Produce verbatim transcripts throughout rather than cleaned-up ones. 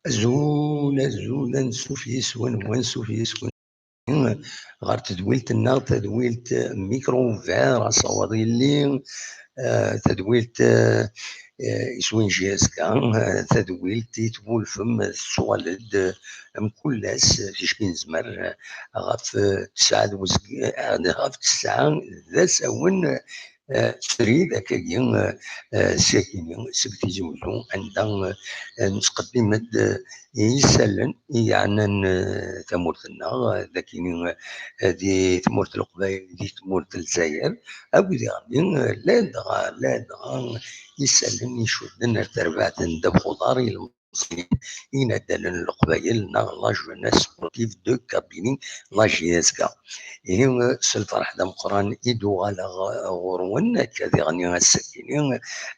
Azul, azul, ansuf yes-wen, wansuf yes-wen ɣer tedwilt-nneɣ, tadwilt Micro Ouvert, asawaḍ yelli, eh, tadwilt, eh, eh, iswin J S K, eh, tadwilt i twulfem tettwaled, eh, mkul ass, eh, ticki nezmer, eh, ɣef, eh, tesɛa d wezg-, eh, ɣef tesɛa d asawen, eh, srid akkagi, eh, eh, s akini, seg Tizi Uzzu, anda, eh, nettqeddim-d, eh, i yisallen i yeɛnan, eh, tamurt-nneɣ, eh, d akini, eh, di tmurt n Leqbayel, di tmurt n Lezzayer, akked diɣen, eh, ladɣa, ladɣa isallen icudden ar terbaɛt n ddabex uḍar i Imeẓyen, inaddalen n Leqbayel, neɣ la jeunesse sportive de Kabylie, la J S K. Ihi, s lferḥ d ameqqran i d-uɣaleɣ ɣur-wen, akka diɣen ass-agi,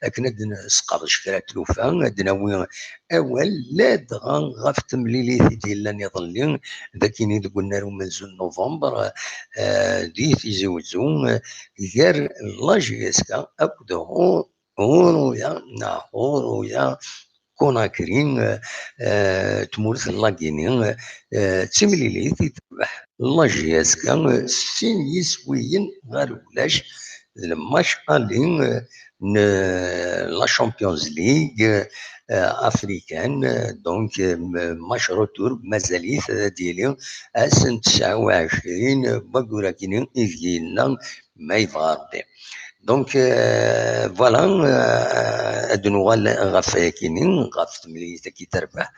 akken ad d-nesqerdec kra n tlufa, ad d-nawi awal, ladɣa ɣef temlilit i d-yellan iḍelli, d akini deg unnar umenzu n november, eh, di Tizi Uzzu, eh, gar la J S K akked Hu-, Huruya, neɣ Huruya Conakry, eh, eh, tmurt n la Guinée, eh, d timlilit i terbeḥ la J S K, eh, sin yiswiyen ɣer ulac, d le match aller, eh, n la Champions League, eh, africaine, eh, donc, eh, m-, match retour, mazal-it ad yili ass n tesɛa u ɛecrin wayyur-agi ideg yella, ma yebɣa Rebbi. Donc, euh, voilà, euh, ad nuɣal ɣef wayakini, ɣef temlilit-agi terbeḥ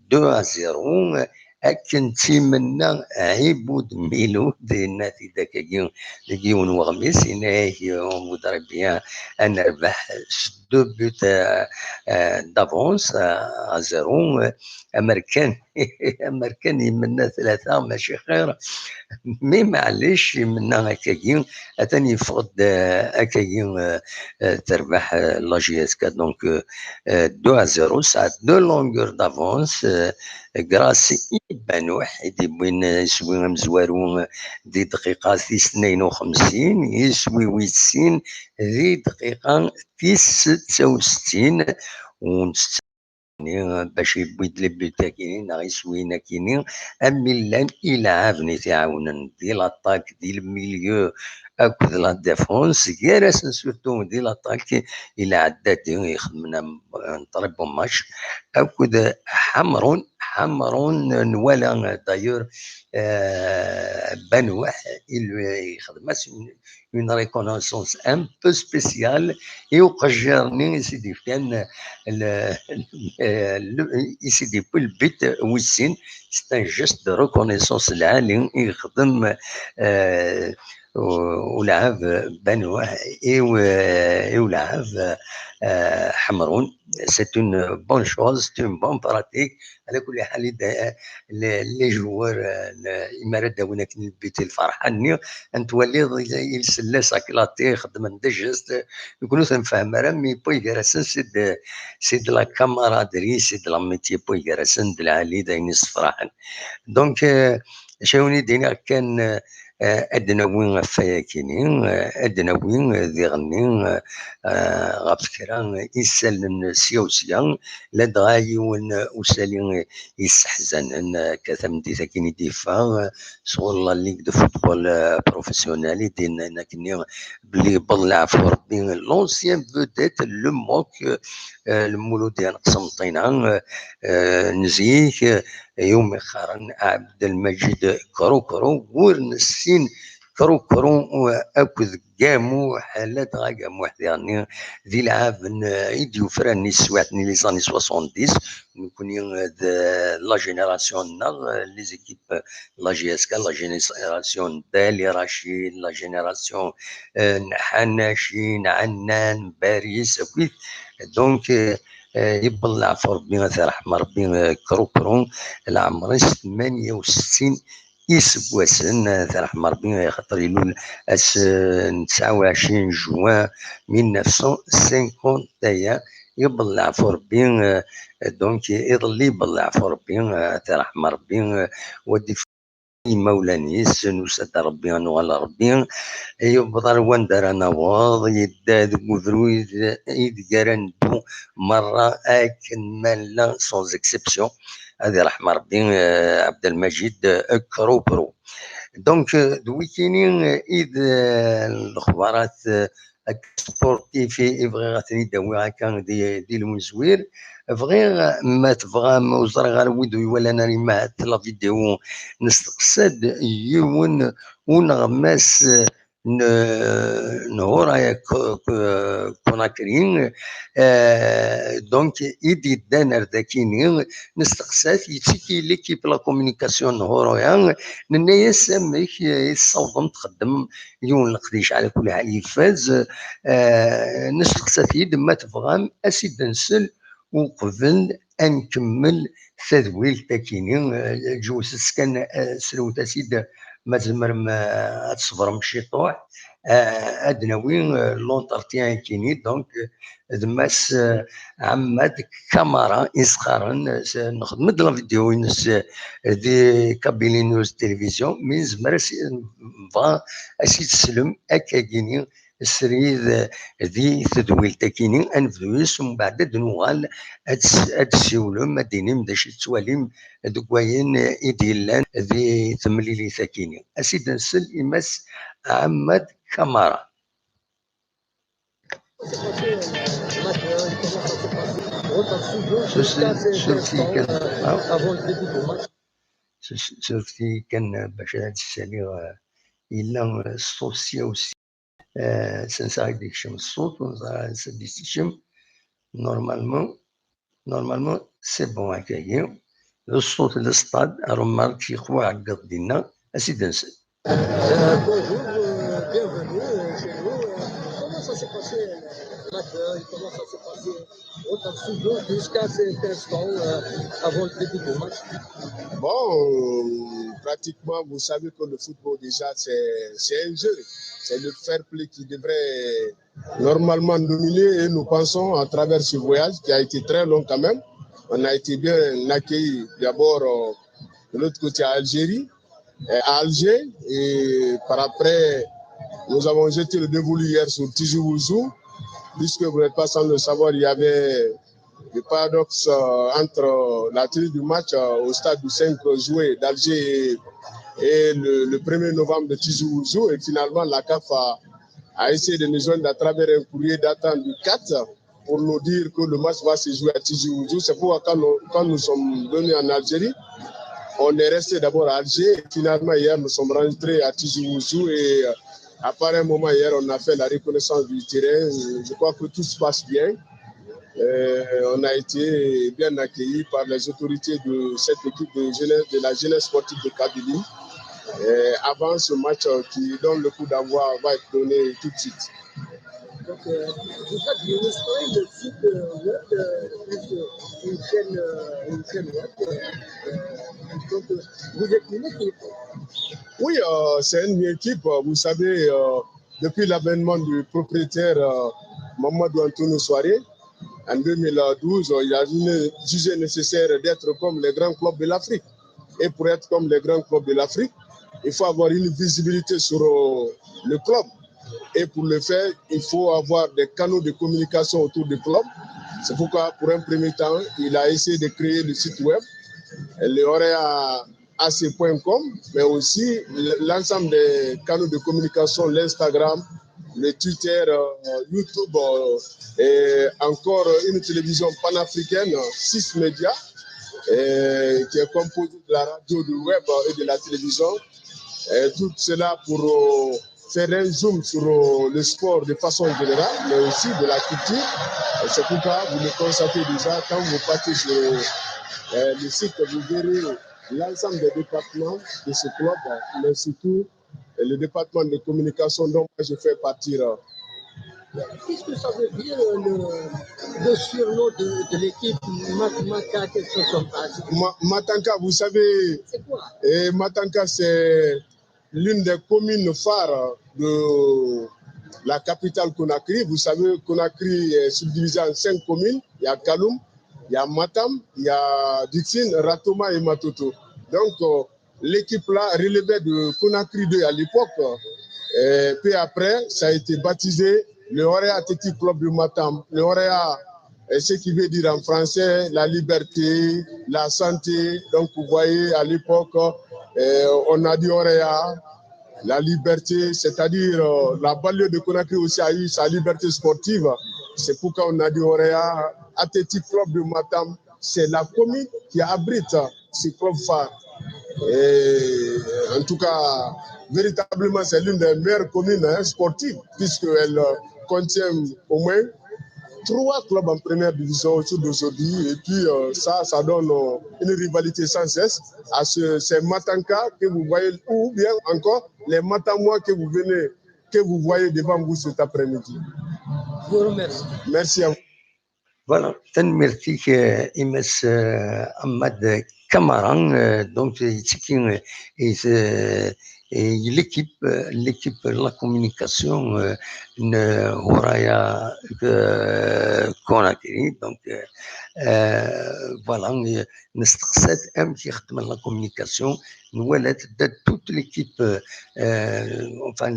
deux à zéro, akken d timenna Ɛibud Milud, yenna-t-id akkagi deg yiwen weɣmis, yenna-yak, euh, on voudrait bien ad nerbeḥ s deux buts, euh, euh, d'avance, euh, à zéro, euh, amer kan, amer kan imenna tlata, mačči xir. Mi maɛlic, imenna akkagi, atan yeffeɣ-d, euh, akkagi, euh, euh, terbeḥ, euh, la J S K, donc, euh, euh, deux à zéro, tesɛa deux longueurs d'avance, euh, grâce i Banouh, i d-yewwin, euh, iswi amezwaru, euh, di dqiqa tis tnayen u xemsin, iswi wis sin di dqiqa tis setta u settin, u netta bac yewwi-d les buts-agi neɣ iswiyen-agi, am llan ilɛaben i t-iɛawnen di l'attaque, di le milieu akked la défense, gar-asen surtout di l'attaque, il ɛedda-d ixedmen am, un très bon match, akked Ḥamrun, Ḥamrun nwala d'ailleurs, euh, Banouh, il, ixdem-as une, une reconnaissance un peu spéciale i uqejjir-nni i s-id-yefkan le, le, le, i s-id-yewwi le but wis sin. C'est un geste de reconnaissance lɛali i yexdem, euh, u-, ulɛab Banouh i u-, i ulɛab, euh, Ḥemrun. C'est une bonne chose, c'est une bonne pratique. Ala kulli ḥal, i d-, les, les joueurs, euh, le, imi ara d-awin akken lbit i lferḥ-nni, ad n-twaliḍ il, il se laisse éclater, xeddmen des gestes, nekkni ur t-nfehhem ara, mais wway gar-asen, c'est de, c'est de la camaraderie, c'est de l'amitié, wway gar-asen d lɛali, d ayen issefraḥen. Donc, euh, acu i wen-id-iniɣ kan, euh, Eh, ad d-nawi ɣef wayakini, eh, ad d-nawi, eh, diɣenni, eh, eh, ɣef kra isallen sya u sya, ladɣa yiwen usali yesseḥzanen, eh, akka tameddit akin i d-yeffeɣ, eh, sɣur la Ligue de football, eh, professionnel, i d-yennan akkenni belli yewweḍ leɛfu Rebbi, l'ancien vedette, le MOC, eh, Lmulud Iqsenṭina, eh, eh, n zik, eh, iwumi qqaren Ɛebdelmajid Krukru, ur nessin Krukru, eh, akked Gamuḥ, ladɣa Gamuḥ diɣenni di lɛab n, eh, i d-yufran i teswiɛt-nni, les années soixante-dix, nekni, eh, d la génération-nneɣ, eh, les équipes, la J S K, la génération d'Ali Rachid, la génération, eh, n Hanachi, n Annan, Baris, akkit. Donc, eh, eh, yewweḍ leɛfu Rebbi, ad t-iṛḥem Rebbi, eh, Krukru, leɛmer-is tmanya u settin iseggasen, eh, ad t-iṛḥem Rebbi, axaṭer ilul ass, eh, n tesɛa u ɛecrin juin mille neuf cent cinquante et un, yewweḍ leɛfu Rebbi, eh, donc, iḍelli yewweḍ leɛfu Rebbi, eh, ad t-iṛḥem Rebbi, eh, wa d imawlan-is, nusa-d Rebbi, ad nuɣal Rebbi, yewweḍ ar wanda ara naweḍ, yedda deg ubrid ideg ara neddu merra akken ma nella, sans exception, ad iṛḥem Rebbi, eh, Ɛebdelmajid, eh, Krukru. Donc, eh, d wikini, eh, i d, eh, lexbarat, eh, sportif i, i bɣiɣ ad ten-id-awiɣ akka di, di lmezwir. Bɣiɣ, ma tebɣam, ur ẓriɣ ara wid ur iwalan ara imahat la vidéo, nesteqsa-d yiwen uneɣmas n, n Huraya Ko-, Ko-, Conakry, eh, donc, i d-yeddan ar dakini, nesteqsa-t, yettiki l'équipe la communication n Huraya, nenna-yas amek i tessawḍem txeddmem yiwen leqdic, ɛla kulli ḥal ifaz. Eh, nesteqsa-t-id, ma tebɣam, as-id-nsel uqbel ad nkemmel tadwilt akini. Eh, ǧewwset kan, eh, srewt-as-id, ma tzemrem, eh, ad tṣebrem ciṭuḥ. Eh, ad d-nawi, eh, l'entretien akini, donc, eh, d Mass, eh, Ɛemmad Kamara i s-qqaren, eh, s-, nexdem-d la vidéo-ines, eh, di Kabylie News Télévision, mi nezmer ad s-, nebɣa ad s-id-teslem akkagini srid, eh, di tedwilt akini, anebdu-is, umbeɛd ad nuɣal ad s-, ad d-ssiwlem, ad d-inim d acu i tettwalim deg wayen, eh, i d-yellan di temlilit akini. Ad s-id-nsel i Mass Ɛemmad Kamara. Surfti kan, ah. Surfti kan, eh, bac ad saliɣ, eh, yella, eh, ṣṣut sya u sya, eh, s ansa i d-yekcem ṣṣut, ur neẓri ara ansa i d-yekcem. Normalement, normalement, c'est bon, akkagi. D ṣṣut n stade, arumark yeqwa ɛeggeḍ dinna, ad s-id-nsel. Euh, bonjour, euh, bienvenue, euh, chez nous. Euh, comment ça s'est passé, euh, l'accueil? Comment ça s'est passé votre studio jusqu'à cet instant, euh, avant le début du match? Bon, euh, pratiquement, vous savez que le football, déjà, c'est, c'est un jeu. C'est le fair play qui devrait normalement dominer et nous pensons, à travers ce voyage qui a été très long quand même, on a été bien accueillis d'abord, euh, de l'autre côté à Algérie, euh, à Alger, et par après, nous avons jeté le dévolu hier sur Tizi Ouzou, puisque vous n'êtes pas sans le savoir, il y avait le paradoxe, euh, entre, euh, la tenue du match, euh, au stade du cinq juillet d'Alger et, et le, le premier novembre de Tizi Ouzou. Et finalement, la CAF a, a essayé de nous joindre à travers un courrier datant du quatre pour nous dire que le match va se jouer à Tizi Ouzou. C'est pourquoi quand nous, quand nous sommes venus en Algérie, on est resté d'abord à Alger. Et finalement, hier, nous sommes rentrés à Tizi Ouzou et, euh, à part un moment hier, on a fait la reconnaissance du terrain. Je crois que tout se passe bien. Euh, on a été bien accueillis par les autorités de cette équipe de jeunesse, de la jeunesse sportive de Kabylie. Euh, avant ce match, euh, qui donne le coup d'envoi, va être donné tout de suite. Donc, euh, vous êtes ministre de site, euh, web, euh, plus, euh, une chaîne, euh, une chaîne web, euh, donc, euh, vous êtes une équipe. Oui, euh, c'est une équipe. Vous savez, euh, depuis l'avènement du propriétaire, euh, Mamadou Antonio Soare, en deux mille douze, il a jugé nécessaire d'être comme les grands clubs de l'Afrique. Et pour être comme les grands clubs de l'Afrique, Il faut avoir une visibilité sur euh, le club. Et pour le faire, il faut avoir des canaux de communication autour du club. C'est pourquoi, pour un premier temps, il a essayé de créer le site web, le Horea A C point com, mais aussi l'ensemble des canaux de communication, l'Instagram, le Twitter, euh, YouTube, euh, et encore une télévision panafricaine, Six Média, euh, qui est composée de la radio, du web et de la télévision. Et tout cela pour euh, faire un zoom sur euh, le sport de façon générale, mais aussi de la culture. C'est pourquoi vous le constatez déjà quand vous partez sur euh, le site, vous verrez l'ensemble des départements de ce club, mais surtout le département de communication dont moi je fais partie. Qu'est-ce que ça veut dire le, le surnom de, de l'équipe Matanka, quelque chose comme ça? Matanka, vous savez, c'est quoi? Et Matanka, c'est l'une des communes phares de la capitale Conakry. Vous savez, Conakry est subdivisée en cinq communes. Il y a Kaloum, il y a Matam, il y a Dixine, Ratoma et Matoto. Donc, euh, l'équipe-là relevait de Conakry deux à l'époque. Et puis après, ça a été baptisé le Horea Athletic Club de Matam. Le Horea, ce qui veut dire en français la liberté, la santé. Donc vous voyez, à l'époque, euh, on a dit Horea, la liberté, c'est-à-dire euh, la banlieue de Conakry aussi a eu sa liberté sportive. C'est pourquoi on a dit Horea Athletic Club de Matam. C'est la commune qui abrite ces clubs phares. Et en tout cas, véritablement, c'est l'une des meilleures communes hein, sportives, puisqu'elle euh, contient au moins trois clubs en première division autour d'aujourd'hui. Et puis, euh, ça, ça donne euh, une rivalité sans cesse à ce, ces Matanka que vous voyez, ou bien encore les Matamois que vous venez, que vous voyez devant vous cet après-midi. Je vous remercie. Merci à vous. Voilà, tanemmirt-ik euh, i Mass euh, Ahmad Kamara, euh, donc yettiki euh, i euh, l'équipe, euh, l'équipe de la communication euh, n Horea euh, Conakry. Donc euh, euh, voilà, nesteqsa-t amek i xeddmen la communication, nwala-t de toute l'équipe, euh, enfin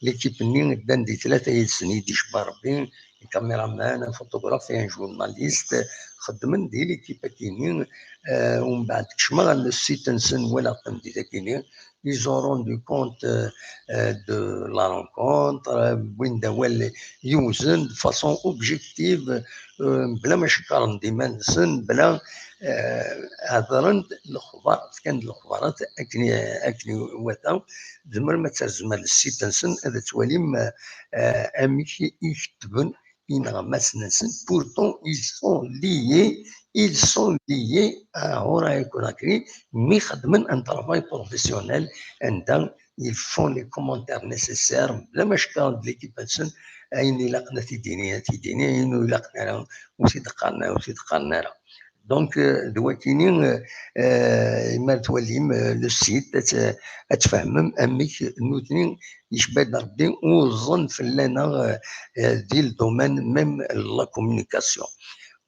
l'équipe-nni ddan di tlata yid-sen, i d-icebba Rebbi, un caméraman, un photographe et un journaliste, xeddmen di l'équipe akini, euh, umbeɛd kecmeɣ ar le site-nsen, walaɣ-ten di takini, ils ont rendu compte euh, euh, de la rencontre, euh, wwin-d awal yewzen de façon objective, euh, bla ma cekkren-d iman-nsen, bla euh, hedren-d lexbar, fkan-d lexbarat akken akken iwata. Tzemrem ad terzem ar le site-nsen, ad twalim euh, amek i ketben ineɣmasen-nsen. Pourtant, ils sont liés, ils sont liés à Horea Conakry, mi xeddmen un travail professionnel, anda ils font les commentaires nécessaires, bla ma cekkren-d l'équipe-nsen, ayen ilaqen ad t-id-ini, ad t-id-ini, ayen ur ilaqen ara, ur t-id-qqaren ara, ur t-id-qqaren ara. Donc, euh, d wakini, euh, euh, ma twalim euh, le site, ad, ad tfehmem amek nutni yecba-d Rebbi, uẓen fell-aneɣ euh, euh, di le domaine même la communication.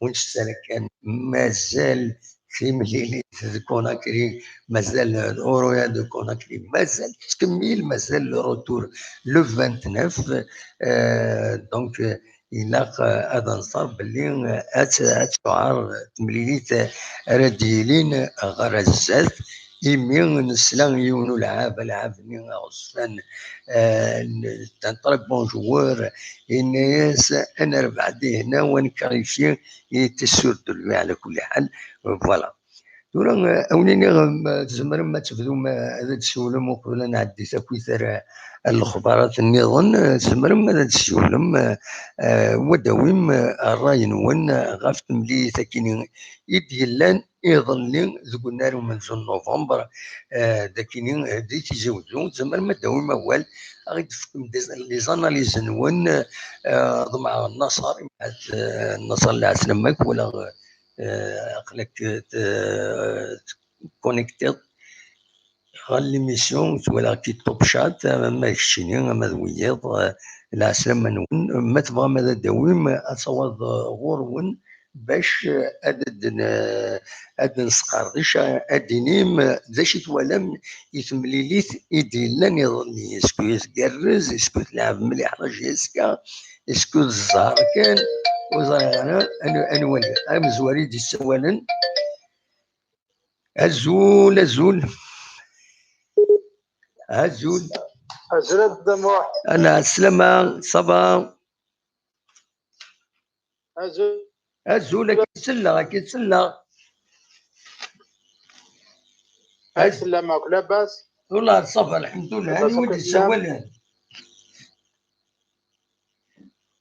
Ur nessi ara kan mazal timlilit de Conakry, mazal Horea de Conakry, mazal tettkemmil, mazal le retour le vingt-neuf. Euh, donc, euh, ilaq euh, ad nẓer belli euh, ad ad tuɛer temlilit ara d-yilin ɣer zdat, imi nesla i yiwen ulɛab, alɛab-nni aɣezfan, euh, c'est un très bon joueur, yenna-yas ad nerbeɛ dihna, ad nkarifyi, il était sûr de lui ɛla kulli ḥal. Voilà. Tura euh, a wen-iniɣ euh, tzemrem ad tebdum euh, ad d-tessiwlem uqbel ad nɛeddi takwit ar ar lexbarat nniḍen, euh, tzemrem ad d-tessiwlem euh, euh, u ad d-tawim euh, ṛṛay-nwen euh, ɣef temlilit akini i d-yellan iḍelli deg unnar umenzu n novembre, euh, d akini euh, di Tizi Wezzu, tzemrem ad d-tawim awal, ad ɣ-d-tefkem des- les analyses-nwen, euh, ḍemɛeɣ Naṣer, euh, Naṣer Lɛeslama-k, wala euh, aql-ak euh, connecté ɣer l'émission, twalaɣ-k-id Top Chat, ama d keččini, ama d wiyiḍ, euh, lɛeslama-nwen. Ma tebɣam ad d-tawim, ad tawaḍ euh, ɣur-wen, bac, eh, ad d-n-, ad nesqerdec, eh, ad d-inim, eh, d acu i twalam i temlilit i d-yellan iḍelli. Est-ce que tgerrez, est-ce que telɛeb mliḥ la J S K, est-ce que d zzher kan, ur ẓriɣ ara, ad n-, ad nwali. Amezwar i d-yessawalen. Azul, azul. Azul. Azul a Dda Muḥ. Ala, sslama, ça va? Azul. Azul, ad k-selleɣ, ad k-selleɣ. Ad sellam akk labas. Wallah, ça va, lḥemdullah. Labas akk. Anwa i d-yessawalen?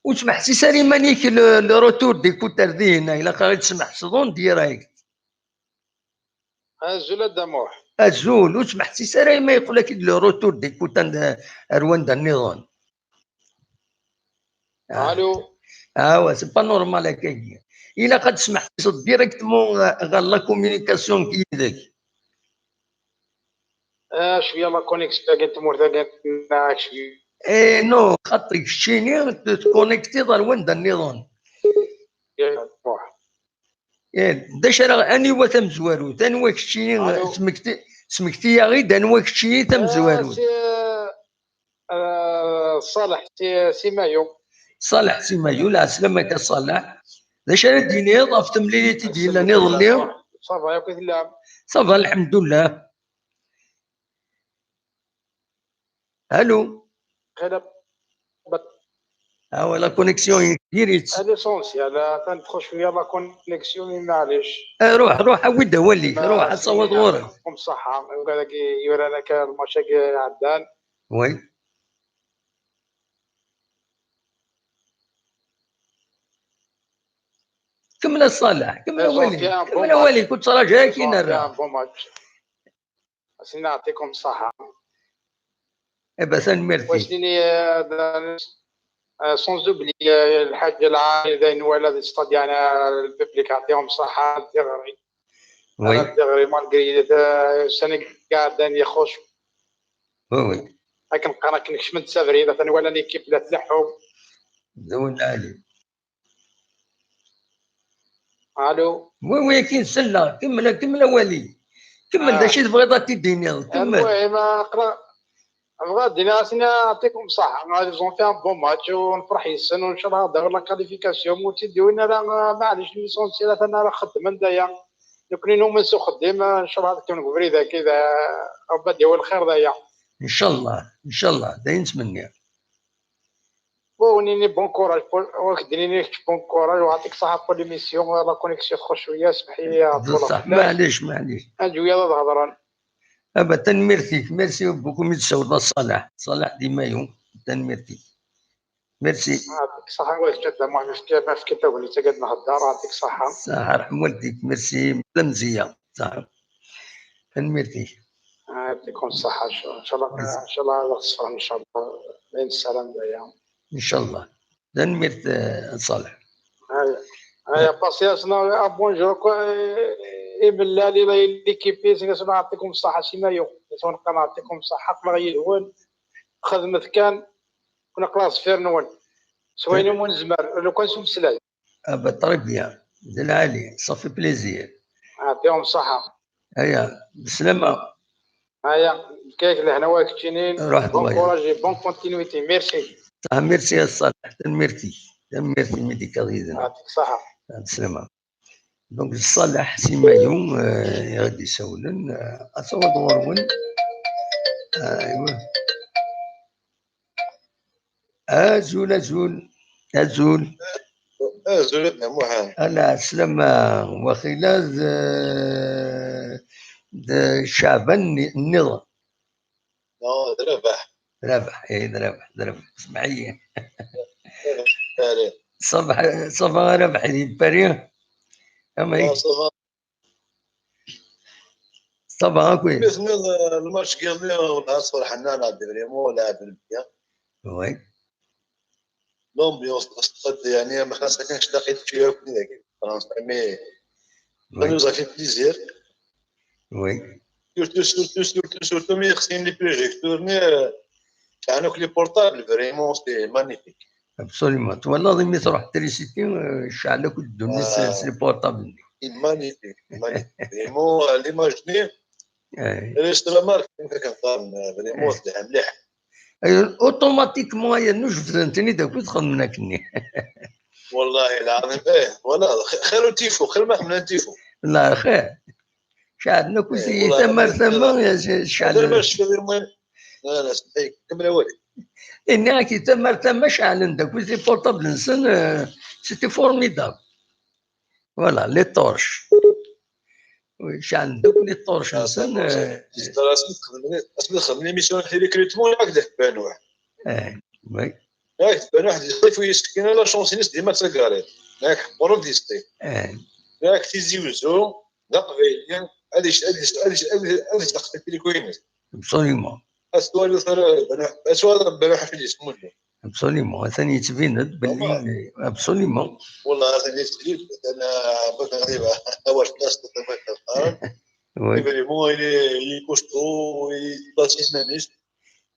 Ur ttmeḥsis ara iman-ik le, le retour d'écouteur dihin, ilaq ad ɣ-id-tesmeḥseḍ en direct. Azul a Dda Muḥ. Azul, ur ttmeḥsis ara imi yeqqel-ak-id le retour d'écouteur ar wanda nniḍen. Ah. Allô. Ah ouais, c'est pas normal akkagi. Ilaq ad tesmeḥsiseḍ directement, euh, ɣer la communication yid-k. Ah, cwiya la connexion-agi n tmurt-agi n-, cwiya. Eh non, xaṭi keččini t-, tconnectiḍ ar wanda nniḍen. Eh, d acu ara, aniwa tamezwarut? Anwa keččini? Allô. Smekti-, smekti-yaɣ-id anwa keččini tamezwarut. Ah, c'est, euh, Ṣaleḥ Si, Si Mayu. Ṣaleḥ Si Mayu, lɛeslama-k a Ṣaleḥ. D acu ara d-tiniḍ ɣef temlilit i d-yellan iḍelli? Ça va, yakk i tellam? Ça va, lḥemdullah. Allô. Xila, ah ouais, la connexion est diri-tt. L'essentiel, atan txuṣ cwiya la connexion, mais maɛlic. Eh, ruḥ, ruḥ, awi-d awal-ik, ruḥ, ad tawiḍ ɣur-i. Yɛṭikum ṣṣeḥḥa, i wigad-agi yuran akka lmač-agi iɛeddan. Oui. Kemmel a Ṣaleḥ, kemmel awal-ik, kemmel awal-ik, ur ttṛaǧu ara akin ara. Elles ont fait un bon match. Asin, yɛṭikum ṣṣeḥḥa. Eh ben, tanemmirt-ik. Wassnini, euh, euh, sans oublier, euh, Lḥaǧ Lɛali, d ayen wala di stade, yeɛni, euh, le public, yɛṭihum ṣṣeḥḥa, d tiɣri. Oui. Ara d tiɣri, malgré, euh, ussan-agi iɛeddan ixuṣ. Oui, oui. Akken qqaren, akken kecmen-d s abrid, atan walan l'équipe la tleḥḥu. D win lɛali. Allô. Oui, oui, akin selleɣ. Kemmel, kemmel awal-ik. Kemmel, d acu i tebɣiḍ ad t-id-tiniḍ? Kemmel. Almuhim, aqla-, bɣiɣ ad d-iniɣ asin, yɛṭikum ṣṣeḥḥa. Elles ont fait un bon match, u nefreḥ yes-sen, u ncallah ad d-awiɣ la qualification, ur tt-id-wwin ara, maɛlic, l'essentiel atan ara xeddmen d aya. Nekni numen s uxeddim, ncallah ad kemmlen deg ubrid-agi, d, Rebbi ad yawi lxir d aya. Ncallah, ncallah, d ayen ttmenniɣ. Wa wen-ini bon courage, Paul. Wa k-d-nini kečč bon courage, u yɛṭik ṣṣeḥḥa pour l'émission. La connexion txuṣ cwiya, smeḥ-iyi a Paul. Bṣeḥ, maɛlic, maɛlic. Ad wiyaḍ ad hedren. Ah bah, tanemmirt-ik, merci beaucoup, mi d-tsawleḍ a Ṣaleḥ. Ṣaleḥ di Mayu, tanemmirt-ik. Merci. Yɛṭik ṣṣeḥḥa, wa kečč a Dda Muḥ, ma fkiɣ, ma fkiɣ tagnit-agi ad nhedder, yɛṭik ṣṣeḥḥa. Ṣaḥa, rḥem waldik, merci, d amzeyya, ṣaḥa. Tanemmirt-ik. Yɛṭikum ṣṣeḥḥa, ncallah, ncallah ad ɣ-tṣefrem, ncallah, d ayen nessaram d aya. Ncallah. Tanemmirt, eh, a Ṣaleḥ. Aya, aya, passez-asen un bonjour, quoi, eh, imellal, i l'équipe, yɛṭikum ṣṣeḥḥa, Si Mayu, yɛṭikum ṣṣeḥḥa, aql-aɣ yid-wen, xedmet kan, aql-aɣ deffir-nwen, s wayen umi nezmer, lukan s umeslay. Ah bah, très bien. D lɛali, ça fait plaisir. Yɛṭihum ṣṣeḥḥa. Aya, beslama. Aya, fkiɣ-ak lehna wa keččini. Ruḥ d wayeḍ. Bon courage et bonne continuité. Merci. Ah, merci a Ṣaleḥ, tanemmirt-ik. Tanemmirt imi d-tekkaḍ yid-neɣ. Yɛṭik ṣṣeḥḥa. Ah, beslama. Donc, d Ṣaleḥ Si Mayu, euh, i ɣ-d-isawlen, euh, ad taweḍ ɣur-wen. Ah, aywa. Azul, azul, azul. Azul, a Dda Muḥend. Ala, slama, waxila d, d Caɛban nni-, nniḍen. Non, d Rabaḥ. Rabaḥ, eh, d Rabaḥ, d Rabaḥ. Smeḥ-iyi. Rabaḥ. Ça va, ça va, Rabaḥ, di Paris? Ama ah, ça va. Ça va, akk. Mi tenniḍ, eh, lmatch n yiḍelli, wellah, ṣṣbeḥ-nni, neɣ d vraiment, lɛeb mebla. Oui. L'ambiance, yeɛni, ma xas akken ctaqit-tt akk dagi, Fransa, mais ça nous a fait plaisir. Oui. Surtout, surtout, surtout, surtout, mi xsin les projecteurs, mais, euh, sɛan akk les portables, vraiment, c'est magnifique. Absolument. Twalaḍ imi truḥ trisiti, eh, cɛel akk ddunit s, ah, s les portables-nni. Magnifique, magnifique. Vraiment, à l'imaginer, eh, reste la marque, akken qqaren, vraiment, eh, telha mliḥ. Eh, automatiquement, aya nnu jebden-ten-id akk, xedmen akkenni. Wallahi lɛaḍim, eh, voilà, xir tifo, xir ma ḥemmlen tifo. La, xir. Ceɛlen akk, eh, tama ar tama, ceɛlen. Kemmel awal. Ini-ak, tama ar tama ceɛlen-d akk les portables-nsen, eh, c'était formidable. Voilà, les torches. Ceɛlen-d akk les torches-nsen, eh. Asmi txedmem l'émission n recrutement, yak d Banuḥ. Eh, oui. Yak d Banuḥ, d ixef u yeskin la chance-ines dima d tagarit. Yak ḥebbren di sṭif. Eh. Yak Tizi Uzzu, d aqbayli, ad yec-, ad yec-, ad yec-, ad yec-, ad yecdeq titriku-ines. Absolument. Ad twaliḍ ara Banuḥ, ad twaliḍ Banuḥ acu d-yesmullun. Absolument, atan yettbin-d belli, absolument. Wallah, atan yettbin-d, atan, ah, bɣiɣ ad iba, awal fell-as, atan bɣiɣ ad iba. Oui. Vraiment, il est, il est costaud, il est pas humaniste.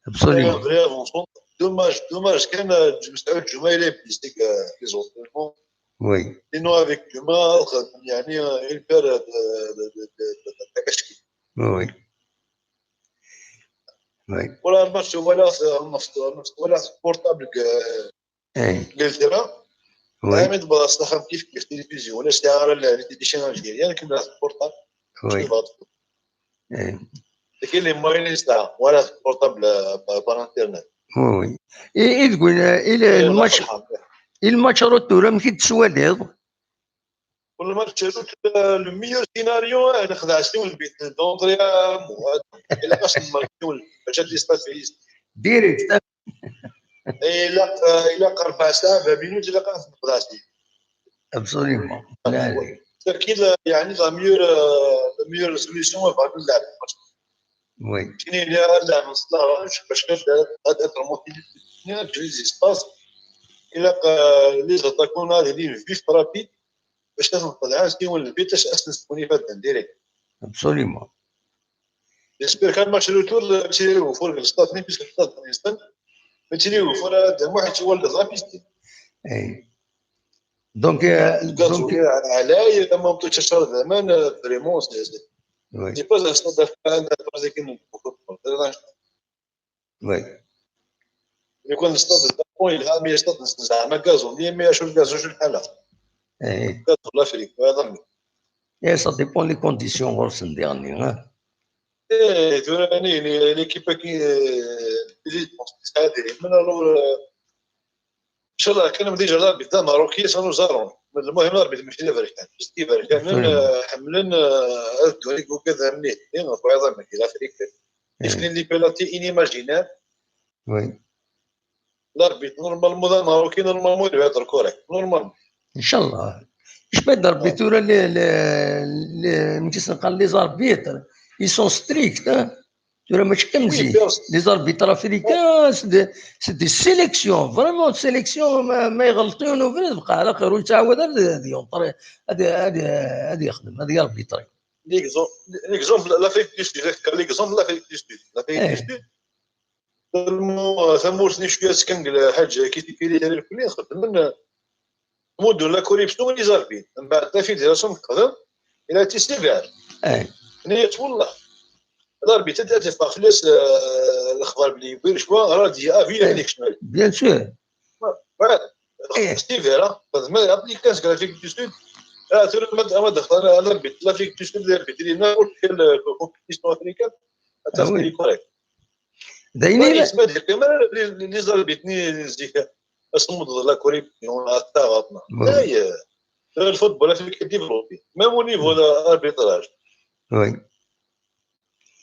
Absolument. Très, très avançant. Dommage, dommage, كان الجمعة، الجمعة il est blessé, euh, les autres. Oui. Sinon, avec Juma, يعني, euh, il perd de, de, de, de, de, de كاش. Oui. Oui. ولا الماتش ولا، الماتش ولا portable, euh, إيه. إنجلترا. Oui. عامل بلاصة خام كيف كيف تلفزيون، ولا استعارة ل-، للتلفزيون الجزائري، يعني كنا portable. Oui. إيه. لكن les moyens تاع ولا portable, euh, par, par internet. Oui, oui. إي، إي تقول، إي ال-، إيه، الماتش، فرحان. إي الماتش روتور، أمك تسواليض؟ والماتش روتور، le meilleur scénario، أنا خدعتني والبيت d'entrée، آه، مو-، إلا باش نماركيو باش هاد les stades فيه. Direct. إلا، إلا أربع ساعات، vingt minutes، إلا خدعتني. Absolument. لا، لا. تأكيد، يعني، la meilleure, la meilleure solution، هو بعد نلعب الماتش. Oui. كاين اللي غادي نص لا باش غير هاد، هاد الموتيل، تجري les espaces. إلا ق-، les attaquants هادي اللي vif rapide، باش تنقذ عاد كيما البيت، اش اصلا تكوني فات direct. Absolument. J'espère كان ماتش روتور تيلي وفور في الستاد، مي بيسك الستاد نيستن. تيلي وفور هذا واحد تيولد رابيستي. إيه. Donc, euh, donc على ما مطيتش شهر زمان، فريمون، سي، سي. Oui. سي با ان ستاد، انا بريزيكين Oui. يكون الاستاد الباكون يلها مية الاستاد زعما غازون، مية، مية شو الغازون، شو الحالة؟ إيه. غازون لافريك، هذا مي. إيه، ça dépend les conditions، غور سنديرني، ها؟ إيه، ثوراني، لي-، ليكيب كي، إيه، تسعة ديالي. من الأول، إن شاء الله كان ديجا لاربيت دا ماروكي سانو زارون. المهم لاربيت ماشي لافريكان، بس كي فريكان، آه، حملن، آه، الدوري كوكا ذا مني، إيه، غور هذا مي، لافريك. إيه. يسكن لي بيلاتي inimaginables. Oui. L'arbitre, normalement, ذا ماروكي، normalement، يبعد الكورة. Normalement. إن شاء الله. اش بين l'arbitre ولا لي، لي، لي، ماشي نقال les arbitres. Ils sont stricts، ها؟ ترى ماشي كمزين. Oui, bien sûr. Les arbitres africains, c'est des, c'est des sélections. Vraiment, sélection، ما، ما يغلطون وبرد بقى على خير، ويتعود هذا، هذا يوم طري-، هذا، هذا، هذا يخدم، هذا ياربيتري. L'exemple, l'exemple, l'Afrique du Sud, l'exemple, l'Afrique du Sud. L'Afrique du Sud, tellement, euh, ثمورتني شوية تكنقل حاجة كي تيكيري تاني الكلية، خدمنا مدن لا كوريبسيون لي زاربين. من بعد لا فيدراسيون تقدم إلى تي سيفير. إيه. نيت والله. ضربي تدات في فليس، آه، الأخبار بلي يبير شوا، راه دي أفي إيه. هذيك شمال. Bien sûr. Ouais. إيه. سيفير، آه. ما أبليكاس غرافيك دو سود. آه، تقول ما، ما دخل، أنا، أنا بيت، لا فيك دو سود، لا بيت، لي ناكل في الكومبيتيسيون أفريكان. Ah oui. كوريكت. داينين. وين يسمى دير كمان لي، لي، لي زاربيتني زيك. اصلا مضى لا كوري، يوم حتى غلطنا. لا، يا، الفوتبول في كي ديفلوبي. ميم او نيفو لا اربيتراج. Oui.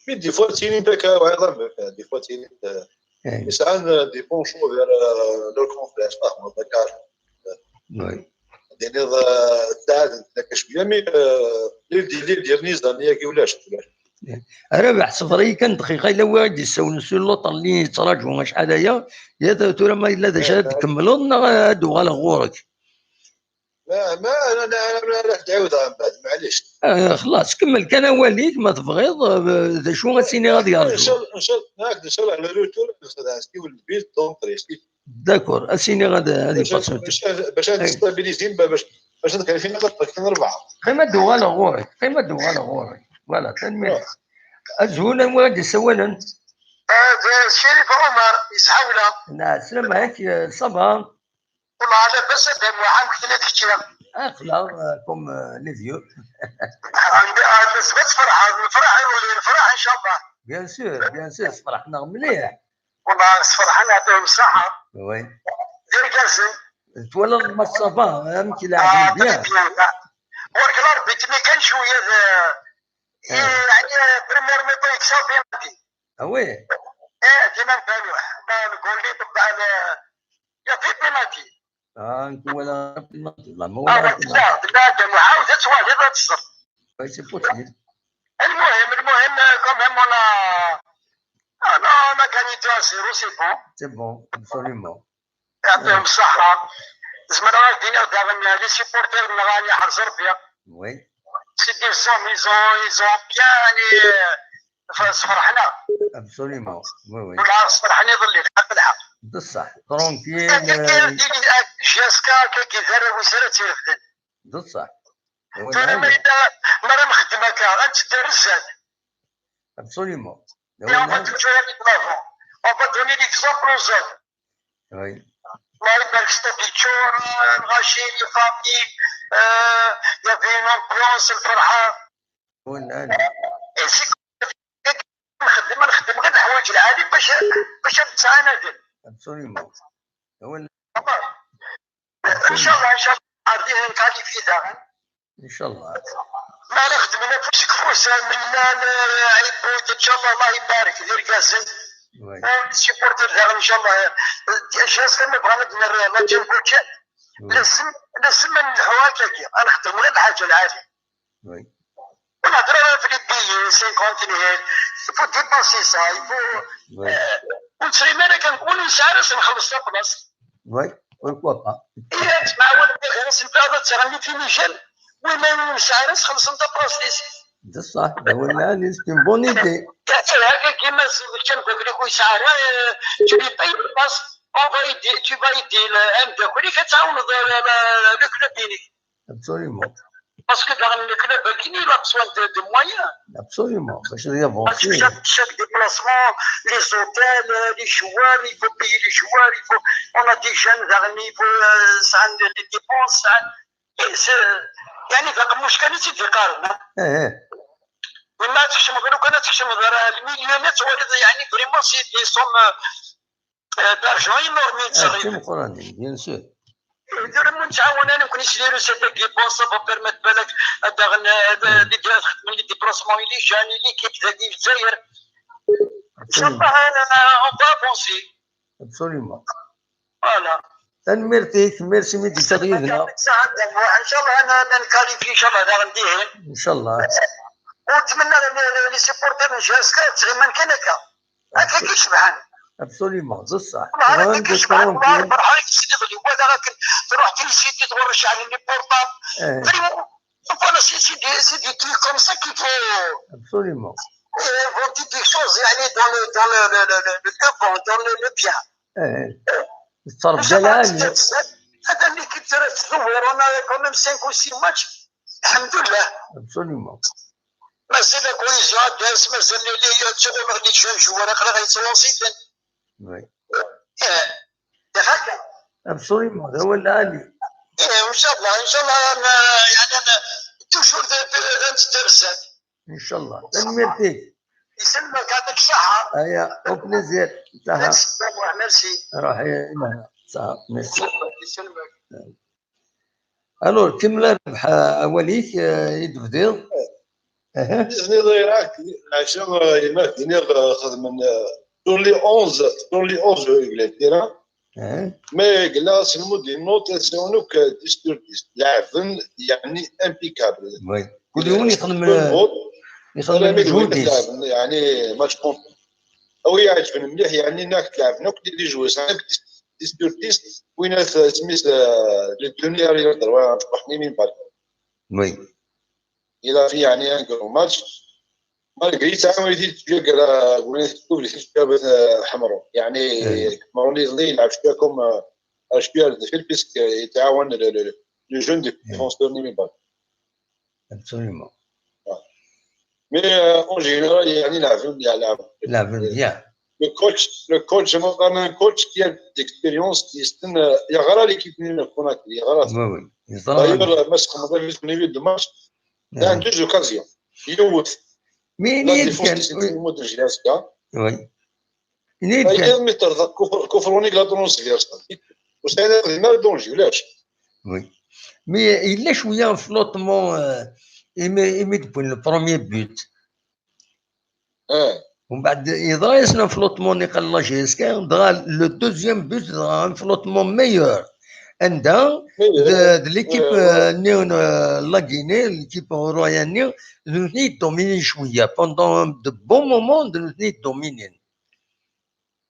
مي دي فوا تيني انت كا واحد، دي فوا تيني انت. إيه. يسعى دي بونشو فير، آه، لو كونفليكس، فاهم، هذاك. Oui. يعني، آه، تساعد انت كشويه، مي، آه، لي دي، لي دير نيزان ياكي ولاش، ولاش. رابح صفري كان دقيقة إلا واحد يساون سور لوطر اللي يتراجعوا شحال هيا، يا ث-، ثورة ما إلا ذا شاد تكملوا، نا هادو غالا غورك. لا، ما، أنا، أنا، أنا راح تعاود عن بعد، معليش. آه، خلاص، كمل كان واليك ما تبغيض، آه، ذا شو غاسيني غادي إن يرجو. شاء الله، إن شاء الله، هاك إن شاء الله على روتور، ناخذ عسكي والبيت، دونك ريسكي. D'accord, ad s-iniɣ ad ad ipassenti. Bac ad testabilizim, bac bac ad kalifineɣ ad ṭṭfeɣ kan rebɛa. Qqim ad d-uɣaleɣ ɣur-k, qqim ad d-uɣaleɣ ɣur-k. Voilà, tanemmirt. Azul, anwa i d-isawalen? Ad Crif Ɛumer, Isḥawla. Ɛeslama-k, ça va? Wellah labas a Dda Muḥ, amek tella kečči? Aql-aɣ, euh, comme, euh, les vieux. Ɛni, ah, lazem ad tferḥeḍ, nefreḥ iḍelli, nefreḥ incallah. Bien sûr, bien sûr, sferḥen-aɣ mliḥ. Wellah sferḥen, yeɛṭihim ṣṣeḥḥa. Oui. D irgazen. Twalaḍ match ça va, amek i lɛibin? Ah, bien. Très bien, ah. Ɣur-k l'arbitre-nni kan cwiya d, yeɛni, première mi-temps yeksa penalty. Ah oui. Eh, dima ntaluḥ. Ba, le goal-nni tebda le, ya fi penalty. Ah, nekk wala penalty. La, ma wala penalty. Tella, tella, tella, muḥawed ad twaliḍ ad teẓreḍ. Oui, c'est possible. المهم، المهم، quand même, on a, on a, on a gagné deux à zéro, c'est bon. C'est bon, absolument. يعطيهم الصحة. زعما راه دينا دابا les supporters نغاني حرز ربي. Oui. C'est des hommes, ils ont, ils ont bien, يعني, ف-، فرحنا. Absolument. Oui, oui. ولا فرحني ظلي الحق الحق. بصح، tranquille. كاين، كاين، كاين جي اس كا، كاين كي دار وزارة تيرفدن. بصح. فانا ما، ما راه مخدم هكا، غنتدار الزاد. Absolument. Et on va toujours aller de l'avant. On va donner l'exemple aux autres. Oui. الله يبارك ستوبيتشور، الغاشي، les familles, euh, il y avait une ambiance، الفرحة. Oui, oui. Et c'est نخدم، نخدم غير الحوايج العالي باش، باش نتعاندل. Absolument. Oui. ان شاء الله، ان شاء الله غادي نكاليفي داغن. ان شاء الله. ما نخدم انا فوسك فوس من لا، لا، عيبوت، ان شاء الله، الله يبارك، دير كاسن. Oui. ونسيبورتي داغن ان شاء الله. جاز كما بغا ندير لا جيم بوتشات. Oui. لازم، لازم نلحو هكاكي. نخدم غير الحاجه العاليه. Oui. ونهضر في les billets، cinquante mille، il faut dépenser ça، il faut، oui. آه، ونتري مالا كنقول نسعى راس نخلص لا بلاص. Oui, pourquoi pas. إلا تسمع ولا غير سمبل هذا تغني في ميجان، وما نسعى راس خلص انت بلاص ليس. بصح، هو العالي، c'est une bonne idée. هكا كيما كان قلت لك ويسعى، آه، tu lui payes la place، on va aider، tu vas aider، لا، عندك ولي كتعاون لا، لا، لا، le club ينيك. Absolument. Parce que dans le club, il a besoin de, de moyens. Absolument. باش يافونسي. Parce que chaque, chaque déplacement, les hôtels, euh, les joueurs, il faut payer les joueurs, il faut, on a des jeunes dans le niveau, euh, ça, les dépenses, ça. Et c'est, يعني، ذاك المشكل اللي تيدي قارن. ايه، ايه. وما تحشم غير، وكان تحشم غير المليونات، ولد، يعني، vraiment, c'est des sommes, euh, d'argent énorme. آه، شي مقرنين، bien sûr. يدير من تعاون، انا ممكن يسيروا سيت كي بون، سا فا بيرميت بالك هذا غن-، هذا اللي دار خدمه، les déplacements، اللي جاني، l'équipe ديال الجزائر. ان شاء الله، انا on va avancer. Absolument. Voilà. تنميرتك، merci ملي جيت يدنا. ان شاء الله انا، انا نكاليفي ان شاء الله، انا غنديه. ان شاء الله. ونتمنى les supporters من جهه سكرات غير من كان هكا. هكا كيشبعان. Absolument، بصح. والله هكا كيشبعان، والله فرحان كيسيدي غلي. ولا راك تروح تريسيتي تغرش على les portables. ايه. Vraiment، voilà, c'est, c'est des, c'est des trucs comme ça qu'il faut. Absolument. Inventer des choses، يعني، dans le, dans le, le, le, le, le bon, dans le, le bien. ايه. التربيه العاليه. هذا اللي كنت راه تدور، انا quand même cinq ou six matchs. الحمد لله. Absolument. مازال كويس، دارس، مازال لي، لي، تشوف، ما غاديش نمشي، ولا غير غيتواصل. Oui. إيه. هكا. Absolument، هذا هو العالي. إيه، إن شاء الله، إن شاء الله، أنا، يعني، أنا toujours de، de، غنتدار الزاد. إن شاء الله. تنميرتك. يسلمك، يعطيك الصحة. هيا، au plaisir. صحة. Merci. روحي، صحة. Merci. يسلمك. Alors, كمل ربح أوليك، آه، يدفديض. أها. بإذن الله راك عشان، آه، يماك دينيغ، آه، خدمن، آه، dans les onze، dans les onze règles، تيرا. أها. Mais là, c'est le mot des notes، c'est en nous que dix sur dix. لعبن، يعني، impeccable. Oui. كل يوم يخدم، كل فوت. يخدم مجهود. لعبن، يعني، match complet. أو يعجبني مليح، يعني، ناك تلعب، ناك دي جوز، عندك dix sur dix، وين سميت، آه، les deux derniers، رحني من بعد. Oui. Il a fait يعني un grand match. Malgré yettɛawan-it-id ccwiya gar, euh, win i tettublit ccwiya, euh, Ḥemrun. Yeɛni, Ḥemrun iḍelli yelɛeb ccwiya comme, euh, ccwiya ar deffir, puisque yettɛawan le, le, le jeune défenseur-nni mi bal. Absolument. Mais, euh, en général, yeɛni, leɛben, yeɛni, leɛben. Leɛben, yeah. Le coach, le coach, ma qqaren un coach qui a d'expérience, qui est, euh, yeɣra l'équipe-nni n Conakry, yeɣra. Oui, oui. D'ailleurs, ma tesxedmeḍ avis n de match, il a deux occasions. Yiwet. Mais la défense, c'est une mode de G S K. Oui. Ayen mi terḍa Kufr-, Kufruni deg la transversale. Ur sɛin ara xedmen ara danger, ulac. Oui. Mais yella cwiya flottement, euh, imi, imi d-wwin le premier but. Umbeɛd yeḍra-yasen flottement-nni ɣer la G S K, dɣa le deuxième but, dɣa un flottement meilleur. Anda d, d l'équipe, euh, nni, euh, la Guinée, l'équipe royale-nni, d nutni i dominin cwiya. Pendant de bons moments, d nutni i dominin.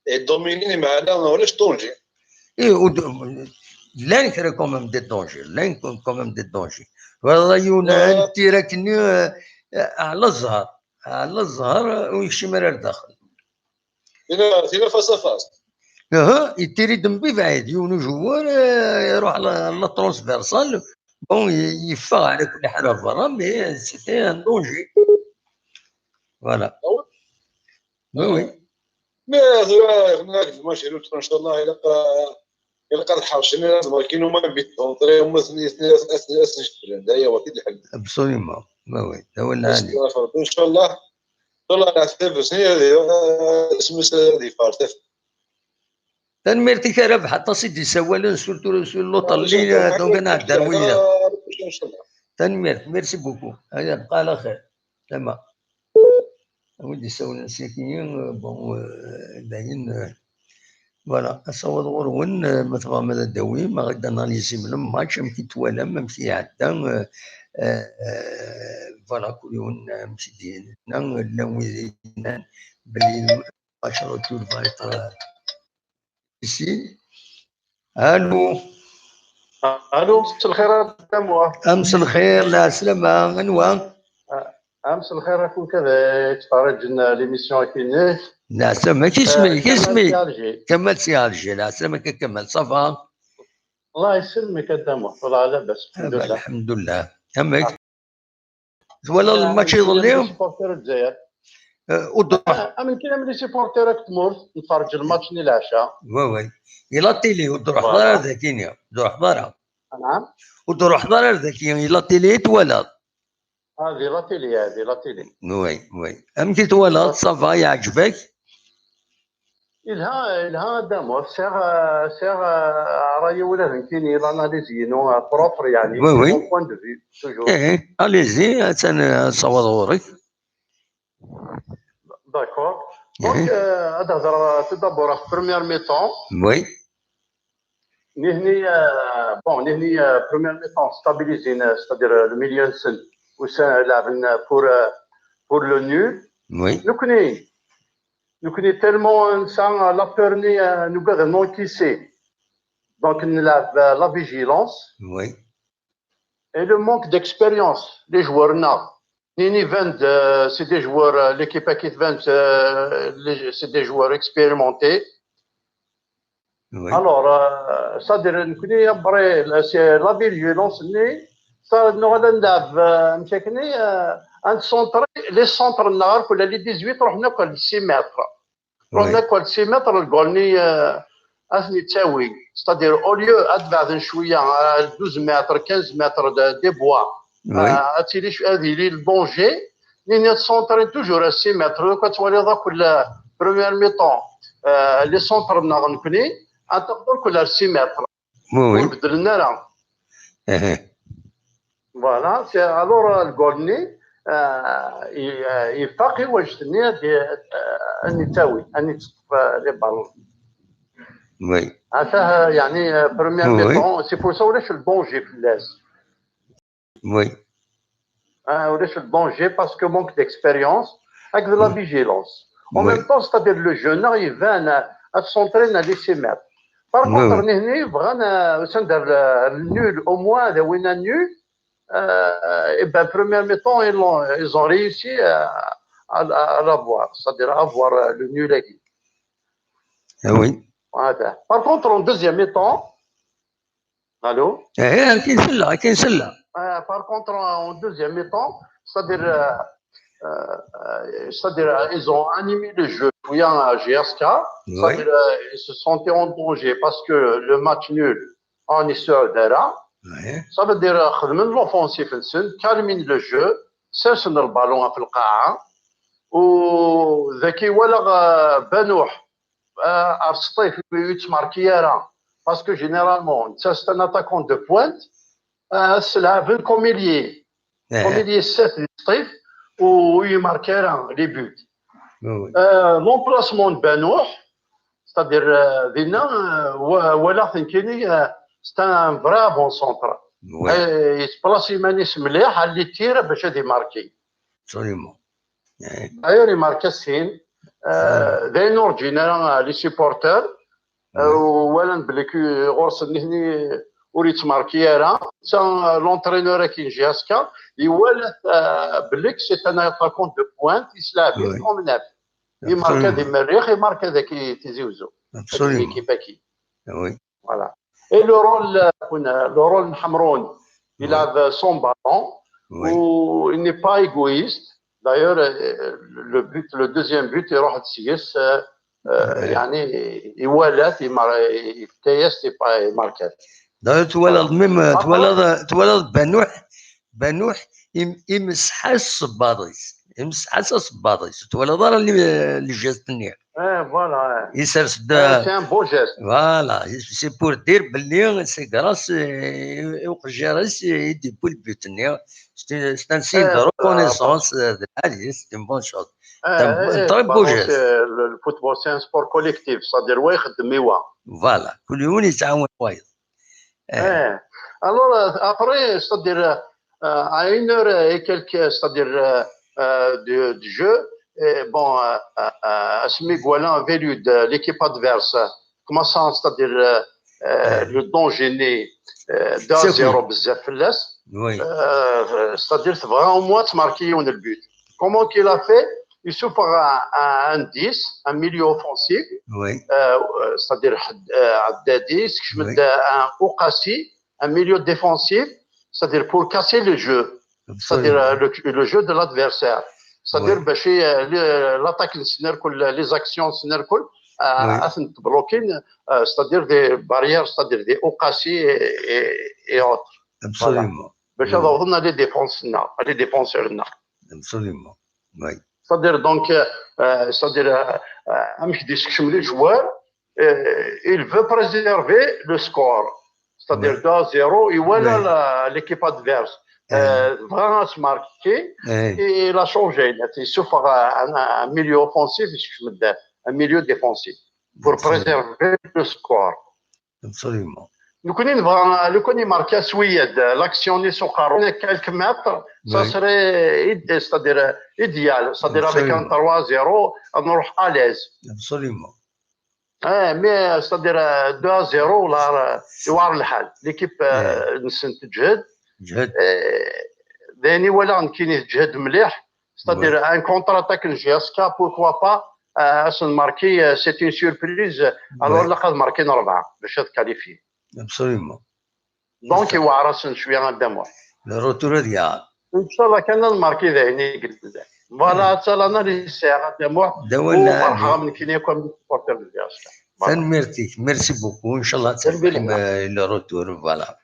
Et dominin, meɛna ulac danger. Eh, u d-, llan kra quand même des dangers, llan quand même des dangers. Wala yiwen n tirak-nni, eh, ɛla zzher, ɛla zzher, ur yekcim ara ar daxel. Tina, tina face à face. Aha, yettiri-d mebɛid, yiwen ujewwer, eh, iruḥ la, la transversale. Bon, y-, yeffeɣ ɛla kulli ḥal ar berra, mais c'était un danger. Voilà. Oui, oui. Mais tura, ɣnaq d maci, ncallah, ilaq, ilaq ad ḥercen, ad ẓmer kinu ma mi d-tonṭri, ma ten-, ad ten-ceflen, d aya waki d lḥel. Absolument. Oui, oui. D awal lɛali. Ncallah, ncallah, leɛtab-nsen ad, isem-is ad yeffeɣ. Tanemmirt-ik a Rabeḥ, aṭas i d-isawalen, surtout sur l'autre ligne, donc ad nɛeddi ar wiyaḍ. Tanemmirt, merci beaucoup. Aya, bqa ɛla xir. Tama. A wid d-isawlen sakini, bon, euh, dayen, euh, voilà, asawaḍ ɣur-wen, euh, ma tebɣam ad d-tawim, ad d-analisim le match, amek i t-twalam, amek i iɛedda, euh, euh, euh, voilà, kul yiwen, euh, amek i d-yenna, llan wid i yennan belli le match retour va être, euh, ici. Allô. Allô, مساء الخير a Dda Muḥ. Am s lxir, lɛeslama, anwa? Ah, مساء الخير, أخوك هذا يتفرج لنا l'émission كينيك. Lɛeslama, isem-ik, euh, isem-ik? Kamal si Alger. Kamal si Alger, lɛeslama-k a Kamal, ça va? الله يسلمك a Dda Muḥ, والله لاباس، الحمد لله. الحمد لله. Amek? Twalaḍ lmatch iḍelli? Supporter Lezzayer. Eh, ur d-ruḥ. Ah, am nekk am les supporters akk tmurt, nferrǧ lmatch-nni leɛca. Oui, oui. I la télé, ur d-ruḥeḍ ara ar dakini, ur d-ruḥeḍ ara. Anɛam? Ur d-ruḥeḍ ara ar daki, i la télé i twalaḍ? Ah, di la télé, ah, di la télé. Oui, oui. Amek i twalaḍ? Ça va, yeɛǧeb-ak? Yelha, yelha a Dda Muḥ. Sɛiɣ, sɛiɣ, eh, ṛṛay-iw ula d nekkini, l'analyse-inu, eh, propre, yeɛni, oui, oui, mon point de vue, toujours. Eh, allez-y, attan, eh, asawaḍ ɣur-k. D'accord. Donc, eh, euh, ad hedreɣ, eh, tout d'abord ɣef première mi-temps. Oui. Nihni, euh, bon, nihni, euh, première mi-temps stabilisé, euh, c'est-à-dire, euh, le milieu-nsen, usan, euh, laɛben, euh, pour, euh, pour le nul. Oui. Nekkni, nekkni tellement nesɛa la peur-nni, euh, nugad ad n-encaisser. Donc, nlɛeb, euh, la vigilance. Oui. Et le manque d'expérience, les joueurs-nneɣ. Nini tban-d, euh, c'est des joueurs, euh, l'équipe-agi tban-d, euh, les, c'est des joueurs expérimentés. Oui. Alors, euh, c'est-à-dire, nekkni, après, la, c'est la vigilance-nni, ça, nuɣal ad nlɛeb, euh, amek akken, euh, ad nessentrer les centres-nneɣ, akk les dix-huit, ruḥen akk ar six mètres. Ruḥen akk ar six mètres, le goal-nni, euh, ad ten-ittawi. C'est-à-dire, au lieu ad beɛden cwiya, euh, douze mètres, quinze mètres de, des bois, euh, ad tili c-, ad yili le danger, nini ad centrer toujours à six mètres. Donc, ad twaliḍ akk le premier mi-temps, euh, les centres-nneɣ nekkni, ad teqḍer kul ar six mètres. Oui, oui. Ur beddlen ara. Voilà, c'est, alors, euh, le goal-nni, euh, i-, euh, ifaq i wajed-nni ad i-, euh, ad n-ittawi, ad n-iteṭṭef, euh, les ballons. Oui. Atah, euh, yeɛni, euh, première mi-temps, c'est pour ça ulac le danger fell-as. Oui. Ah, ulac le danger parce que manque d'expérience, avec de la vigilance. En même temps, c'est-à-dire le jeu-nneɣ iban, euh, ad centrer à les six mètres. Par contre, nihni, bɣan, euh, usan-d ar le, le nul, au moins, ad awin un nul. Euh, et ben, première mi-temps, ils l'ont, ils ont réussi, euh, à, à l'avoir, c'est-à-dire avoir le nul. Ah oui. Voilà. Par contre, en deuxième mi-temps, allô? Eh, akken sella, akken sella. Euh, par contre, en deuxième mi-temps, c'est-à-dire, euh, euh, euh, c'est-à-dire, euh, ils ont animé le jeu. Puis en G S K, c'est-à-dire, euh, ils se sentaient en danger parce que le match nul, on est sûr de là. Ouais. Ça veut dire, euh, خدمن l'offensive, calmé le jeu, سرسن البالون في القاعة. وذاكي ولا، آه، بنوح، آه، ار سطيف يتماركي راه. Parce que généralement, c'est un attaquant de pointe, آه، سلعبن comme ailier. Comme Eh, ailier sept, سطيف، ويماركي راه les buts. oui. آه، l'emplacement de بنوح، c'est-à-dire, آه، دينا، آه، و-، ولا ثنكيني، آه، c'est un vrai avant-centre. Oui, آه، يتبلاصي مانيس مليح على les tirs باش غادي يماركي. Absolument. Eh, D'ailleurs, يماركا السين. آه، داين ور جينا راه les supporters، آه، ولان بلي كي غورس نهني ور يتماركي راه. تا l'entraîneur كي جي اس كا يولات، آه، بلي c'est un attaquant de pointe، يسلعب Oui. comme neuf. يماركا دي Absolument. مريخ، يماركا ذاك تيزي وزو. Absolument. L'équipe كي. Oui. Voilà. Et le rôle, euh, le rôle de Hamroun, il Oui. a son ballon, Oui. Où il n'est pas égoïste. D'ailleurs, euh, le but, le deuxième but, il aura six, euh, euh, Ouais. يعني, il voit là, il mar-, il تيست, il par-, il marque. D'ailleurs, tu vois Voilà. le même, tu vois le, tu vois le Banouh, Banouh, il, il me s'hasse ce badris. Il me s'hasse ce badris. Tu vois le, le, le geste, Eh, voilà. Il sert Eh, de, c'est un beau geste. Voilà, c'est pour dire que c'est grâce, euh, au Géris, il débouche le but. C'est, c'est un signe Eh, de reconnaissance, euh, de la liste, c'est une bonne chose. Eh, C'est un, un eh, très beau pardon, geste. c'est le, le football, c'est un sport collectif, c'est-à-dire, ouais, de mémoire. Voilà. كل يوم يتعاون واحد. Eh. Alors, euh, après, c'est-à-dire, euh, à une heure et quelques, c'est-à-dire, euh, euh, de, de jeu, et bon, euh, euh, euh, Asmi Goualin avait lu de l'équipe adverse, commençant, c'est-à-dire, euh, euh, Eh. le danger né, euh, deux à zéro بزاف في اللاس. Oui. Euh, c'est-à-dire, c'est vraiment moi qui marqué le but. Comment qu'il a fait? Il souffre un, un dix, un milieu offensif, Oui. euh, euh, c'est-à-dire, euh, Haddadi, Oui. un Ouqassi, un milieu défensif, c'est-à-dire pour casser le jeu, c'est-à-dire, euh, Absolument. le, le jeu de l'adversaire. C'est-à-dire, Oui. باش, euh, le, l'attaque, les actions, c'est-à-dire, euh, Oui. à bloquer, euh, c'est-à-dire des barrières, c'est-à-dire des Ouqassi et, et, et autres. Absolument. باش Oui. هذا وصلنا les défenses, les défenseurs. Absolument. Oui. C'est-à-dire, donc, euh, euh, c'est-à-dire, euh, euh, amek d-isekcem les joueurs, euh, il veut préserver le score. C'est-à-dire, Oui. deux à zéro, il voit Oui. la, l'équipe adverse. Eh. Euh, vraiment se marquer, Eh, et il a changé. Il a fait souffrir un, un milieu offensif, un milieu défensif, pour Absolument. préserver le score. Absolument. لو كان يبغى، لو كان يماركا سويد، l'action ني سوقارو، quelques mètres, ça Oui. serait id-, c'est-à-dire, euh, idéal, c'est-à-dire avec un Absolument. trois zéro, on aura à l'aise. Absolument. Eh, mais, c'est-à-dire, euh, deux à zéro, là, euh, يوار الحال. L'équipe, euh, نسن تجهد. جهد. Euh, داني ولا كاين يتجهد مليح. C'est-à-dire, Oui. un contre-attaque, G S K, pourquoi pas, euh, à se marquer, euh, c'est une surprise. Alors, Oui. la case marqué normal, باش تكاليفي. Absolument. Donc, C'est ça. يوعر سن شوية غدا موا. Le retour de Diaz. إن شاء الله كان نماركي ذهني قلت لك. Voilà, حتى لانا لي ساعة غدا موا. داولنا ومرحبا عندي. من كينيا كوم سبورتر ديال. Voilà. Merci, merci beaucoup. إن شاء الله سلمي تلحقي لنا. ب-، le retour. Voilà.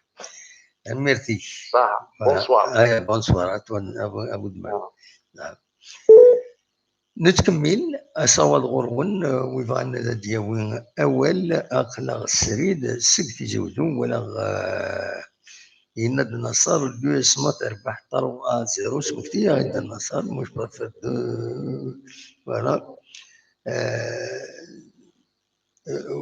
Merci. صح. Voilà. Bonsoir. آه، bonsoir. أتون-، أبو، أبو دمار. آه. نعم. نتكمل. أصوات غرون، آه، ويبغى أن هذا دياوي أول أخلاق السريد، سكتي زوزو ولا غ-، يناد النصر، اليو اس مات ربح trois zéro، سمكتي يا عند النصر، مش بارفير دو، voilà. آه، آه،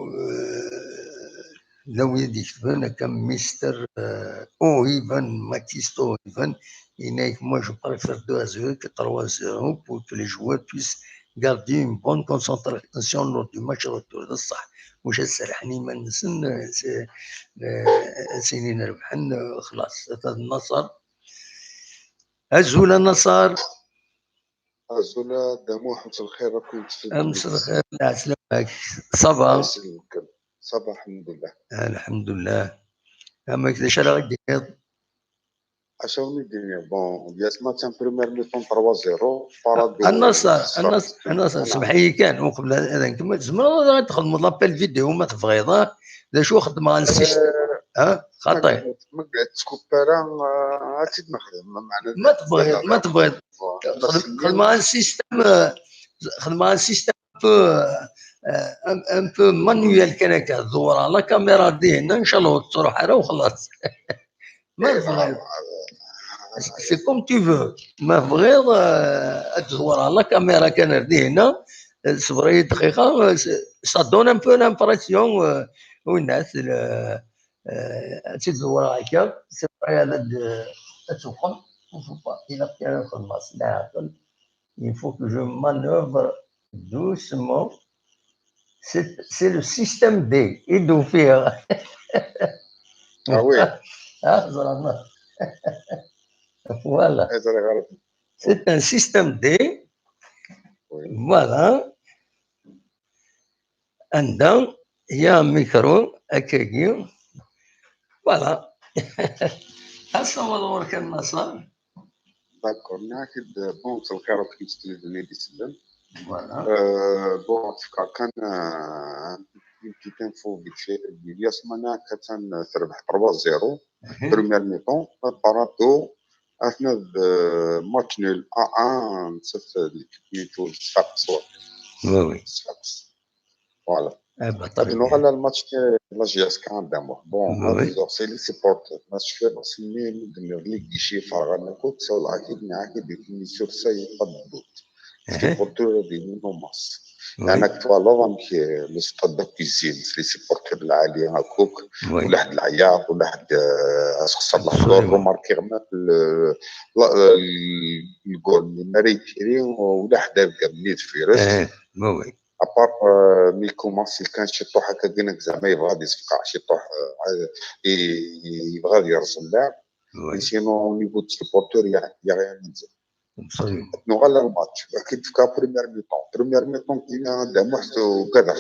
لو يدي يكتبن كم مستر، آه، أو إيفان ماتيستو إيفان، إنايك moi je préfère deux à zéro que trois zéro pour que les joueurs puissent garder une bonne concentration lors du match retour. هذا الصح. واش السرحني ما نسن، آه، سي-، آه، سنين ربحن، آه، خلاص. هذا النصر. أزول النصر. Azul a Dda Muḥ, مساء الخير، راكم تسلموا؟ مساء الخير، العسلامة. صافا؟ يسلمك. صافا، الحمد لله. الحمد لله. أما كذا شرا غدير؟ اش راهم يديروا؟ بون، الياس ماتش ان بروميير ميطون ثلاثة صفر، بارادو. النصر، النصر، النصر، سمح لي كان، وقبل هذا نكمل، تزمر تخدم لابيل فيديو ما تبغيض، ها؟ لا شو خدمة على السيستم. ها؟ خاطي. ما قعدت تكوبارا، آه، عاد نخدم، ما معنى ما تبغيض، ما تبغيض. خدمة على السيستم، آه، خدمة على السيستم. بو، آه، ان بو مانويال كان هكا، تدور على كاميرا دي هنا، ان شاء الله تروح على وخلاص. ما تبغيض. سي كوم تي فو. ما تبغيض، آه، تدور على كاميرا كان دي هنا، صبري دقيقة، سا دون ان بو لامبرسيون، آه، والناس، آه، آه، تدور هكا، سي فري هذا د-، تتوقف، وفوق إلا كان الخدمة، لا يعقل. Il faut que je manœuvre doucement. C'est, c'est le système D. يدو فيها. Ah oui. Ah, زعما. Voilà. هذا غير C'est un système D. Oui. Voilà. عندها يا ميكرو هكاكي. Voilà. السلام عليكم النصر. داكور، ناكد. بون، مساء الخير، راكم تسلموا دي سلم. Voilà. آه، بون، تفكر كان، آه، بيتي تانفو فيت في الياس مانا كان تربح ثلاثة صفر، بروميير ميطون، بارادو، اثنا ماتش نول ا ا، نسيت ليكيب نيتو، صفاقس. Oui, oui. صفاقس. فوالا. Eh ben, très هاد نوع bien. على الماتش تاع لا جي اس كا عندهم. بون، Oui. هاد سي لي سيبورتر، ماتش فيه بس مي مدمر لي كيشي فارغ انا كنت سول اكيد معاك ديك ميسيور سي قد دوت. إيه. سيبورتر دي نو ماس. Oui. انا كنت والو دونك لو ستاد دو كوزين، لي سيبورتر العالي هاكوك، Oui. ولا حد العياط، ولا حد، آه، اش خصنا نهضر، Absolument. روماركي غير ال-، لا، ال-، الجول اللي ماري كيري، ولا حد بقى منيت فيروس. Eh, oui, oui. ابار، آه، مي كومونسي كان شي طوح هكا، قلنا زعما يبغى غادي يصفقع شي طوح، آه، ي-، ي-، يبغى غادي يرسم اللعب. Oui. سينو، او نيفو دو سيبورتور، يا، يا غير نزل. Absolument. نوغال الماتش، اكيد في كا بروميير ميطون. بروميير ميطون كاينه دعم واحد وكذا،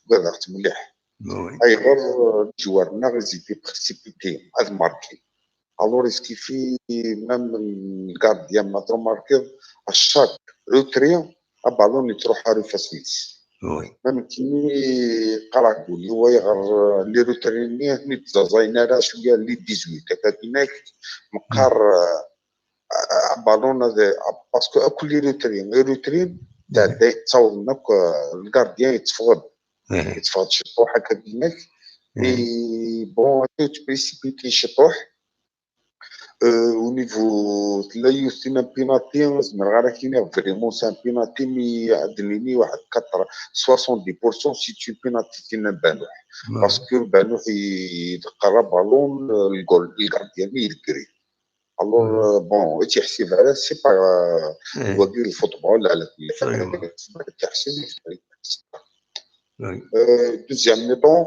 وكذا مليح. Oui. اي غير الجوار نا غير زيدي بريسيبيتي هاد ماركي. الور اسكيفي ميم الكارديان ما تروماركي، اشاك روتري ابالون يتروح على فاسيلس. Oui. ميم كيني قراكولي هو يغر لي روتري ني تزازاينا راه شويه لي ديزويت هكا كيناك مقار، آه، بالون هذا، باسكو اكل لي روتري، لي روتري تاع إيه. داي تصاوب لك، آه، الكارديان يتفغد، إيه. يتفغد شي طوح هكا كيناك. إيه. اي بون، بريسيبيتي شي طوح. آه، او نيفو لا يوثينا بيناتي، زعما غير كاين فريمون سان بيناتي، مي عندني واحد كاتر سواسون دي بورسون سي تو بيناتي تينا بانوح. Oui. باسكو بانوح يدق لا بالون، آه، الجول، الكارديان يدكري. الور، آه، بون، تيحسب على سي با، آه، إيه. هو ديال الفوتبول على كل حال. Absolument. تيحسب. Oui. آه، دوزيام ميطون،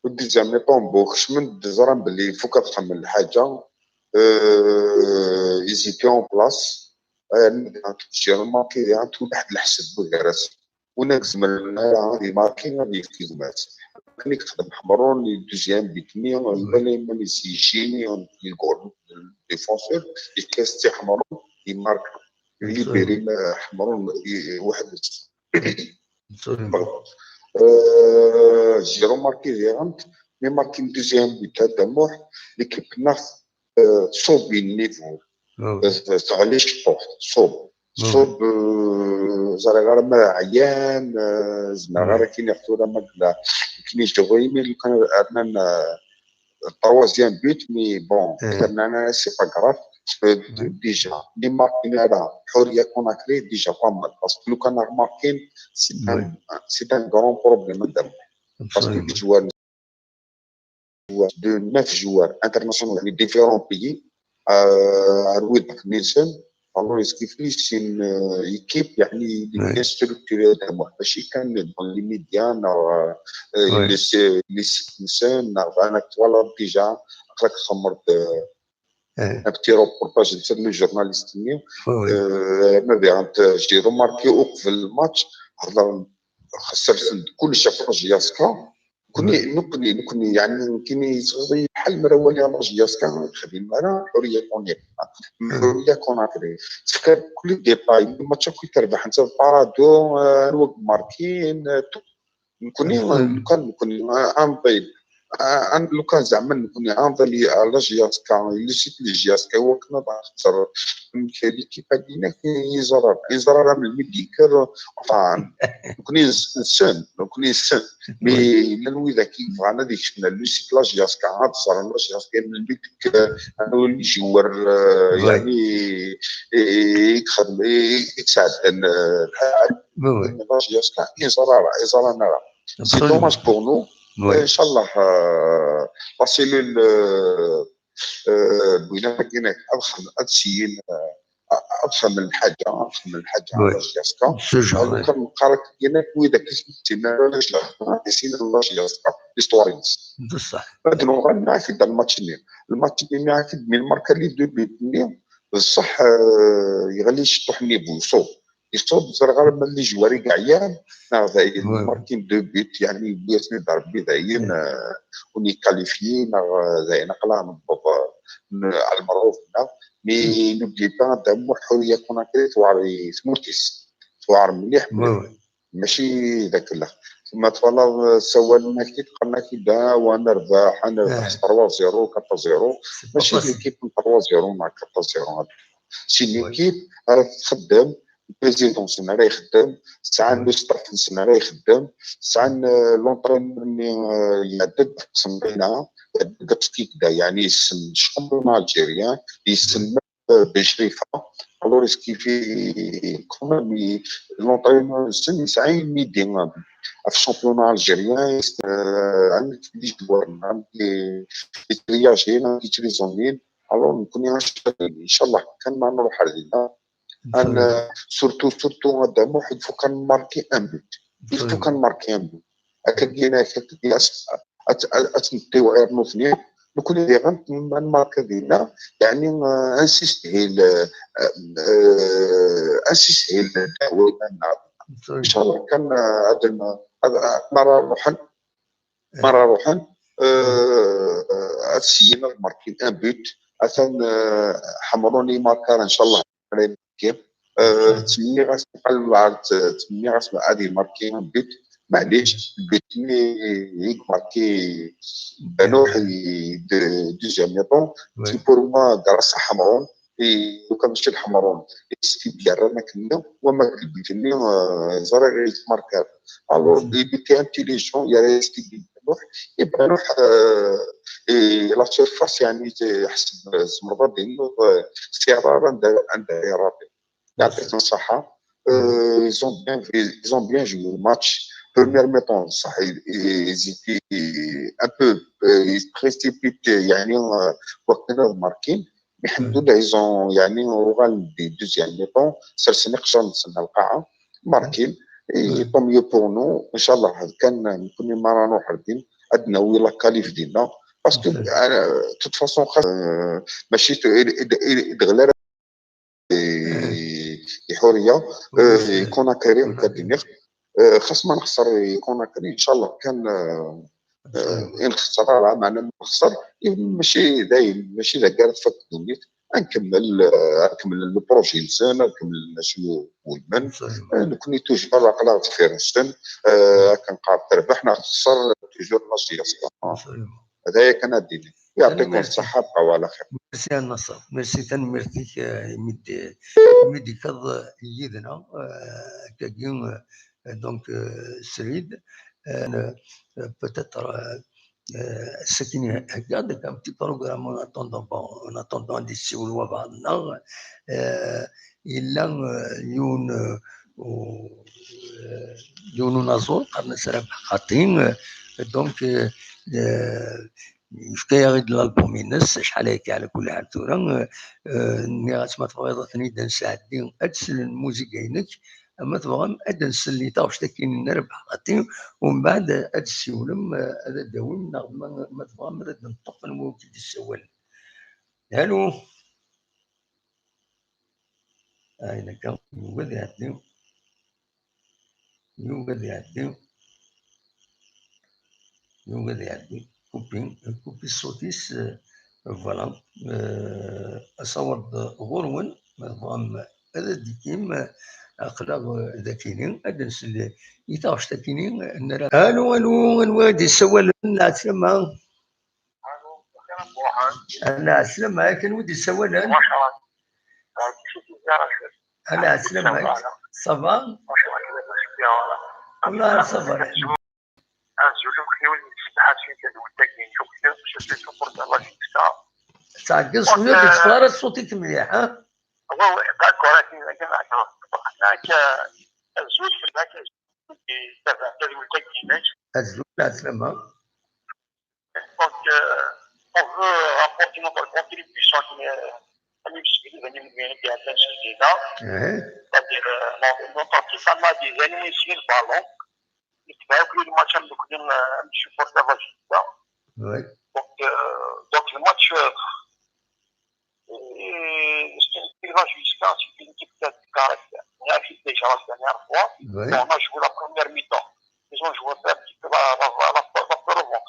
دوزيام ميطون بوكس من الجزرة بلي فوق تخمم الحاجة. آه، ايزيتي اون بلاس. آه، جيرمان كي عندو واحد الحسد بوغارس. وناكس من هنا غادي ماركي غادي يفكي مات. كان يخدم حمرون دوزيام بيتني، ولا ما يسيجيني الجول ديفونسور، يكاستي حمرون يمارك. ليبيري حمرون واحد. Absolument. آه، جي روماركي فيغنت، مي ماركي دوزيام بيت هذا موح، ليكيب ناس، آه، تصوب النيفو. Oui. تعليش طوح، صوب. مم. صوب، آه، زرا غير ما عيان، آه، زعما مم. غير كاين يقتل ما بلا. كاين يجي غير مي كان عندنا، آه، تروازيام بيت، مي بون، إيه. كتبنا انا سي با غراف. ديجا لي ماركين على حوريه كوناكري ديجا با مال، باسكو لو كان ماركين سي ان، سي ان غران بروبليم مدام. باسكو Absolument. جوار، جوار دو نيف جوار انترناسيونال، يعني ديفيرون بيي، آه، رويد نيلسون. الور كيف لي سي ان ايكيب يعني لي Oui. بيان ستركتوري، ماشي كان دون لي ميديا، نا، آه، Oui. لي سي، لي سيت نيلسون، نا، انا كنت والله ديجا قراك خمرت، آه، Un petit reportage n le journaliste-nni. Ma d-, j'ai remarqué uqbel lmatch, hḍren, sersen-d kullec ɣef la J S K. Nekkni, nekkni, nekkni, yeɛni, nekkini yettɣiḍ-iyi lḥal mi ara waliɣ la J S K ur texdim ara Ḥuriya Conakry. Ḥuriya Conakry. Tefka-d kul détail, match akk i terbeḥ, netta d parado, anwa i imarkin, tout. Nekkni, lukan nekkni, anḍil, lukan zeɛma nekkni anḍil la J S K, le site n la J S K, i wakken ad nexser amek l'équipe-agi-inek yeẓra, yeẓra ara melmi d-yekker, enfin, nekkni nessen, nekkni nessen. Mais llan widak i yebɣan ad ikecmen le site la J S K, ad ẓren la J S K melmi d-tekker, anwa les joueurs, yeɛni, i, i, i ixedm-, i, i yesɛeddan, eh, lḥal. La J S K, ur yeẓra ara, ur yeẓra ara. C'est dommage pour nous. Inchallah, eh, la cellule, eh, eh, Bouina Guinée, ad xedmen, ad syin, eh, ad xedmen lḥaǧa, ad xedmen lḥaǧa, la J S K. Lukan neqqar akken, widak i s-yettin la J S K, ad issinen la J S K, l'histoire-ines. Ad nuɣal nɛak-d lmatch-nni. Lmatch-nni nɛak-d mi nmarka les deux buts-nni, bṣeḥ, eh, yeɣli ciṭuḥ-nni bu iṣubb. Iṣubb, ẓriɣ arma les joueurs i yeɛyan, neɣ dayen markin deux buts, yeɛni yewwi-yasen-id Rebbi dayen, eh, ur nikalifyi, neɣ, eh, dayen aql-aɣ newweḍ, eh, n-, ar lmerɣub-nneɣ. Mais n'oublie pas, Dda Muḥ, Ḥuriya Conakry tewɛer i tmurt-is. Tewɛer mliḥ, mliḥ. Mačči d akellax. Ma twalaḍ, eh, ssawalen-ak-id, qqaren-ak-id, ah, wa nerbeḥ, ad nerbeḥ s trois zéro, quatre zéro. Mačči d l'équipe n trois zéro neɣ quatre zéro. C'est une équipe ara txeddem, le président-nsen ara ixeddem, sɛan le staff-nsen ara ixeddem, sɛan, eh, l'entraîneur-nni, eh, iɛedda-d deg Qsenṭina, iɛedda-d deg Skikda, yeɛni yessen championnat algérien, yessen, eh, Bejrifa. Alors, est-ce qu'il fait quand même, il, l'entraîneur-nsen yesɛa une idée, eh, ɣef championnat algérien, eh, amek les joueurs, amek les, les triagés, amek les zones. Alors, nekkni, inchallah, kan ma nruḥ ar dinna, surtout, surtout, Dda Muḥ, il faut kan marquer un but. Il faut kan marquer un but. Akka, akka, akka, ad, ad, ad tent-tiwɛir nutni. Nekkni diɣen ma nmarka dinna, yeɛni, eh, ad nessishil, eh, eh, ad nessishil ddeɛwa iman-nneɣ. Inchallah kan, eh, ad n-, ad, ad, mi ara ruḥen, mi ara ruḥen, eh, ad syin ad markin un but. Atan, eh, Ḥemrun imarka, inchallah. Eh, ttmenniɣ-as, ttmenniɣ-as ad imarki un but, maɛlic, but-nni i imarki Banuḥ i de-, deuxième mi-temps, c'est pour moi grâce à Ḥemrun, i, lukan mačči d Ḥemrun, i s-t-id-yerran akken-nni, wama deg but-nni, eh, ẓriɣ i t-markiɣ. Alors, il était intelligent, yerra-yas-t-id i Banuḥ, i Banuḥ, eh, i la surface, yeɛni, ḥseb tzemreḍ ad d-tiniḍ, eh, s tirara anda, anda i rabi. Yeɛṭiken ṣṣeḥḥa. Euh, ils ont bien, ils ont bien joué le match. Première mi-temps, ça, ils, ils étaient un peu, euh, ils précipitent, yeɛni, euh, wakken ad markin. Mais, alḥemdulillah, ils ont, yeɛni, uɣalen di deuxième mi-temps, sersen iqejjar-nsen ar lqaɛa, markin. Et tant mieux pour nous. Inchallah, kan nekkni mi ara nruḥ ar din, ad nawi la qualif dinna. Parce que, euh, de toute façon, xas, euh, mačči t-, i, i, i, i d-ɣli ara i, i Ḥuriya, euh, i Conakry, nekk ad d-iniɣ, euh, xas ma nexser i Conakry, inchallah, kan, euh, euh, i nexser ara, meɛna ma nexser, i, mačči dayen, mačči d akka ara tfak ddunit. Ad nkemmel, euh, ad kemmlen le projet-nsen, ad kemmlen acu welmen. Euh, nekkni toujours aql-aɣ deffir-nsen, euh, akken qqar terbeḥ neɣ texser, toujours la J S K. D aya kan ad d-iniɣ. Yeɛṭikum ṣṣeḥḥa, bqaw ɛla xir. Merci a Naṣer. Merci, tanemmirt-ik, eh, imi d-, imi d-ikeḍ, eh, yid-neɣ, eh, akkagi, eh, donc, eh, srid, eh, eh, peut-être, eh, eh, ass-agi heggaɣ-d un petit programme en attendant, bon, en attendant ad d-yessiwel wabɛaḍ-nneɣ, eh, yella, eh, yiwen, eh, u-, eh, yiwen unaẓur, qqaren-as Rabeḥ Xaṭi, eh, donc, eh, eh, yefka-yaɣ-id l'album-ines, acḥal ayagi ɛla kulli ḥal tura, eh, eh, nniɣ-as ma tebɣiḍ ad ten-id-nesɛeddi, ad slen lmuziga-inek, ma tebɣam ad nsel i taɣect-agi n Rabeḥ Xaṭi, umbeɛd ad d-ssiwlem, eh, ad d-awim, neɣ ma, ma tebɣam ad d-neṭṭef anwa i k-id-issawalen. Allô? Ayen akka, yugi ad iɛeddi. Yugi ad iɛeddi. Yugi ad iɛeddi. Kupi, kupi ṣṣut-is, euh, voilà. Euh, asawaḍ ɣur-wen, ma tebɣam ad d-tikim, aql-aɣ, euh, dakini, ad nsel i taɣect akini, nra. Allô, allô, anwa i d-yessawalen? Ɛeslama. Ɛeslama, ɛeslama, akken wi d-yessawalen? Ɛeslama, ça va? Wallah, ça va. Azul akk i win yettsetḥan si tadwilt-agi, je suis pour la justice. Tɛeggeḍ cwiya, ur d-yeṭṭif ara ṣṣut-ik mliḥ, ha? Oui, oui, d'accord, akken, akken, akken. Nekk, euh, azul fell-ak, azul di tadwilt-agi-inek. Azul, ɛeslama. Donc, euh, on veut apporter notre contribution, euh, à l'Université de Venimiguen qui a fait ce débat. C'est-à-dire, euh, notre, notre artisanat des animaux ici, le ballon. Il va inclure le match de Kudin, euh, un supporter va jouer. Oui. Donc, euh, donc, le match, euh, et c'est une équipe va jusqu'à, c'est une équipe qui a du caractère. On a vu déjà la dernière fois. Oui. On a joué la première mi-temps. Ils ont joué un petit peu la, la, la, la, la, la,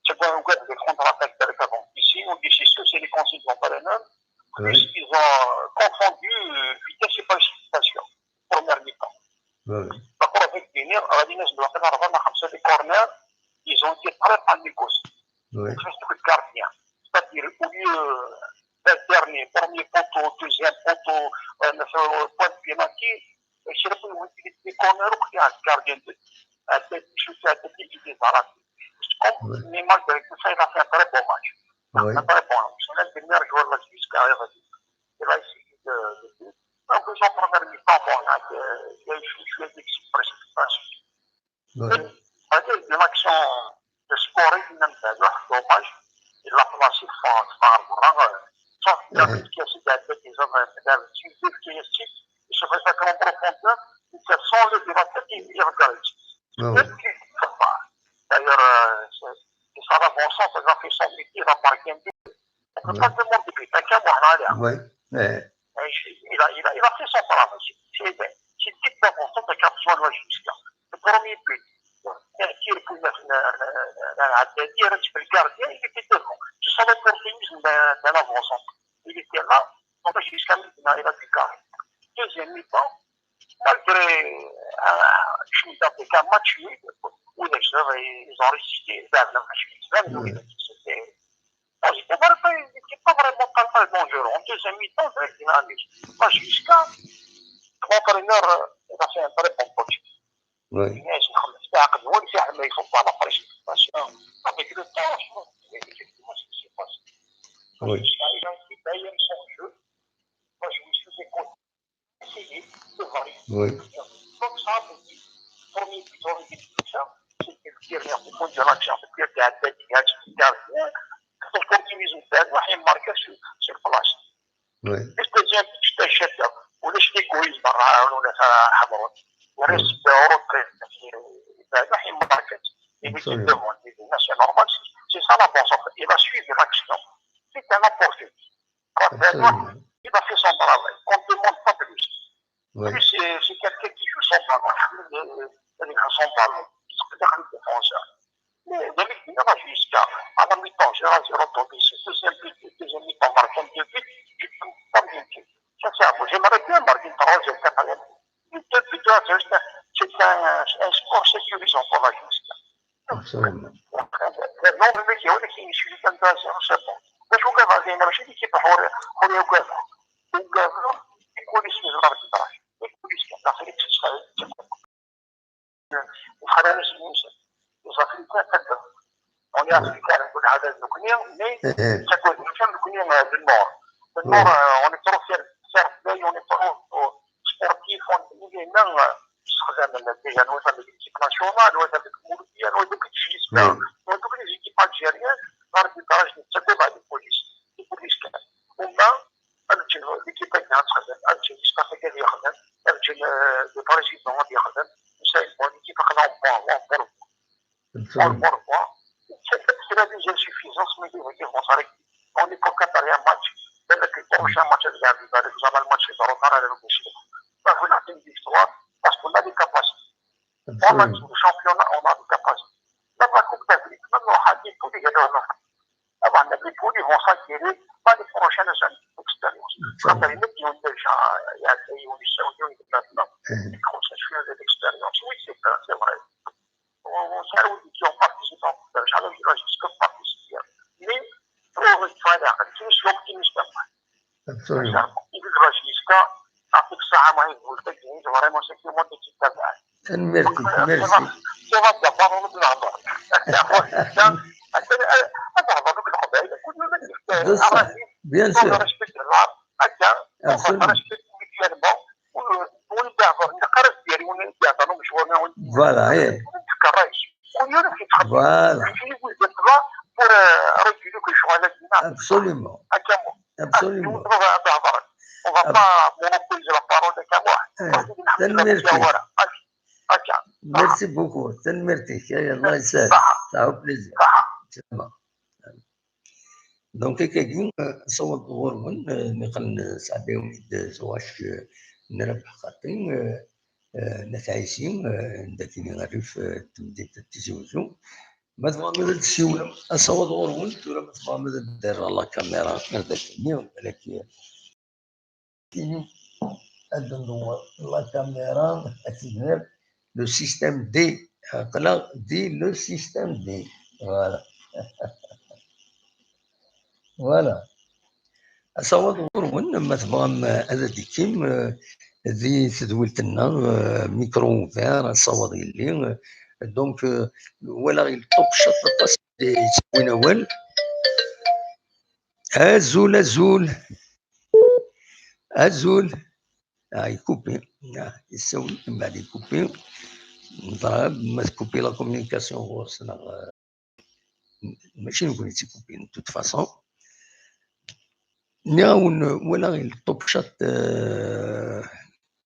c'est quoi, on regarde les contre-attaques avec avant. Ici, on dit, c'est sûr, c'est les consignes d'entraîneur. Oui. Ils ont, euh, confondu, euh, vitesse et précipitation. Première mi-temps. Oui, oui. La première mi-temps, غادي الناس بلا خطر، راه خمسة des corners, ils ont été très paniqués. Oui. Surtout le gardien. C'est-à-dire, au lieu, euh, d'interner, premier poteau, deuxième poteau, euh, point de penalty, يشرب ويدير دي كورنر وخديها الكارديان دو. هذا يشوف هذا اللي يجي زعلان. كوم، مي مالغري تو سا، il a fait un très bon match. Oui. Un très bon match. C'est l'un des meilleurs joueurs de la Suisse qui arrive. Il a essayé de, de, de. En plus, en première mi-temps, bon, il a, euh, il a eu شوية ديك البريسيبيتاسيون. Oui. هذه لاكسيون سكوري من بعد، واحد دوماج، الا بلاصي في الفار برا، صافي. كياسي بعد ديك زعما، بعد سيزي كياسي، يشوف هذاك اون بروفوندور، يتسون لو ديفاتور كي يغكر. Oui. D'ailleurs, euh, c'est, c'est ça l'avancée, ça fait son métier, il va marquer un but. On peut pas demander plus. T'as qu'à voir, là, là. Oui. Il a, il a, il a fait son travail. C'est, c'est, c'est une petite avancée, t'as qu'à besoin de la justice. Le premier but, un tir pour le, le, le, le gardien, il était devant. C'est ça l'opportunisme d'un, d'un avançant. Il était là, donc jusqu'à maintenant, il a du carré. Deuxième mi-temps, malgré, euh, je suis avec un match nul, où les joueurs, ils ont résisté, ils ont résisté, c'était, c'était pas, c'était pas vraiment très, très dangereux. En deuxième mi-temps, très dynamique. Pas jusqu'à l'entraîneur, euh, il a fait un très bon coach. Oui. Mais je crois que c'est un peu, il faut pas la précipitation. Avec le temps, je pense que c'est effectivement ce qui se passe. Oui. Il a été d'ailleurs son jeu. Moi, je me suis écouté. Essayer de varier. Oui. Donc, ça, pour dire, premier but, on dit tout ça, c'est que le dernier, au point de l'action, c'est que le gardien, il a dit, il a dit, l'opportunisme, c'est un noir et marqué sur, sur place. Oui. Le deuxième but, c'est un chef-d'œuvre. On est chez l'égoïsme, on a fait un hamron. On reste en retrait. C'est un noir et marqué. Il était devant, il dit, c'est normal, c'est, c'est ça la pensée. Il a suivi l'action. C'est un opportuniste. Absolument. Il a fait son travail. On ne demande pas plus. Oui. Lui, c'est, c'est quelqu'un qui joue son ballon. Il joue son ballon. Il se fait des défenseurs. Mais, mais il va jusqu'à, à la mi-temps, zéro zéro pour Nice. Deuxième mi-, deuxième mi-temps, marqué deux buts, je peux pas bien dire. Sincèrement, j'aimerais bien marquer une troisième, quatrième. Une deux buts, là, c'est juste un, c'est un, un score sécurisant pour la Juve. Absolument. Non, mais qui, on est qui, je suis comme ça, c'est bon. Mais je vous dis, ماشي l'équipe حورية، حورية وكذا. وكذا، يكون اسمه الأربيتراج. يكون اسمه، داخل يتسخر. وخلينا نسمي، وصافي، نتقدم. On est africain, نقول هذا نكني، mais ça cause nous sommes نكني du Nord. Le Nord, euh, on est trop fiers, fiers de lui, on est trop, euh, sportifs, on est, euh, نستخدم déjà, نوصل l'équipe nationale, نوصل المولودية, نوصل الجيزة, نوصل les équipes algériennes, l'arbitrage, نتسكب على البوليس، البوليس كان. وما أرجو l'équipe تاعنا تخدم، أرجو الستاف كان يخدم، أرجو، آه، le président يخدم، نساعد l'équipe خدام بون، بون، بون. Absolument. Pour moi, c'est, c'est la deuxième suffisance, mais il faut dire, bon, ça, on est pour Qatar, il y a un match, Absolument. Championnat, on a des capacités. Même la Coupe d'Afrique, même au Hadid, tous les gars, on a. Avant, les poules, ils vont s'acquérir, pas les prochaines années d'expérience. Quand il y a des gens, il y a des gens, ils sont maintenant. Ils commencent à suivre l'expérience. Oui, c'est vrai, c'est vrai. On, on sait où ils ont participé en Coupe d'Afrique. Alors, je dis que participer. Mais, pour une fois, là, je suis optimiste. Absolument. Sincèrement. Il va jusqu'à, avec ça, moi, je vous le dis, vraiment, c'est que moi, qui t'avais. Tanemmirt-ik, merci. Ça va, ça va, ça va, ça va. Bien sûr, bien sûr. Absolument. Voilà, eh. Voilà. Absolument. Absolument. On va pas monopoliser la parole de Kamour. Eh, tanemmirt-ik. Merci beaucoup. Tanemmirt-ik. Yalla, Allah yesɛed. C'est un plaisir. Donc, akkagi, euh, nessaweḍ ɣur-wen, euh, niqal nesɛedda-yawen-id, euh, tuɣac, euh, n Rabaḥ Xaṭi, euh, euh, n At Ɛisi, euh, n dakin rrif, euh, n temdint n Tizi Uzzu. Ma tebɣam ad d-tessiwlem, nessaweḍ ɣur-wen, tura ma tebɣam ad d-rreɣ la caméra, ar dakini, balak, euh, Tini ad nḍewwer la caméra, ad tebder le système D. Aql-aɣ di le système D. Voilà. Voilà. Asawaḍ ɣur-wen, ma tebɣam, eh, ad d-tekkim, eh, di tedwilt-nneɣ, eh, micro ouvert, asawaḍ yelli. Eh, donc, eh, walaɣ il top chat aṭas i yettawin awal. Azul, azul. Azul. Ah, ikupi. Ah, yessawel, mbeɛd ikupi. Neẓra ma tkupi la communication ɣur-s neɣ, eh, mačči nekkni i tt-ikupin, de toute façon. Nniɣ-awen, walaɣ il top chat, eh,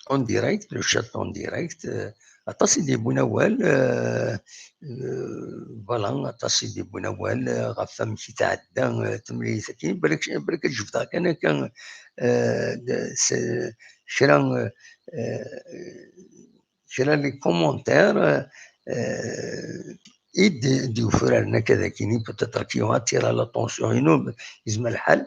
en direct, le chat en direct, eh, aṭas i d-yewwin awal, eh, eh, voilà, aṭas i d-yewwin awal, eh, ɣef wamek i tɛedda, eh, temlilit-agi. Balak, balak ad jebdeɣ kan akka, eh, d-, s-, kra, eh, kra les commentaires, eh, i d-, d-yufraren akka d akini, peut-être qui ont attiré l'attention inu, yezmer lḥal,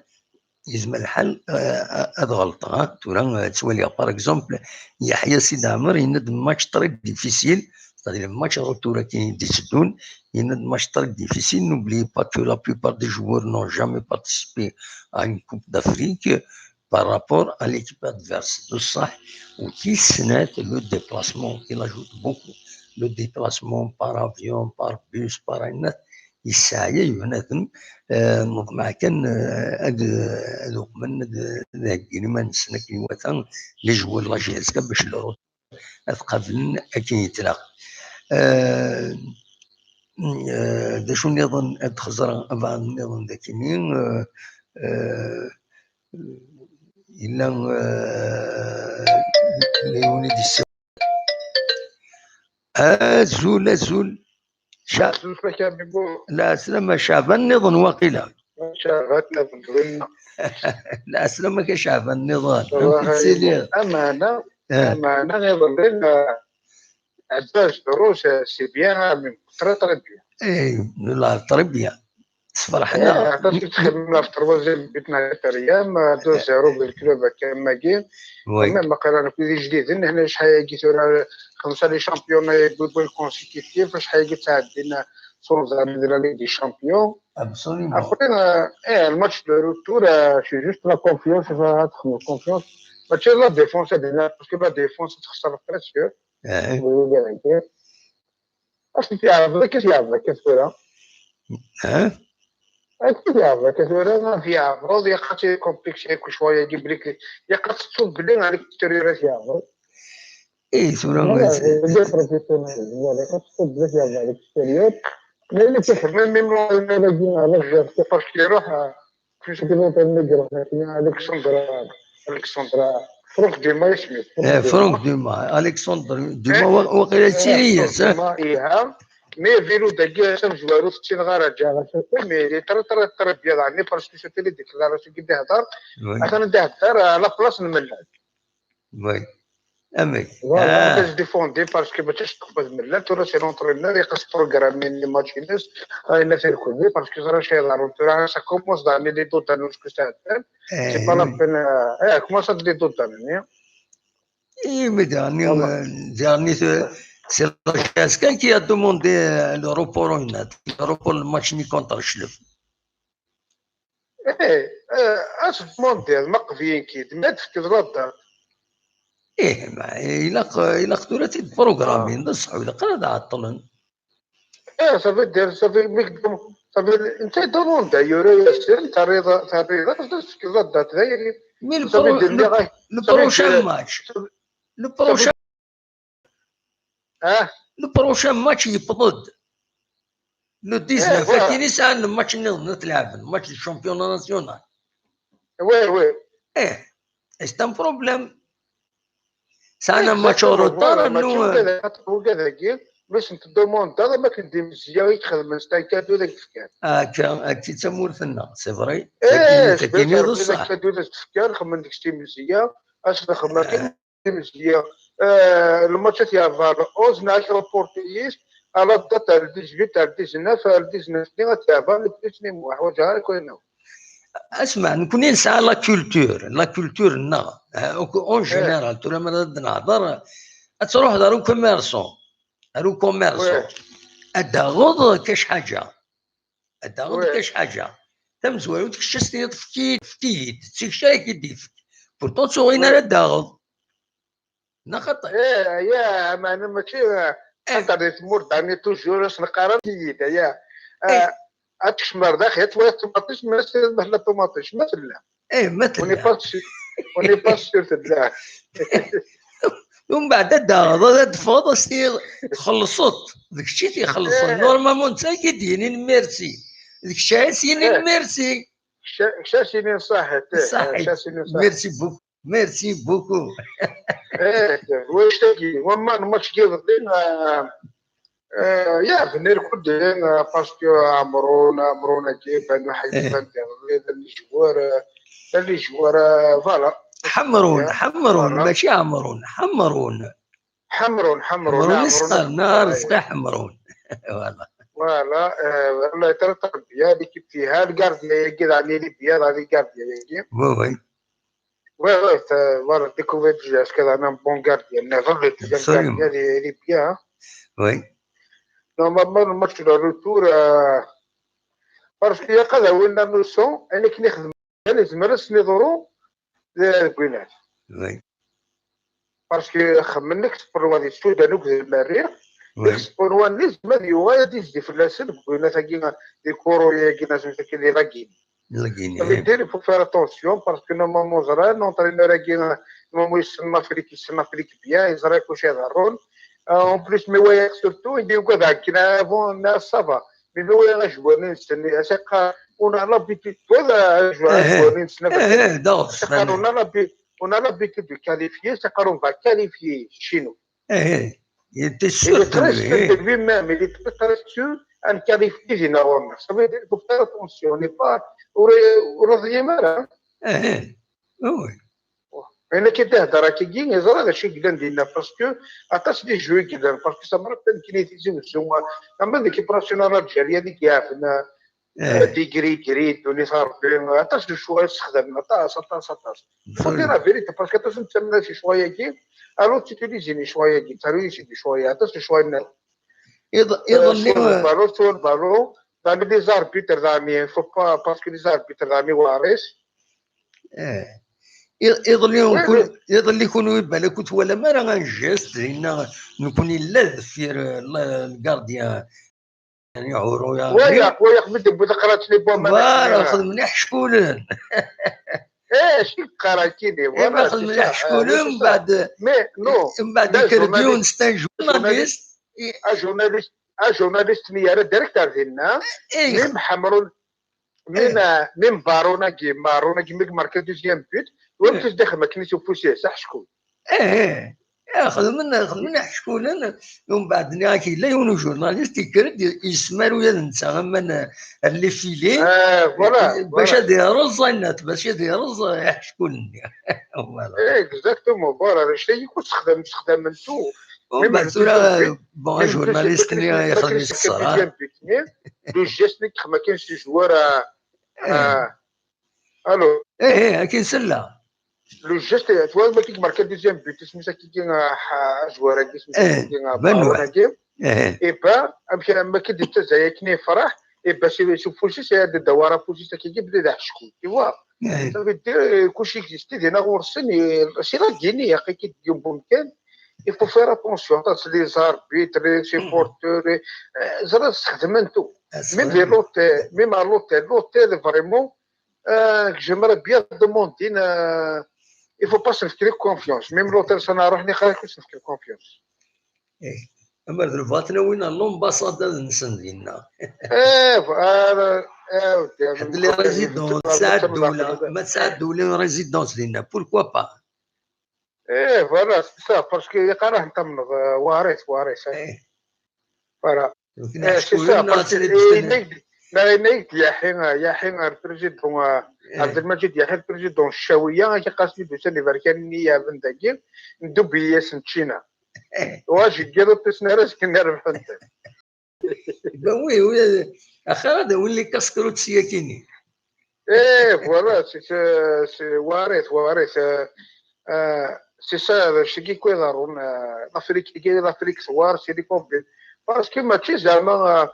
yezmer lḥal, eh, ad ɣelṭeɣ, ah, tura, eh, ttwaliɣ, par exemple, Yeḥya Sidi Ɛmer yenna-d match très difficile, c'est-à-dire match retour akini i d-itteddun, yenna-d match très difficile, n'oubliez pas que la plupart des joueurs n'ont jamais participé à une Coupe d'Afrique, par rapport à l'équipe adverse. De ça, وكي سنات le déplacement, il ajoute beaucoup. Le déplacement par avion, par bus, par ayen, yesɛa-yi bnadem, eh, neḍmeɛ kan, eh, ad, ad uqmen, ad, ad heggen iman-nsen akken iwata, les joueurs de la J S K, bac le retour ad qablen akken yetlaq. Eh, eh, d acu nniḍen ad xeẓreɣ, abɛaḍ nniḍen d akini, eh, eh, yella, eh, yella yiwen i d-yessawlen. Azul, azul. Ca-, azul fak a Bibu. Lɛeslama, Caɛban nniḍen waqila. Caɛban nniḍen, win. Lɛeslama-k a Caɛban nniḍen. Amek i tettiliḍ? Ameɛna, eh, ameɛna iḍelli, eh, Ɛebbas Drus, eh, c'est bien, ah, mais très, très bien. Eh, la, très bien. Sferḥen-aɣ. Eh, aṭas i ttxemmimeɣ ɣef troisième but neɣ quatrième, eh, deux zéro deg club akka am wagi. Oui. Même aql-aɣ nekk d ijdiden, hna acḥal-agi tura, xemsa les championnats, deux points consécutifs, acḥal-agi ttɛeddin sans arrêt de la Ligue des Champions. Absolument. Après, euh, eh, le match de retour, euh, c'est juste la confiance, ad txedmeḍ confiance. Mačči la défense, ad d-iniɣ, parce que la défense txeṣṣer presque. Eh. Oui, oui, oui. Ad t-yeɛreḍ, ad t-yeɛreḍ akka tura. Eh? Ad t-yeɛreḍ akka tura, ad t-yeɛreḍ, yeqqar-tt complexe, yak cwiya, yebrik, yeqqar-tt tṣub belli à l'extérieur ad t-yeɛreḍ. Eh, tura, voilà, c'est des professionnels, voilà, yeqqar-tt tṣub belli ad t-yeɛreḍ à l'extérieur. Mais il était quand même, même l'entraîneur-agi, à l'âge, parce qu'il iruḥ, euh, Kečč d l'entraîneur-agi, Alexandre, Alexandre, Franck Dumas isem-is. Eh, Franck Dumas, Alexandre Dumas, eh, wa-, waqila eh, yettili-yas, Franck Dumas, iha. Mais Vilu dagi, d amezwaru, tettineɣ ara ǧǧaɣ, mais il est très, très, très bien, parce que c'était les déclarations qui d-ihder. Oui. Atan d-ihder à la place n Mellal. Oui. Amek? Voilà, ah. Défendu parce que mačči s tqbel mella, tura c'est l'entraîneur, yeqqes programme n les matchs-ines, ayen ata lkubi, parce que ẓra acu yeḍran, tura ça commence daɣen les doutes jusqu'à ça, c'est pas la peine, eh, commence les doutes, hein. Et mais dernier, euh, dernier, c'est la chance qui a demandé euh, le report, le report le match ni contre Chlef. Eh, eh, as-d mondial, ma qbiyen-k-id, ma d-tefkeḍ la date. Eh, ma ilaq, ilaq tura tid programmin, d ṣṣeḥ, ilaq ad ɛeṭṭlen. Eh, ça veut dire, ça veut, ça veut, netta d amanda, yura-yasen, terriḍ, terriḍ, as-d-tefkeḍ la date, d ayri. Mais le, pro, le, le prochain match, le prochain Ah. Le prochain match yewweḍ-d. Le dix-neuf, eh, voilà. Akken i sɛan le match nniḍen ad t-lɛeben, match de championnat national. Oui, oui. Eh, c'est un problème. Sɛan un match en retard, nous. Ugad-agi, mi sen-tdumuneḍ, am akken d imezziya i ixedmen, c'est un cadeau d ak-d-fkan. Akka, akka d tamurt-nneɣ, c'est vrai. Eh, c'est un cadeau d ak-d-fkan, xedmen deg-s imezziya, as-nexdem akken. Imezgiya. Eh, le match ad t-yerḍa le onze, neɣ ad t-reporter à la date à le dix-huit, à le dix-neuf, à le dix-neuf-nni ad t-yerḍa, le plus ni muḥwaǧ ara kunaw. Asma, nekkni nesɛa la culture, la culture-nneɣ, eh, en général, tura mi ara d-nehḍer, ad truḥeḍ ar ukummerṣu, ar ukummerṣu, ad d-taɣeḍ kac ḥaǧa. Ad d-taɣeḍ kac ḥaǧa. Tamezwarut, kečč ad s-tiniḍ, efk-iyi-d, efk-iyi-d, d tikci ara k-id-ifk. Pourtant, ur tuɣin ara ad d-taɣeḍ. Neɣ xaṭi? Eh, ya, meɛna mačči, eh, xaṭer di tmurt, ɛni toujours as-neqqar, efk-iyi-d, aya. Eh, ad tekcem ar daxel, ad twaliḍ ṭumaṭic, ma s-, ma tella ṭumaṭic, ma tella. Eh, ma tella. On n'est pas sûr, on n'est pas sûr tella. Umbeɛd ad d-taɣeḍ, ad d-teffɣeḍ, ad s-tiniḍ txellṣeḍ. D kečč i t-ixellṣen. Eh. Normalement, d nekk i d-yinin merci. D kečč ara s-yinin merci. Kečč ara s-yinin ṣaḥit, eh, kečč ara s-yinin ṣaḥit. Merci beaucoup. Merci beaucoup. Eh, wannect-agi, wamma n match n yiḍelli, eh, Eh, ya, venir kudden, eh, parce que Amrun, Amrun-agi, Banu Ḥayyan, d les joueurs, eh, d les joueurs, eh, voilà. Ḥemrun, Ḥemrun, mačči Amrun, Ḥemrun. Ḥemrun, Ḥemrun, Ḥemrun i s-qqaren, ah, Rezqi Ḥemrun. Voilà. Voilà, eh, Allah yeṭṭer ttṛebbiya, l'équipe fiha, le gardien-agi, daɣen Libya, daɣen le gardien-agi. Oui, oui. Ouais, ouais, t'as, voilà, découvert déjà, est-ce qu'elle a un bon gardien? Mais voilà, le deuxième gardien, il est, il est bien, hein. Oui. Normalement, le match de retour, euh, parce qu'il y a quand même une notion, elle est qui n'est pas les meilleures, c'est les euros, les Grenades. Oui. Parce que, خمنك تبروا هذه السودان وكذا المريخ، oui. Expo One, les meilleurs, il y a des défilés, c'est le Grenade, il y a des coraux, il y a des, il y a des lagunes. Ça veut dire, il faut faire attention parce que normalement, ẓran, l'entraîneur-agi, normalement, il s'en applique, il s'en applique bien, il s'en applique bien. Euh, en plus, mais ouais, surtout, il dit que avant, là, ça va. Mais mais ouais, un joueur, c'est, c'est quand on a l'habitude, voilà, un joueur, un joueur, c'est, eh, eh, on a l'habitude, on a l'habitude de qualifier, c'est quand on va qualifier chez nous. Eh, eh. Il était sûr de lui, hein. Il est très sûr de lui-même, il est très, très sûr à ne qualifier généralement. Ça veut dire qu'il faut faire attention, on n'est pas, on, on revient mal, hein. Eh, eh. Oui, oui. Ayen akka i d-ihder akkagi, yeẓra d acu i yellan dinna, parce que aṭas n les jeux i yellan, parce que ça me rappelle nekkini Tizi Wezzu, ama deg Ibraciyen Alǧerya, deg Yafen, eh, d igri, igri, ddunit a Rebbi, aṭas n lecɣal i ssexdamen, aṭas, aṭas, aṭas. Faut dire la vérité, parce que aṭas n ttamnat i lecɣal-agi, alors ttitilizin lecɣal-agi, ttaruyen-id lecɣal-agi, aṭas n lecɣal-nniḍen. Iḍ-, eh, iḍelli, sur le ballon, sur le ballon, daɣen les arbitres, daɣen, il faut pas, parce que les arbitres, daɣen, weɛrit. Eh. Iḍ-, iḍelli, oui, kun-, oui. Iḍelli kunwi balak ur twalam ara un geste, dinna, nekkni nella deffir, eh, le, le gardien. Walaɣ, walaɣ mi d-tewwi taqerɛet n les Bombes. Voilà, xedmen iḥeckulen. Eh, acu yeqqar akkini, eh, voilà, xedmen iḥeckulen, mbeɛd, mais, non, mbeɛd yekker-d yiwen, c'est un journaliste. Un journaliste, un journaliste-nni yerra direct ar dinna, eh, même Ḥemrun, même, eh, même Barun-agi, Barun-agi, mi yemarka deuxième but, wamek i s-d-ixdem akken i s-ufus-is, aḥeckul. Eh, eh. Ah, xedmen, xedmen iḥeckulen, umbeɛd nniɣ-ak yella yiwen ujurnalist yekker-d yesmaru-ya d netta, aman, euh, les filets, Ah, voilà, bac voilà. Ad yerreẓ ayen-, bac ad yerreẓ iḥeckulen-nni. Voilà. Exactement, voilà, anect-agi ur sexdam, sexdamen tout. Umbeɛd tura, bon, ajurnalist-nni yexdem-it ṣṣerɛa. Le geste-nni yexdem akken si joueur à, à, alors, Eh, eh, akin sella. Le geste, tu vois, ma kik marqué deuxième but, isem-is akiki, ah, ah, joueur-agi, isem-is Eh, akiki, ah, Benoît. Baron-agi. Eh, Et ben, amek, amek i d-yettazzay akken ifraḥ, et ben, si, si ufus-is, ad d-dawar afus-is akiki, bda d aḥecku, tu vois. eh, Ça veut dire, euh, kullec existe, dinna ɣur-sen, et c'est la Guinée, aql-ik-id deg yiwen wemkan, il faut faire attention, aṭas les arbitres, les supporters, eh, ẓriɣ sxedmen tout. Même des l'hôtel, même à l'hôtel, l'hôtel, vraiment, euh, que j'aimerais bien demander, euh, il faut pas se faire confiance. Même l'hôtel, ça n'a rien à faire, se faire confiance. Amer d lbaṭna win l'ambassade-nsen dinna. Eh, voilà, eh, Ḥedd les résidents, tesɛa ddula, ma tesɛa ddula résidence dinna, pourquoi pas? Eh, voilà, c'est ça, parce que yeqqar-ahen tamneḍ, euh, waris, waris, hein. Eh. Voilà. Donc, Eh, c'est ça, parce que, eh, yenna-ak-d, la, yenna-ak-d Yaḥi, euh, Yaḥi, euh, le président, euh, Eh. Abdelmajid Yaḥi, le président Ccawiya, ak iqqas-d usan iberkanen-nni yeɛben dagi, ndubbi-yasen ččina. Wa jeggiḍ ur tusen ara azgen rebḥen-ten. Ben oui, oui, axir ad awin les casse-croûtes sya kini. Eh, voilà, c'est, c'est, c'est, waris, waris, euh, euh, c'est ça, c'est qui quoi, la, euh, l'Afrique, l'Afrique, soir, c'est des combines. Parce que mačči zama, euh,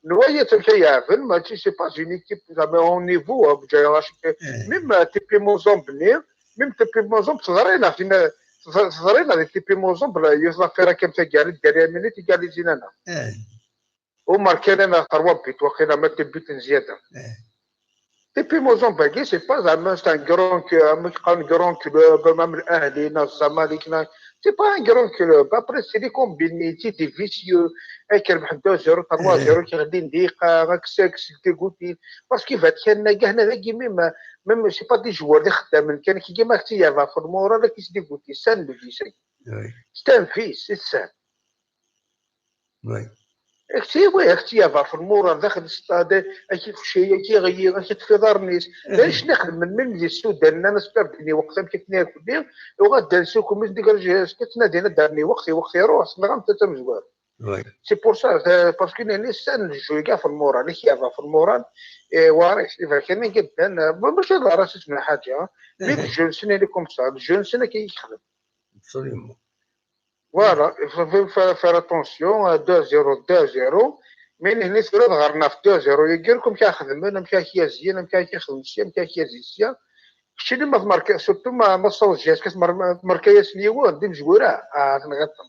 nwayi amek ay yeɛben, mačči, c'est pas une équipe zama au niveau, euh, Bǧayeṛ, même, euh, T P Mazembe-nni, même T P Mazembe, teẓra-yaɣ, teẓra-yaɣ di T P Mazembe, la, yiwet l'affaire akken taggara, dderya minute, égalisé-n-aneɣ. Eh. Ur marqué-n neɣ trois buts, waqila ma deux buts n zzyada. Eh. T P Mazembe-agi, c'est pas un, c'est un grand club, am qqaren grand club, am l'Ahli, neɣ Zamalek, neɣ, c'est pas un grand club. Après, c'est des combines, c'est des vicieux. Ay k-rebḥen deux zéro, trois zéro, Eh. K-ɣlin diqa, ak seks, dégoûté. Parce que va-t-, kan, gahna, dagi, même, même, c'est pas des joueurs, d ixeddamen kan, kigi ma k-tt-yerba ɣef lmural, ad k-isdiguti, c'est un vice. Oui. C'est un vice, c'est ça. Oui. Ak-tt-, oui, ak-tt-yerba ɣef lmural, daxel stade, ak-ifcey, ak-iɣli, ak-iṭṭef iḍarren-is. D ayen xedmen même di Sudan, nnan-as, "Kker d-niweqt amek akken akk-nni, uɣal d-ansukum, is deg rejhaz, ttnadin ad d-rniweqt, iweqt iruḥ, tenɣam-t tamezwarut." Oui. C'est pour ça, euh, parce que nnan-as, c'est un jeu ɣef lmural, ak-yerba ɣef lmural, et waris, iberkanen i yeddan, euh, mačči d racisme neɣ ḥaǧa, mais d jeu-nsen, elle est comme ça, d jeu-nsen akka i yexdem. Absolument. Voilà, il faut, faut faire, faire attention à deux zéro, deux zéro. Mais nehni tura ɣer-neɣ deux zéro, yagi amek ara xedmen, amek ara k-yazyen, amek ara k-ixdem sya, amek ara k-yazyen sya. Keččini ma tmerka, surtout ma, ma tessaweḍ jihaz, ma tmerka-yasen yiwen, d imezwura, ah, tenɣiḍ-ten.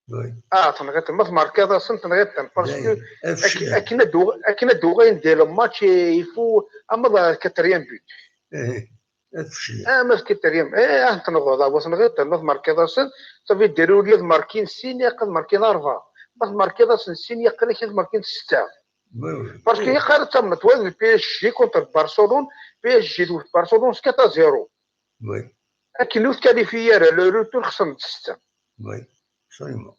Oui. Ah, tenɣiḍ-ten. Ma tmerkaḍ-asen, tenɣiḍ-ten. Parce que Dayen, afcil. Ak-, akken ad d-uɣ-, akken ad d-uɣalen di le match, il faut, ama d quatrième but. Eh, afcil. Ah, ma d quatrième, eh, ah, tenɣeḍ, ah, wa tenɣiḍ-ten, ma tmerkaḍ-asen, ça veut dire ula d markin sin, ilaq ad markin arba. Ma tmerkaḍ-asen sin, ilaq ad markin setta. Oui, oui. Parce que ilaq ad tamneḍ, wa d P S G contre Barcelone, P S G d Barcelone, c'est quatre à zéro. Oui, Akken ur tkalifyi ara, le retour xesren setta. oui, absolument.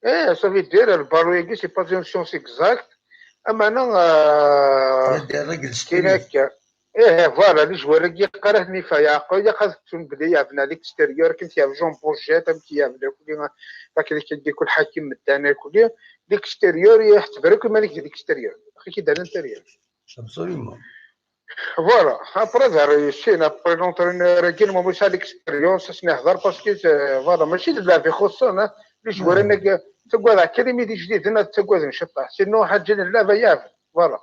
Eh, ça veut dire, le ballon, c'est pas une science exacte. Ama non, euh, Ad d-rreɣ kien akka. Eh, voilà, les joueurs-agi, qrah nifa, ya, ya, qad ttun bda yeɛben à l'extérieur, akken yeɛben Jean Bourget, amek yeɛben akk-nni, akken i k-d-ikul Hakim Meddan akk-nni, l'extérieur, yeɛtber akk iman-ik di l'extérieur. Amek i d-rran l'intérieur. Absolument. Voilà, après, d arrayen, après l'entraîneur-agi, ma ur yesɛi l'expérience, ad s-nehder, parce que, euh, voilà, mačči d llɛeb ixuṣṣen, hein. Les joueurs-agi, ttagadeɣ kan imi d ijdiden, ad ttagaden ciṭṭaḥ. Sinon, ḥaǧa n llɛeb, yeɛben. Voilà.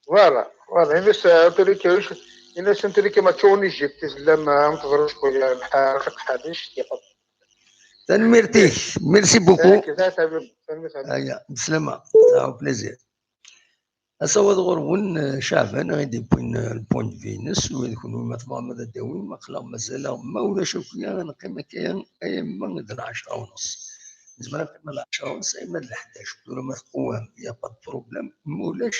Voilà, voilà. Ini-as, euh, en tout cas, ini-as, en tout cas, mačči en Égypte, tellam, euh, am teḍru cwiya, lḥal, lḥal, Tanemmirt-ik. Merci beaucoup. Tanemmirt, tanemmirt. Aya, bislama. Au plaisir. Asawaḍ ɣur-wen, eh, Caɛban, i d-yewwin, eh, le point de vue-ines, u d kunwi ma tebɣam ad d-tawim, aql-aɣ mazal-aɣ, ma ulac akk, ad neqqim akka, ay ma d lɛecṛa u nṣ. Nezmer ad neqqim lɛecṛa u nṣ, ay ma d leḥdac. Tura ma tqewwam, y a pas de problème. Ma ulac,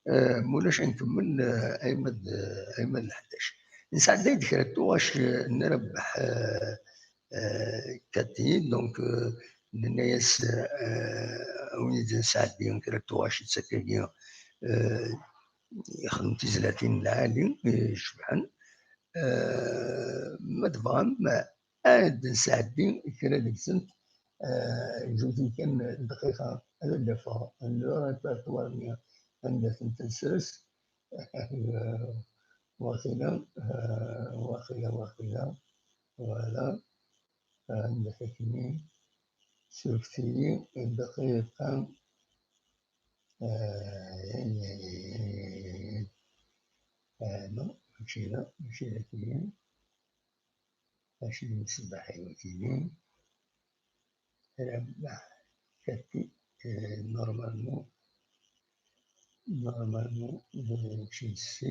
eh, ma ulac ad nkemmel, eh, ay ma d, eh, ay ma d leḥdac. Nesɛedday-d kra n tuɣac, eh, n Rabeḥ, eh, euh, Cathy, donc, euh, nenna-yas, euh, win i d-nesɛeddi kra n tuɣac d takagi, euh, ixdem tizlatin lɛali, eh, cebḥen. Eh, ma tebɣam, ad d-nesɛeddi kra deg-sent, eh, ǧǧet-iyi kan dqiqa ad d-afeɣ le répertoire-nni anda tent-nesres. Waqila, eh, waqila, waqila, voilà, anda-t akkenni, surfet-iyi dqiqa. Eh, eh, non, mačči da, mačči d akkenni. Acu d imsebbaḥ-iw akkenni? Rabaḥ Kati, eh, normalement, normalement, eh, mačči d ssi.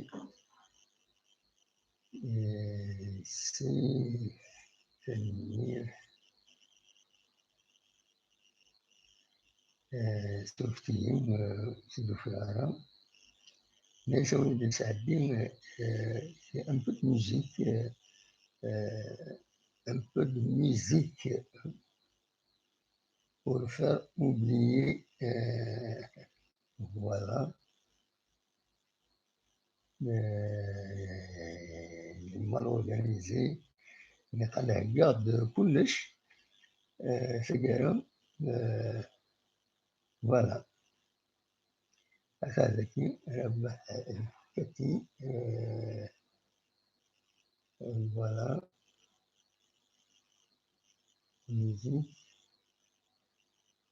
Eh, ssi, tanemmirt. Eh, surfet-iyi, eh, ur tt-id-ufiɣ ara. Mais awi-d sɛeddi, eh, un peu de musique, eh, eh, un peu de musique pour faire oublier, eh, voilà. Eh, mal organisé. Nniqal heggaɣ-d kullec, eh, taggara, eh, voilà. Ata daki, Rabaḥ, eh, Kati, eh, voilà. Musique.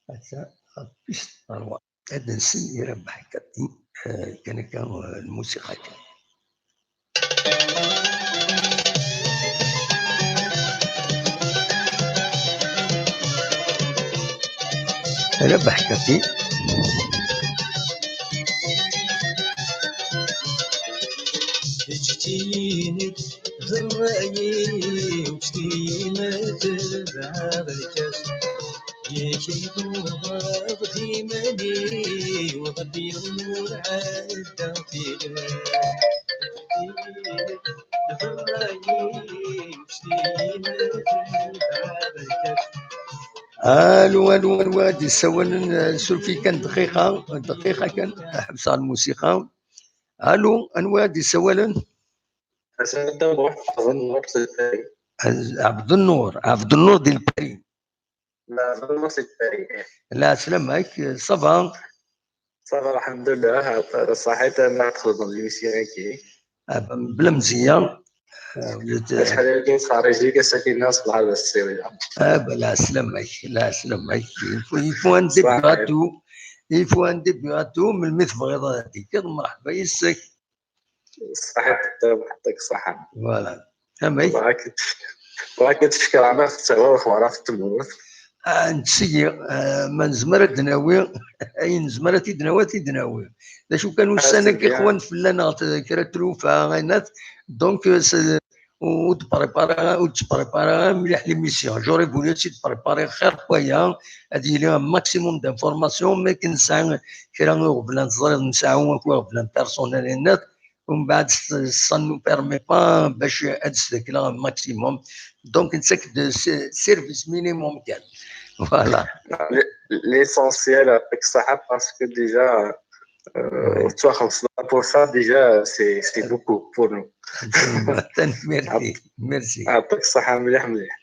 Ata, la piste trois. Ad nsel i Rabaḥ Kati, eh, kan akka, eh, lmusiqa kan. Rabaḥ Kati. Ǧǧet-iyi-d d ṛṛay-iw, ǧǧet-iyi ma tebɛeɣ lkas. Yak i tuɣeḍ iman-iw, ɣef yiwen ur ɛeddaɣ tilas. Alu, alu, anwa i d-yessawalen? Eh, suref-iyi kan dqiqa, dqiqa kan, ḥebseɣ lmusiqa. Alu, anwa i d-yessawalen? Ɛebdennur, Ɛebdennur di Lpari. Lɛeslama-k, ça va? Ça va, lḥemdullah. Ṣaḥit, ma txedmeḍ l'émission-agi. Ah, ben, bla mzeyya. Ah, vous êtes, euh, acḥal aya kan sxerriǧ-ik, ass-agi-nni ṣṣbeḥ d ssiwel. Ah, ben, lɛeslama-k, lɛeslama-k. Il faut, il faut un début à tout. Il faut un début à tout, melmi tebɣiḍ ad d-tekkiḍ, merḥba yes-k. Ṣaḥit, yeɛṭik ṣṣeḥḥa. Voilà. Amek? Bɣiɣ ad k-, bɣiɣ ad k-id-fkeɣ amer tettawar xbarat n tmurt. Ah, netteg, ah, ma nezmer ad d-nawi, ayen nezmer ad t-id-nawi, ad t-id-nawi. D acu kan, ussan-agi xwan fell-aneɣ t-, kra n tlufa, ayen at-, donc, euh, c'est, ur d-prépari ara, ur d-prépari ara mliḥ l'émission. J'aurais voulu aussi de préparer xir n waya, ad yili un maximum d'informations, mais akken nesɛa kra n iɣeblan, teẓriḍ, nesɛa akk iɣeblan personnel, ayen at-, Umbeɛd, ça, ça nous permet pas bac ad sdakleɣ maximum. Donc, nettak-d s-, service minimum kan. Voilà. L-, l'essentiel, yeɛṭik ṣṣeḥḥa, parce que déjà, euh, ouais, ur ttwaxellṣeɣ ara pour ça, déjà, c'est, c'est beaucoup pour nous. Tanemmirt-ik. Merci. Yeɛṭik ṣṣeḥḥa mliḥ, mliḥ.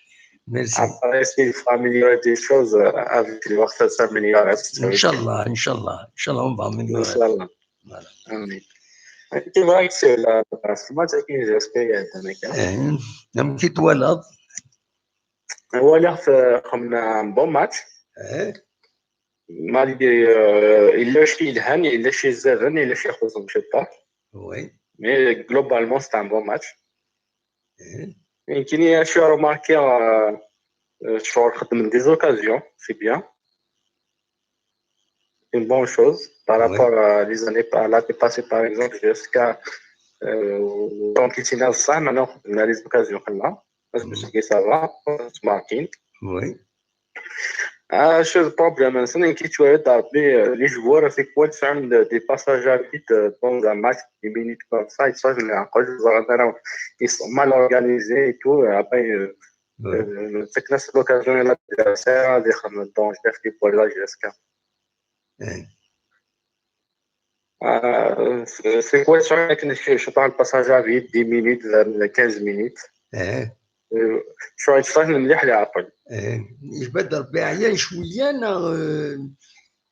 Merci. Après, s'il faut améliorer des choses, euh, avec le temps, ça s'améliore. Inch'Allah, Inch'Allah. Inch'Allah, on va améliorer. Inch'Allah. Voilà. Amin. Amek i bɣiɣ ad k-ssiwleɣ ɣef lmatch-agi n J S K iɛeddan akka. Eh, amek i twalaḍ? Walaɣ-t, eh, xedmen un bon match. Eh. Malgré, euh, yella cci yelhan, yella cci izaden, yella cci ixuṣṣen, je sais pas. Oui. Mais globalement, c'est un bon match. Eh. Nekkini acu i remarqué, euh, euh, ccɣel xeddmen des occasions, c'est bien. Une bonne chose par rapport à les années, à l'année passée, par exemple, jusqu'à, euh, donc, il s'est lancé, maintenant, on a les occasions, là. Parce que c'est ça va, c'est marqué. Oui. Ah, c'est le problème, c'est que tu as d'armer, euh, les joueurs, c'est quoi, c'est un de-, des passages à vide, euh, dans un match, des minutes comme ça, et ça, je l'ai encore, je vois, ils sont mal organisés et tout, et après, euh, Takken-as l'occasion i l'adversaire ad ixdem danger fi pour la J S K. C'est quoi ça, je parle passage à vide, dix minutes, quinze minutes. شو يتفهم مليح لي عقل. يجبد ربي عيان شويه، نا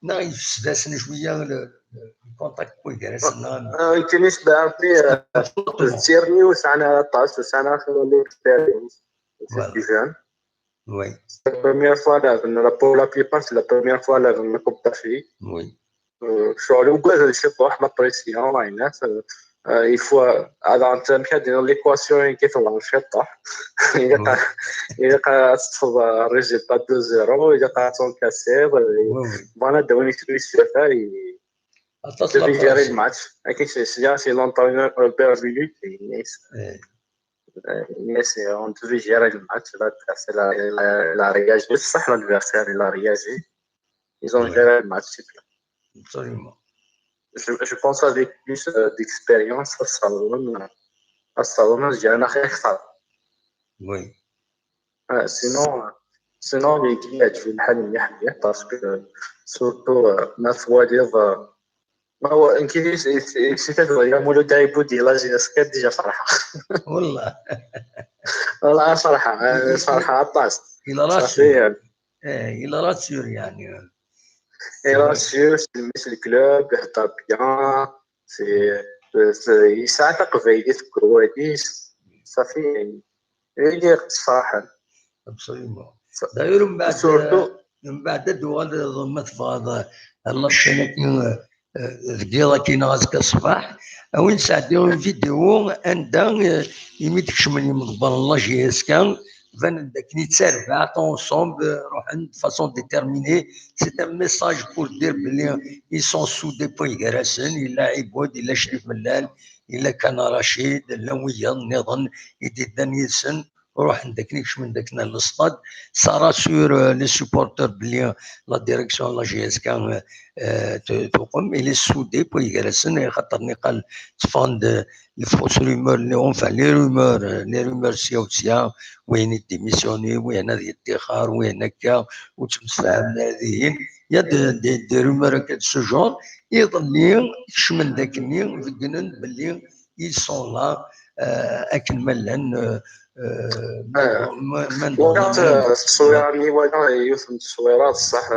نا يفسداسنا شويه الكونتاكت كوي دارسنا. كاينش بعرفني، زيرني وسعنا طاس وسعنا خلال l'expérience. C'est jeune. Oui. C'est la première fois là, pour la plupart, c'est la première fois là, dans le Coupe d'Afrique. Oui. شغل وكذا شي طوح la pression عينات. Il faut هذا انت مشى دير l'équation كيف هو مشى طاح. الا قا تطفض résultat deux zéro، الا قا تنكاسير. Voilà, دوني تبي الشفاء. تبي gérer le match. اكيد c'est l'entraîneur Albert Vulu. Yes, on devait gérer le match. L'adversaire, il a réagi. C'est ça, l'adversaire, il a réagi. Ils ont géré le match, c'est bien. Absolument. Je, je pense avec plus euh, d'expérience, ça va, ça va, je dirais, ça. Oui. Euh, sinon, euh, sinon, les gars, je vais le parce que euh, surtout, euh, ma foi, dire, euh, ما هو يمكن يسيتات غير مولود عيبودي لا جي اس كات ديجا فرحه. والله والله فرحه، فرحه عطاس. Il rassure. ايه، il rassure يعني. Il rassure, c'est le club, يهضر bien, c'est يساعد قبايلي في الكرواديس. صافي يعني، هي اللي صراحه. Absolument. D'ailleurs من بعد، من بعد الدول ما تبغى الله شنو دقيقة كاين غازك الصباح، وين ساعدي اون فيديو عندها يمي تكشمني من قبل لا جي اس كا، بان داك نيتسيرفا اونسومبل روح عند فاصون ديتيرميني. C'est un message pour dire بلي ils sont soudés بوي كراسن، الا عبود، الا شريف ملال، الا كان رشيد، الا ويا نظن يدي دانيسن. روح عندك نيكش من داك للستاد. Ça rassure les supporters بلي la direction la J S K تقوم il est soudé بوي كراسن، خاطر نقال تفاند les fausses rumeurs، les enfin les rumeurs، les rumeurs سيا وسيا، وين يديميسيوني، وين هذا يدخر، وين هكا، وتمسفهم هذه. Il y a des rumeurs هكا de ce genre. يظني كشمن داك الني بقنن بلي ils sont là. اكن ما لان وقعت التصويره اللي ولا يوث التصويره بصح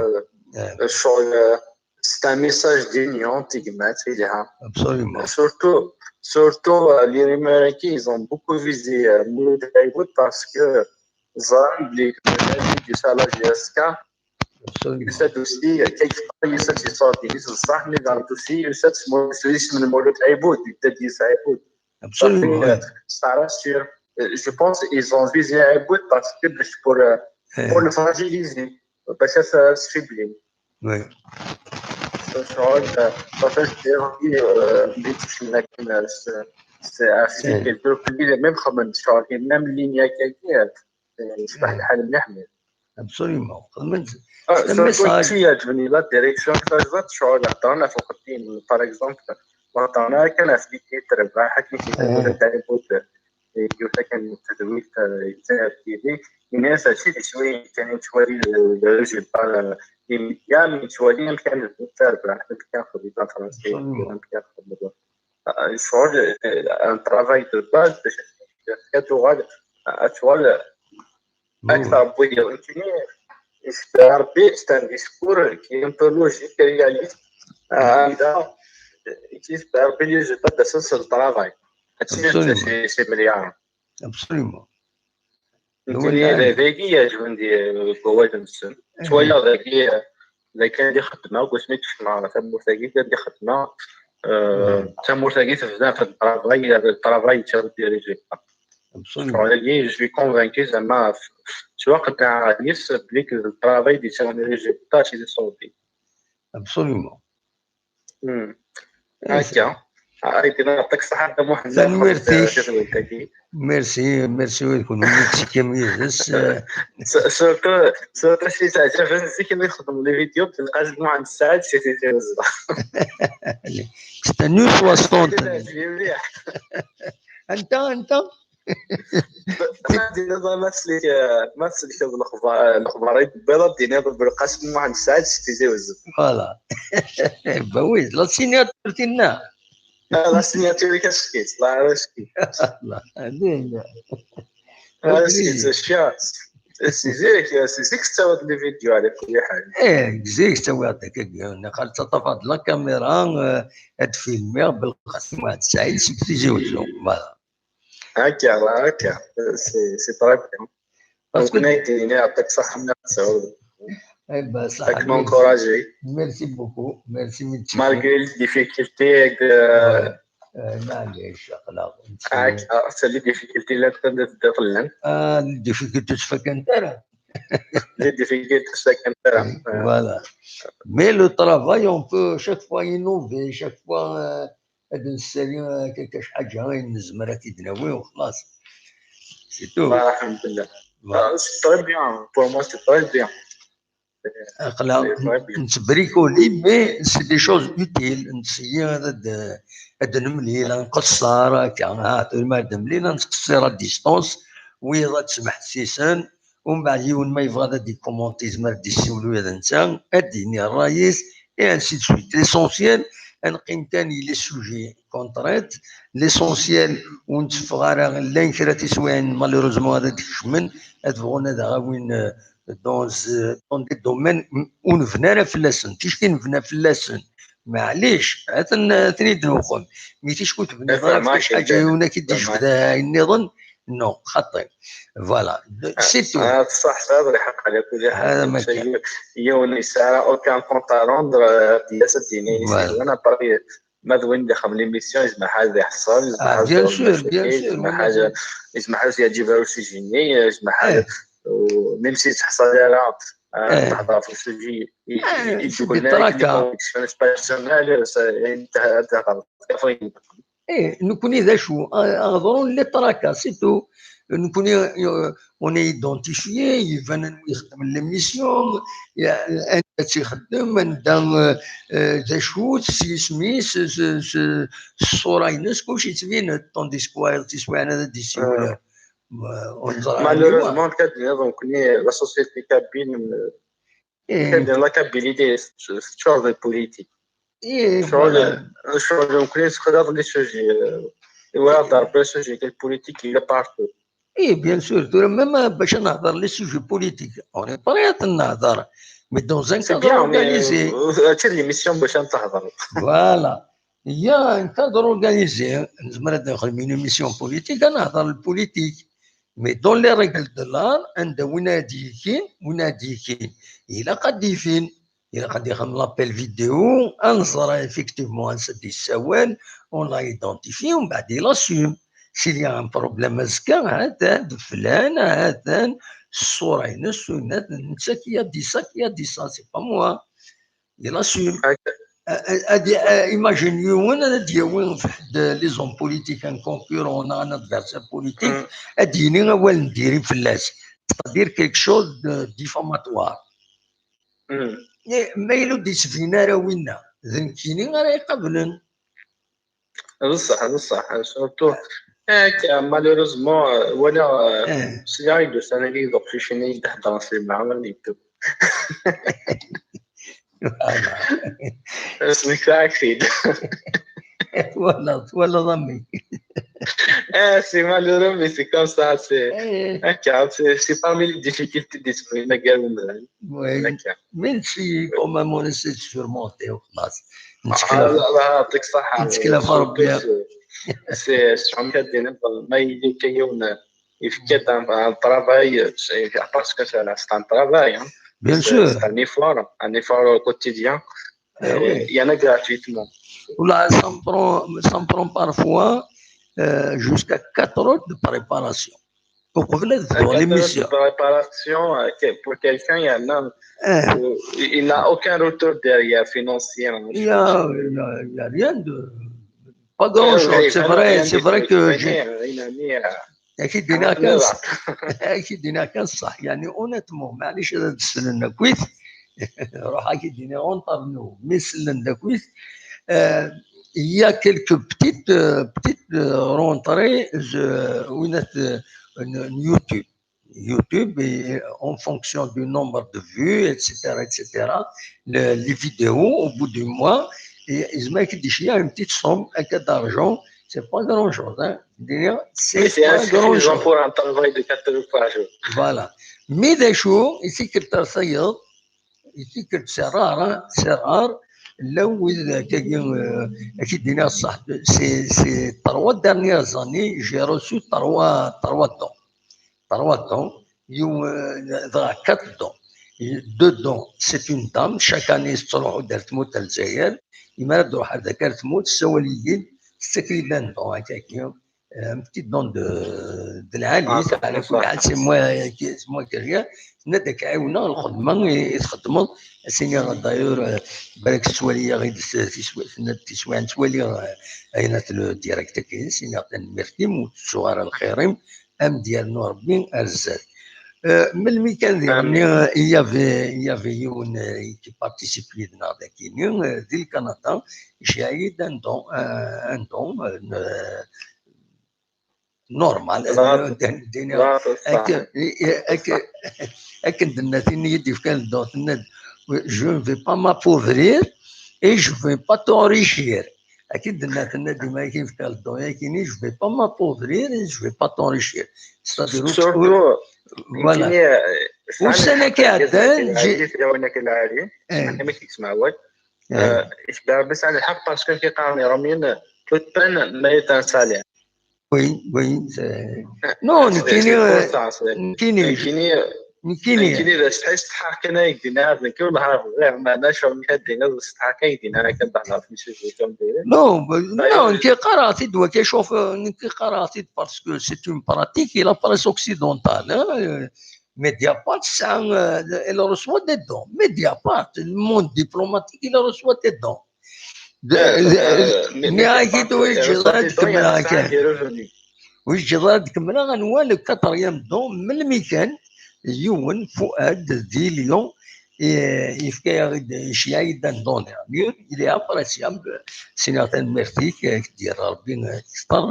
الشغل c'est un message d'union تجمعت لها. Absolument. Surtout, surtout les Rimerois ils ont beaucoup visé Mouloud Aïboud parce que زعما بلي كنت غادي يدير على جي اس كا. يسد aussi كيف يسد يصاب بصح مي غادي aussi يسد اسمه من مولود عيبود يبدا ديس عيبود. Absolument. Ça rassure. Je pense ils ont visé عيبود parce que pour pour le fragiliser باش تفيبلي. Oui. شغل باساج ديالي بديت شي لكن c'est article même خمن شغل même ligne كاين شبح الحال مليح مليح. Absolument. خدمت surtout شي يعجبني la direction تاع شغل هضرنا فوق الدين par exemple. هضرنا كان في تربح حكيت لك تاع البوت. يقول لك ان التدوير يتساعد في ذلك. الناس هادشي اللي شويه كان يتوالي الريزولتا ليميديا من يتوالي كان التربح كان خدمه فرنسيه كان خدمه شغل un travail de base باش كتوغال اتوال اكثر بويا فهمتيني. يسبح ربي c'est un discours qui est un peu logique réaliste. عندها يسبح ربي اللي يجي بدا سلسل طرافاي. هادشي سي مليار. Absolument. فهمتيني؟ ذاكي يعجبني قوات السن شويه ذاكي. الا كان اللي خدمه وسميت في مع تمورتاكي كان اللي خدمه. تمورتاكي تبدا في الطرافاي الطرافاي تشاو ديريجي. Absolument. Je suis convaincu زعما في الوقت تاع نيس بليك الطرافاي دي تشاو ديريجي طاشي دي صوتي. Absolument. هكا. هاي كده يعطيك الصحة أنت محمد. Merci. Merci, merci ويكون ميكسي كامل يدس. Surtout surtout شي تعجب نسيك اللي يخدم les vidéos تلقى مجموعة من الساعات c'est c'est C'est un U soixante. مليح. انت انت Ad d-tiniḍ ma tsellek, ma tsellkeḍ lexbar, lexbar i d-tewwiḍ, ad d-tiniḍ Belqasem Muḥend Saɛid seg Tizi Wezzu. Voilà. Bah oui, la signature tinna. Ah, la signature i k-as-fkit, la, la, la. Ah, si, si, si, si zik, si zik tettawiḍ les vidéos, ɛla kulli ḥal. Eh, zik tettawiḍ akka, naqal teṭṭafeḍ la caméra, eh, ad filmiɣ Belqasem Muḥend Saɛid seg Tizi Wezzu. Voilà. Akka, voilà, akka. C'est, c'est très bien. Parce que nekk, yeɛṭik ṣṣeḥḥa, merci. Eh ben, ça, merci. Merci beaucoup. Merci, merci. Malgré les difficultés, euh, ouais. Euh, معليش، أخلاق. Ah, c'est les difficultés là, تبدا تدخل. Ah, les difficultés, c'est pas qu'un terrain. Les difficultés, c'est pas qu'un terrain. Voilà. Mais le travail, on peut chaque fois innover, chaque fois, euh, ad nessali, euh, quelque حاجة ayen nezmer ad t-id-nawi, وخلاص. C'est tout. Alhamdulillah. Voilà. Ah, c'est très bien. Pour moi, c'est très bien. Aql-aɣ nettbrikuli, mais c'est des choses utiles. Nseggi ad, ad nemlil, ad nqeṣṣer, akka, ha, tura ma ad nemlil, ad nettqeṣṣir à distance, wiyaḍ ad d-smeḥsisen, umbeɛd yiwen ma yebɣa ad d-ikumanti, yezmer ad d-yessiwel ula d netta, ad d-yini ṛṛay-is, et ainsi de suite. L'essentiel, ad neqqim kan i les sujets concrets, l'essentiel, ur netteffeɣ ara, llan kra tiswiɛin, malheureusement, ad d-kecmen, ad bɣun ad aɣ-awin, euh, dans, euh, dans des domaines ur nebni ara fell-asen. Ticki nebna fell-asen, maɛlic, ad ten-, ad ten-id-nuqem. Mi ticki ur tebniḍ ara ɣef ḥaǧa yiwen ad k-id-ijbed ayen nniḍen, non, xaṭi. Voilà, c'est tout. Ah, ṣṣeḥ, tesɛiḍ lḥeqq, ɛla kulli ḥal. Yiwen yesɛa aucun compte à rendre, euh, ad d-yas ad d-yini, voilà. Après, ma d win d-ixdem l'émission, yezmer ḥaǧa ad iḥṣel, yezmer ḥaǧa ad iṣeggem, yezmer ḥaǧa ad yeɛǧib ɣer usujet-nni, yezmer ḥaǧa, même si teḥṣel ara, euh, ad tehder ɣef usujet i, i, i d-tewwi, les convictions personnelles, ad tehder. Eh, nekkni d acu? A-, aɣḍru n les tracas, c'est tout. Nekkni, euh, on est identifié, iban anwa ixeddmen l'émission, ya-, anda tt-ixeddem, anda, euh, euh, d acu-t, s yisem-is, s, s, s ṣṣura-ines, kullec yettbin-d, tandis que wayeḍ tiswiɛin ad d-yessiwel, euh, ur neẓri anwa. Malheureusement, nekk ad d-iniɣ, nekkni, la société kabyle, euh, Eh. Kan la Kabylie teččur d politique. Eh, ccɣel, voilà. Ccɣel nekkni nessexdaḍ les sujets, euh, i wala d Rebbi, les sujets politiques, il est partout. Eh, bien sûr, tura même bac ad nehder les sujets politiques, on est prêt ad nehder, mais dans un cadre organisé. C'est bien, mais, euh, mačči d l'émission bac ad tehder. Voilà. Il y a un cadre organisé, nezmer ad nexdem une émission politique, ad nehder la politique. Mais dans les règles de l'art, anda win ad d-yekin, win ad d-yekin, ilaq ad d-yefin, ilaq ad d-yexdem l'appel vidéo, ad neẓra effectivement ansa d-yessawal, on l'a identifié, umbeɛd il assume. S'il y a un problème azekka, ha-t-an, d flan, ha-t-an, ṣṣura-ines, netta qui a dit ça, qui a dit ça, c'est pas moi. Il assume. Ad, ad, ad, imagine yiwen ad d-yawi ɣef ḥedd, les hommes politiques, un concurrent neɣ un adversaire politique, ad d-yini awal n diri fell-as. C'est-à-dire quelque chose de diffamatoire. Eh, ma yella ur d-yettbin ara winna, d nekkini ara iqablen. D ṣṣeḥ, d ṣṣeḥ, surtout. Akka, malheureusement, euh, walaɣ, euh, sliɣ i d-usan-agi d uqcic-nni i d-heddren s lemɛawna n YouTube. Voilà. Smektaɣ-ak-t-id. Twalaḍ, twalaḍ a mmi. Ah, c'est malheureux, mais c'est comme ça, c'est, eh, akka, c'est, c'est parmi les difficultés des, des, des, des, oui. Même si, quand même, on essaie de surmonter, وخلاص. نتكلم. الله يعطيك الصحة. نتكلم في ربي. C'est, c'est, c'est, ما يجي كي يوم يفكر dans un travail, c'est, parce que c'est, c'est un travail, hein. Bien sûr. C'est, c'est un effort, un effort quotidien. Ah oui. Il y en a gratuitement. Voilà, ça me prend, ça me prend parfois, euh, jusqu'à quatre heures de préparation. Au problème de l'émission. Quatre heures de préparation, euh, que, pour quelqu'un, il y en a, euh, il n'a aucun retour derrière financier, hein. Il y a, il y a, il y a rien de, pas grand-chose. C'est vrai, c'est vrai que j'ai, euh, il a mis, euh, Ak-id-iniɣ kan ṣṣeḥ. Ak-id-iniɣ kan ṣṣeḥ. Yeɛni, honnêtement, maɛlic ad d-slen akkit. Ruḥ ak-id-iniɣ entre nous, mi slen d akkit. Euh, il y a quelques petites, euh, petites euh, rentrées euh, une, une, YouTube. YouTube, et en fonction du nombre de vues, et cetera, et cetera, le, les vidéos, au bout du mois, et ils mettent déjà une petite somme d'argent. C'est pas grand-chose. Hein. C'est pas grand-chose. Pour un travail de quatre heures par jour. Voilà. Mais des jours, ici, que ça y est, ici, que c'est rare, hein, c'est rare. Là où il y a quelqu'un qui dit ça, ces, ces trois dernières années, j'ai reçu trois, trois dons. Trois dons. Il y a quatre dons. Deux dons, c'est une dame. Chaque année, c'est trois dons. Il m'a dit, c'est un petit don, un petit don de, de l'Ali, c'est moi, c'est moi qui rien. Tenna-d ad k-ɛiwneɣ lxedma i txeddmeḍ. As-iniɣ d'ailleurs, balak tettwali-aɣ-id teswiɛin, ttwaliɣ ayen at le direct-agi, as-iniɣ tanemmirt-im, ur tettuɣ ara lxir-im, am d-yernu Rebbi ar zdat. Melmi kan diɣenni, il y avait, il y avait yiwen qui participe yid-neɣ dagini, di Lkanada, j'ai eu un don, un don, normal. Akken d-tenna tin i d-yefkan le don, tenna-d, je ne vais pas m'appauvrir et je ne vais pas t'enrichir. Akken d-tenna, tenna dima akken yefka le don, akken, je ne vais pas m'appauvrir et je ne vais pas t'enrichir. C'est-à-dire, voilà. Ussan-agi iɛeddan, j'ai... Parce que c'est un salaire. Oui, oui. Non, nekkini, nekkini, nekkini. Nekkini d asetḥi, setḥaɣ kan ay d-iniɣ, nekk ur nehhṛeɣ ɣir, meɛna cɣel mi ad d-tiniḍ setḥaɣ kan ay d-iniɣ, akken d-hḍeṛ fi sujet comme direct. Non, non, nekki qqareɣ-t-id waki, chauffe, nekki qqareɣ-t-id parce que c'est une pratique, il a presque occidentale, hein. Mediapart, ça, euh, il reçoit des dons. Mediapart, le monde diplomatique, il reçoit des dons. Nniɣ-ak-id ur yi-teǧǧiḍ ara ad kemmleɣ kan. Ur yi-teǧǧiḍ ara ad kemmleɣ, anwa le quatrième don, melmi kan yiwen, Fuad, di Lyon, yefka-yaɣ-id, iceyyeɛ-iyi-d un don. Il est appréciable, s-iniɣ tanemmirt-ik, ak-d-yerr Rebbi kter,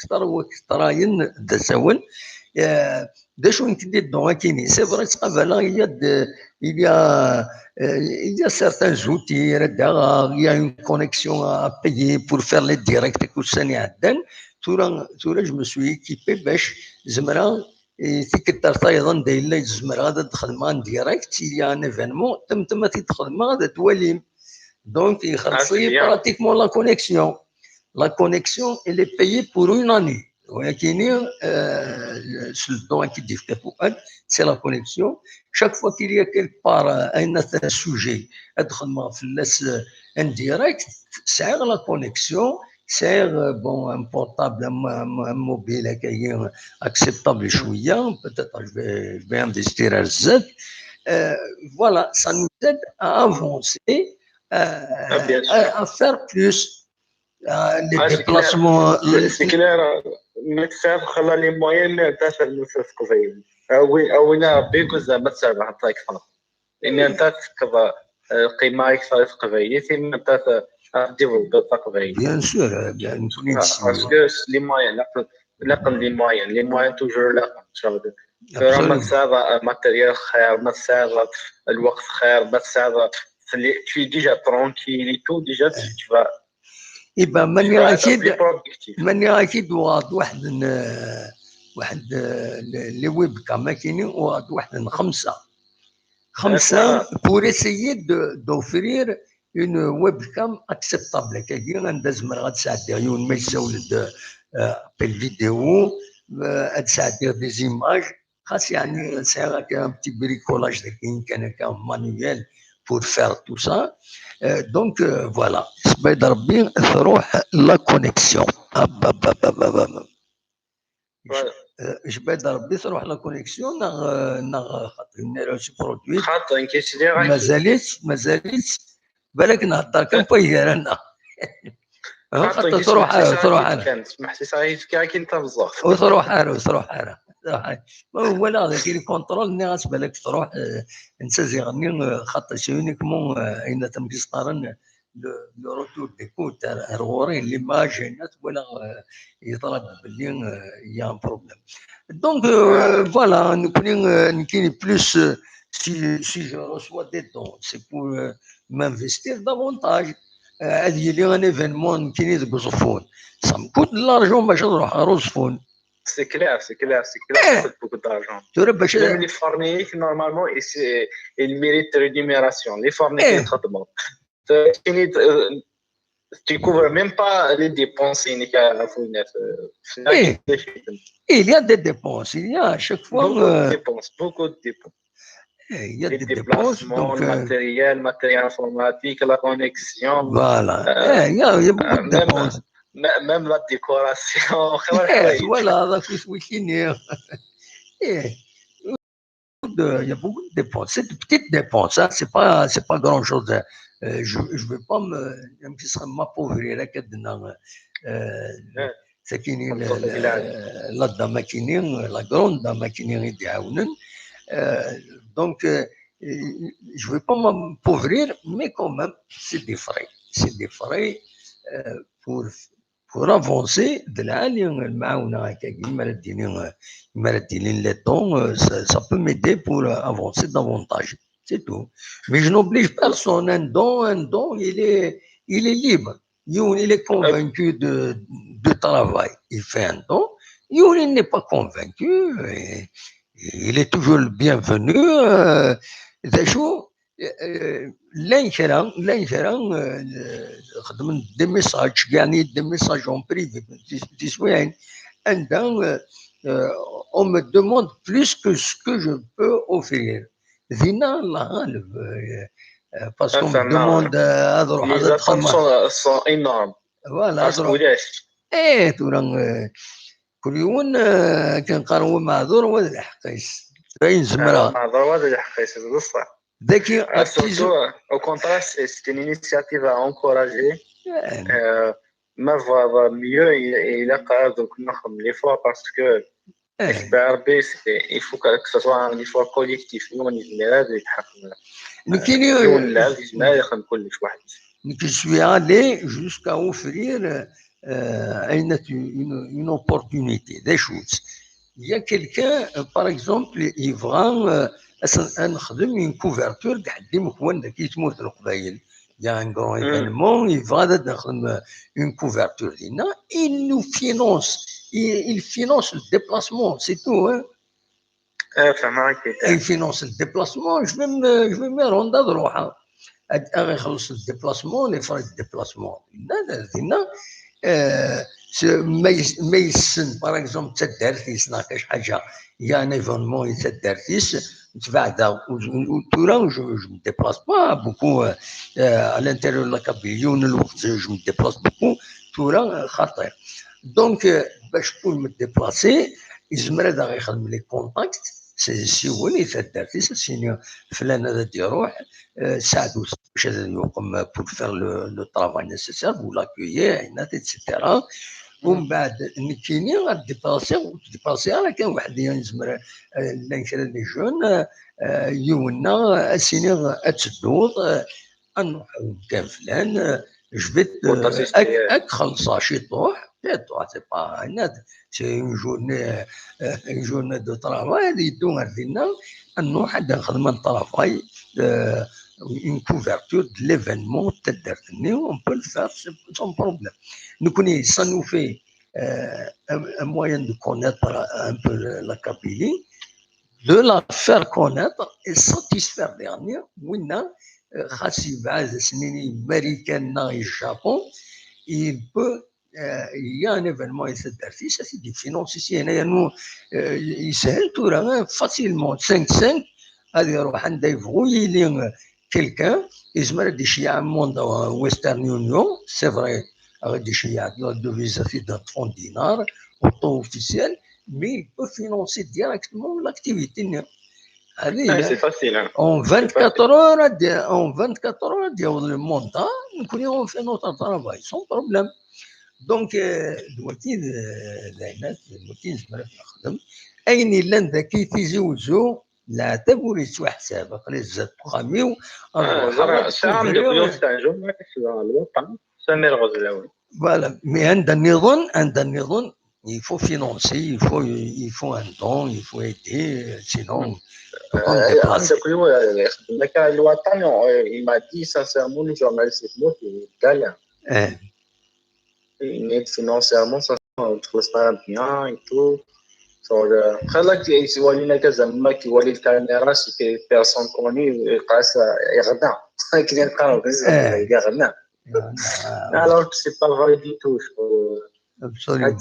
kter wakter-ayen d asawen. D acu nekk d-iddu akini? C'est vrai, ttqabaleɣ, il y a de, il y a, euh, il y a certains outils, il y a une connexion à payer pour faire les directs, ussan iɛeddan. Tura, tura, je me suis équipé bac zemreɣ, eh, tikkelt ar tayeḍ anda yella zemreɣ ad d-xedmeɣ en direct, il y a un événement, temtem ad t-id-xedmeɣ ad t-twalim. Donc, ixelleṣ-iyi pratiquement la connexion. La connexion, elle est payée pour une année. Walakin, euh, le don qui diffère pour elle, c'est la connexion. Chaque fois qu'il y a quelque part, euh, un autre sujet, ad xedmeɣ fell-as, euh, en direct, c'est la connexion, c'est, euh, bon, un portable, un, un, un mobile, euh, acceptable, je suis, peut-être je vais, je vais investir à Z. Euh, voilà, ça nous aide à avancer, euh, à, à faire plus. Ah, les déplacements. C'est clair, ma tesɛiḍ xella les moyens, mi ara tesɛiḍ lmus s teqbaylit. Awi, awi-n Rebbi, kull zama ad terbeḥ akteṛ. Imi anta tefkeḍ, eh, lqima akteṛ i teqbaylit, imi anta ad développer taqbaylit. Bien sûr, bien sûr. Parce que les moyens, ilaq, ilaq les moyens, les moyens toujours ilaq. Tura ma tesɛiḍ, eh, matériel xir, ma tesɛiḍ lweqt xir, ma tesɛiḍ, tu es déjà tranquille et tout, déjà tu vas Eh ben, ma nniɣ-ak-id, ma nniɣ-ak-id, uɣeɣ-d waḥed n, eh, waḥed, eh, les webcams, akini, uɣeɣ-d waḥed n xemsa. Xemsa, pour essayer de, d'offrir une webcam acceptable. Akkagi, anda zemreɣ ad sɛeddiɣ yiwen ma yessawel-d, eh, appel vidéo, eh, ad sɛeddiɣ des images, xas yeɛni sɛiɣ akka un petit bricolage dagi kan akka manuel pour faire tout ça. Euh, donc, euh, voilà. Sbad Rebbi truḥ la connexion. Sbad Rebbi truḥ la connexion, neɣ, euh, neɣ xaṭer une erreur se produit. Xaṭer nekk sliɣ-ak. Mazal-itt, mazal-itt. Balak nhedder kan pas gar-aneɣ. Xaṭer truḥ ara, truḥ ara. Ur truḥ ara, ur truḥ ara. Ma walaɣ dagi les contrôles, nniɣ-as balak truḥ, eh, netta ziɣ-nni, eh, xaṭer c'est uniquement, eh, ayen tamkisṭaren, eh, le, le retour d'écoute, ar, ar ɣur-i, l'image, ayen twalaɣ, euh, yeḍra-d belli, euh, il y a un problème. Donc, euh, voilà, nekkni, euh, nekkini plus, euh, si, si je reçois des dons, c'est pour, euh, m'investir davantage. Euh, ad yili un événement nekkini deg Uẓeffun. Ça me coûte de l'argent bac ad ruḥeɣ ɣer Uẓeffun. C'est clair, c'est clair, c'est clair, ça coûte beaucoup d'argent. Tura bac Même les forniques, normalement, ils, ils méritent rémunération. Les forniques, Eh. Ils traitement. Euh, Tu couvres même pas les dépenses, il y a Eh. Il y a des dépenses, il y a à chaque fois. Beaucoup de euh, dépenses, beaucoup de dépenses. eh, il y a Les des dépenses, déplacements, donc, le euh, matériel, matériel informatique, la connexion. Voilà. Euh, Eh, il y a, il y a beaucoup euh, de même, dépenses. mê- même la décoration. Eh, voilà, هذا كل شيء ويكيني. Eh, de- il y a beaucoup de dépenses. C'est de petites dépenses, hein. C'est pas, c'est pas grand chose, hein. Euh, je, je vais pas me, même si ça m'appauvrir, là, que de- euh, Ouais. c'est qui Comme la, ça, c'est la, la dame qui la grande dame qui est. Euh, donc, euh, je vais pas m'appauvrir, mais quand même, c'est des frais. C'est des frais, euh, pour, pour avancer de l'année, المعاونة هكاكي، ما رديني، ما رديني les dons, euh, ça, ça peut m'aider pour, euh, avancer davantage. C'est tout. Mais je n'oblige personne. Un don, un don, il est, il est libre. Yiwen, il est convaincu de, de travail, il fait un don. Yiwen, il n'est pas convaincu, et il est toujours le bienvenu. Euh, d acu, euh, llan kra, llan kra, euh, xedmen des messages, يعني des messages en privé, tiswiɛin, anda, euh, euh, on me demande plus que ce que je peux offrir. Dinna, Allah ɣaleb, euh, euh, parce qu'on me Enfin, demande, euh, ad ruḥeɣ Les ad attentes xedmeɣ. Sont, sont énormes. Voilà, Parce ad que ruḥeɣ. Eh, tura, euh, كل يوم، euh, كنقرا هو معذور وهو ذا الحق. باين زمرة. معذور هذا الحق، c'est ça. ذاكي Surtout, euh, au contraire, c'est c'est une initiative à encourager. يعني. Euh, ما va mieux, il a donc نخدم l'effort parce que Eh. البي ار بي c'est il faut que, que ce soit un effort collectif. Yiwen yezmer ad yetḥeqq. نكيني، Yiwen لا يزمر يخدم كلش وحده. Je suis allé jusqu'à offrir, euh, une, une, une opportunité, des choses. Il y a quelqu'un, euh, par exemple, il vend, euh, أصلاً نخدم une couverture, قاعد ديما كون ذاك يتموت القبايل. Il y a un grand événement, il va نخدم une couverture. Il nous finance, il, il finance le déplacement, c'est tout, hein. آه، فهمت. Il finance le déplacement, je vais me, je vais me rendre à droit. Ad, ad ixelleṣ le déplacement, les frais de déplacement. Dinna, dinna, euh, c'est, ma yes-, ma yessen, par exemple, taddart-is, neɣ kac ḥaǧa, il y a un événement i taddart-is, tbeɛdeɣ, u, u, u, tura, je, je me déplace pas beaucoup, euh, euh, à l'intérieur de la Kabylie, yiwen lweqt, je me déplace beaucoup, tura, euh, xaṭi. Donc, euh, bac pour me déplacer, yezmer ad aɣ-ixdem les contacts, s-, siwel i taddart-is, ad s-yini flan ad d-iruḥ, euh, saɛd bac ad yuqem pour faire le, le travail nécessaire, vous l'accueillez, et cetera. Umbeɛd, nekkini ad déplacer, ur déplacer ara kan weḥdi, yezmer, euh, llan kra des jeunes, euh, euh, yiwen-nneɣ, ad s-iniɣ ad tedduḍ, euh, ad nruḥ kan flan, euh, je vais te, Pour t'assister. Ad, ad k-xellṣeɣ ciṭuḥ, ciṭuḥ, c'est pas, c'est une journée, euh, une journée de travail, ad yeddu ar dinna, ad nruḥ ad nexdem un travail, euh, une couverture de l'événement de taddart-nni, on peut le faire sans problème. Nekkni, ça nous fait, euh, un, un moyen de connaître un peu la Kabylie, de la faire connaître et satisfaire dernier, winna, euh, xas yebɛed, ad s-nini Marikan neɣ Japon, il peut, euh, il y a un événement i taddart-is, ad t-id-ifinance ici, yernu, euh, yeshel tura, hein, facilement, cinq cinq, ad iruḥ anda yebɣu, yili, euh, quelqu'un, yezmer ad iceyyeɛ amende, euh, Western Union, c'est vrai, ad iceyyeɛ la devise, ad t-id-ṭṭfen dinar, au taux officiel, mais il peut financer directement l'activité-nni. Ah, c'est facile, hein. En vingt-quatre heures, ad, en vingt-quatre heures, ad yaweḍ le montant, nekkni on fait notre travail, sans problème. Donc, euh, d wagi d, d ayen, d wagi nezmer ad nexdem. Ayen yellan dagi, Tizi Wezzu, Leɛtab ur yettwaḥsab. Aql-i zdat uxxam-iw, ad Ah, ruḥeɣ, ẓriɣ, ad sɛiɣ ssufriɣ. ameddakel-iw s teɛjum, ma yesleɣ lwaṭan, Samir Ɣezlawi. Voilà, mais anda nniḍen, anda nniḍen, il faut financer, il faut, il faut un don, il faut aider, sinon, on peut pas se déplacer. Ameddakel-iw, eh, ixeddem akka lwaṭan, eh, il m'a dit sincèrement, le journaliste, c'est moi qui gagne. Eh, Mais financièrement, ça, on trouve ça bien et tout. Genre, euh, après, là, qui est, voilà, il n'a qu'à jamais qui voit les caméras, c'est que personne connue, il passe à Erda. Qui vient de prendre, Eh. Erda. ah, Alors que c'est pas vrai du tout, je trouve. Absolument.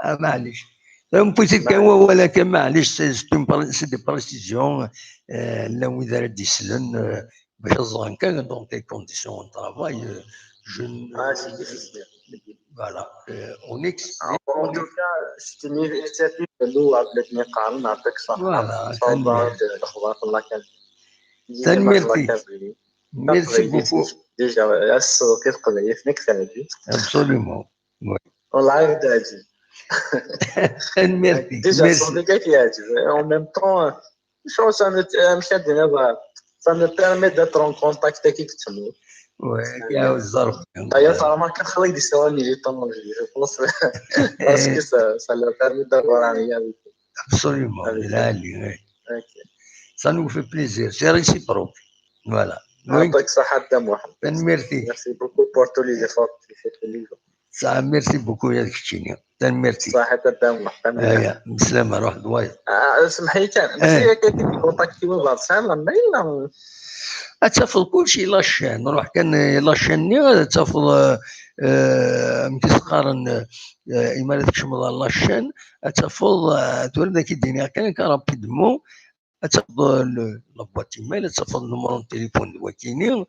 Ah, معليش. Une petite كان ولا كان معليش, c'est c'est une pré- c'est des précisions. Euh, là où il a dit, euh, باش ẓran kan dans quelles conditions on travaille. Euh, je ne- Ah, c'est difficile. Voilà. Euh, on explique. En tout cas, c'est une initiative louable, نعطيك الصحة. Voilà, Ça va, تنميرتك. de, de, de, تنميرتك. Merci beaucoup. Déjà, السوق القبيل فيك ثاني. Absolument. والله غير تعجب. تنميرتك. Déjà, Merci. صوتك كيعجب. En même temps, شو ça me, ça me permet d'être en contact avec tout. Ouais, يا الظرف. D'ailleurs, ça m'a fait des soins, il est en je pense. Parce que ça, ça leur permet d'avoir un lien avec Absolument. Avec العالي, oui. Ok. Ça nous fait plaisir. C'est réciproque. Voilà. Oui. يعطيك الصحة الدم واحد. تنميرتك. Merci beaucoup pour tous les efforts que tu fais tous les jours. Ça, merci beaucoup يا كتشيني. تنميرتك. صحة الدم واحد. ايا بسلامة, روح دوايا. آه، اسمح لي كان. إيه. ماشي كاين كونتاكت كيما بعض الساعة لا ميل. تفضل كل شيء la chaîne, روح كان la chaîne ني تفضل. آه، مكي سقارن, آه، إما تكشم la chaîne تفضل. آه، تولد كي ديني كان كان rapidement. تفضل la boîte email, تفضل numéro de téléphone واكيني.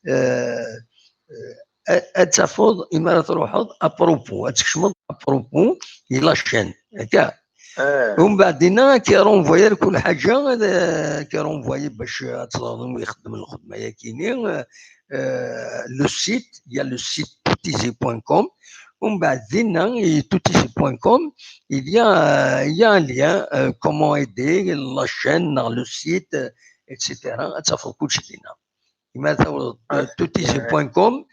آه، آه، تفضل إما تروح à propos, تكشم à propos la chaîne هكا. اه. ومن بعد هنا كي renvoyer كل حاجة, هذا كي renvoyer باش تظهر ويخدم الخدمة ياكيني. آه، le site, il y a le site toutizi point com. ومن بعد دينا toutizi point com, il y a, il y a un lien, euh, comment aider la chaîne, le site, euh, et cetera. تفضل كل شيء دينا. إما تفضل toutizi point com,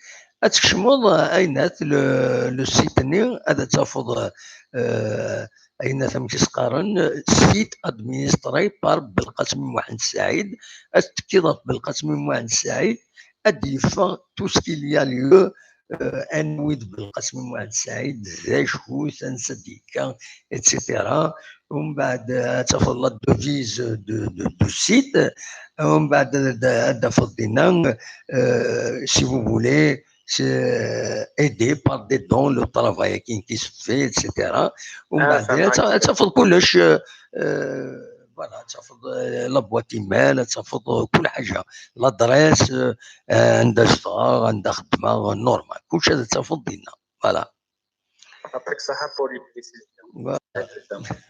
تكشمض, آه، أينات le, le site ني, هذا تفضل, آه، أينات مكسقارن, site administré par بلقاسم محمد سعيد. أتكيض بلقاسم محمد سعيد, أديفا tout ce qu'il y a lieu, آه، أنويد بلقاسم محمد سعيد, ذا شوي, ثنسديكا, et cetera. ومن بعد, آه، تفضل la devise de, de, du site. ومن بعد, هذا فضينا, آه، si vous voulez, c'est aidé par des dons, le travail qui, qui se fait, et cetera. ومن آه، بعد, فهمت. تفضل كلش, آه، آه، voilà, تفضل, آه، la boîte email, تفضل كل حاجة, l'adresse, آه، عندها شغل, عندها خدمة, normal. كلش هذا تفضل دينا. Voilà. يعطيك الصحة pour les précisions. Voilà.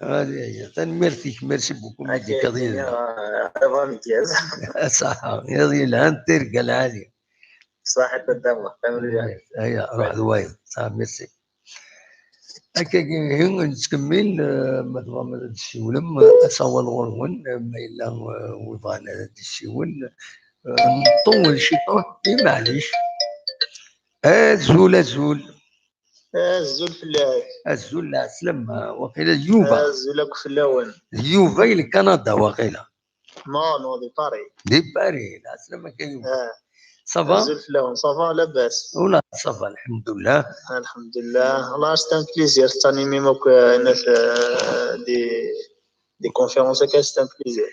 هذه هي. تنميرتك, merci beaucoup, ميدي كضينا. رضا مكياز. صح, هذه الهان ترقى العالية. صح، تدمر. هيا, روح دوايا. صح, merci. هكا كي نتكمل, آه، ما تبغى ما تسيولم, آه، أصور غرون, آه، ما إلا, آه، ويبغى أنا تسيول. آه، نطول شي طول, إي معليش. أزول, أزول. أزول فلاك. أزول العسلم, آه، وقيلا يوفا. أزول أكو فلاون. يوفا إلى كندا وقيلا. Non, non, de Paris. De Paris, العسلم كان يوفا. آه. Ça va ? أزول فلاون, ça va لاباس؟ ولا ça va, الحمد لله. الحمد لله. والله c'est un plaisir تاني ميموك ناس, آه، des, des conférences, c'est un plaisir.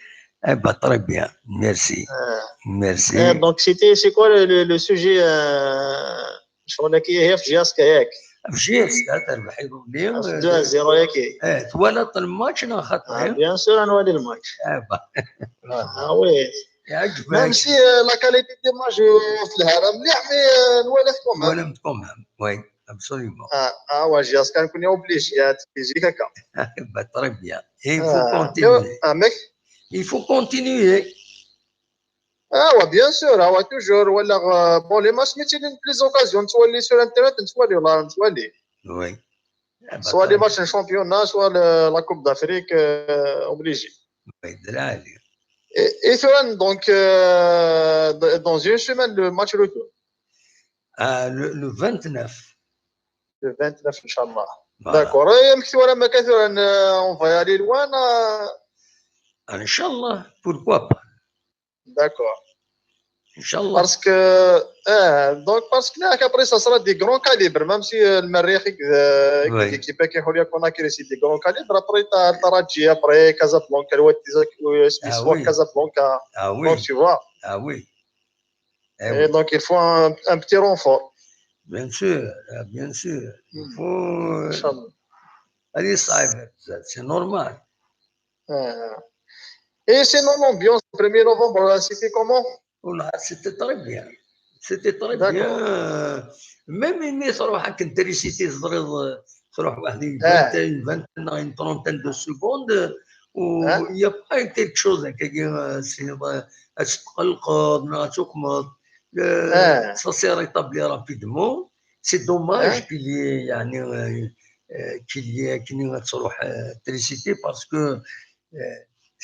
Eh ben, très bien, merci. آه. Merci. آه, donc c'était, c'est quoi le, le, le sujet, آه, شغل كي هي في جياسكا ياك؟ في جياسكا تربح يظن لي. deux à zéro ياكي؟ ايه, توالط الماتش انا خاطر. آه, bien sûr نوالي الماتش. ايه با. Ah oui. يعجبك. Même si, آه, la qualité d'image في الهرم مليح, mais, آه, نوالي كوم. ولا متكوم, oui, absolument. اه, اه, ouais, جياسكا نكون obligé تيجي هكا. Bah, très bien. Et il faut آه, continuer. آه, ميك. Il faut continuer. اه, ouais, bien sûr, اه, ouais, toujours, ولا, آه, bon, les matchs, mais c'est une plus occasion, soit les sur internet, soit les là, soit les, Oui. Ah, bah, soit les très matchs de championnat, soit le, la Coupe d'Afrique, euh, obligé. Oui, de là, allez. Et, et tura, donc, euh, d- dans une semaine, le match retour. Ah, le, le vingt-neuf. Le vingt-neuf, Inch'Allah. Voilà. D'accord. Et même si on va aller loin, euh, Inch'Allah, pourquoi pas? D'accord. Inch'Allah. Parce que, euh, donc, parce que là, après, ça sera des grands calibres, même si euh, le Merrikh, euh, Oui. l'équipe qui est Conakry, c'est des grands calibres. Après, t'as le Taraji, après, Casablanca, le Wadi Zak- euh, Ah Smiswak, oui. Casablanca. Ah oui. Donc, tu vois. Ah oui. Eh Et oui. Donc, il faut un, un petit renfort. Bien sûr, euh, bien sûr. Il Hmm. faut euh, Inch'Allah. aller ça, c'est normal. Euh. Et sinon, l'ambiance, le premier novembre, là, c'était comment? Voilà, c'était très bien. C'était très D'accord. Bien. Euh, Même une تروح هكا تريسيتي تضرب تروح واحد une آه. vingtaine, une vingtaine, une trentaine de secondes, où Hein? il n'y a pas quelque chose هكا، c'est تقلقض ما تقمض. آه. Ça s'est rétabli rapidement. C'est dommage Hein? Qu'il y ait يعني, euh, euh, qu'il y ait كي تروح تريسيتي parce que euh,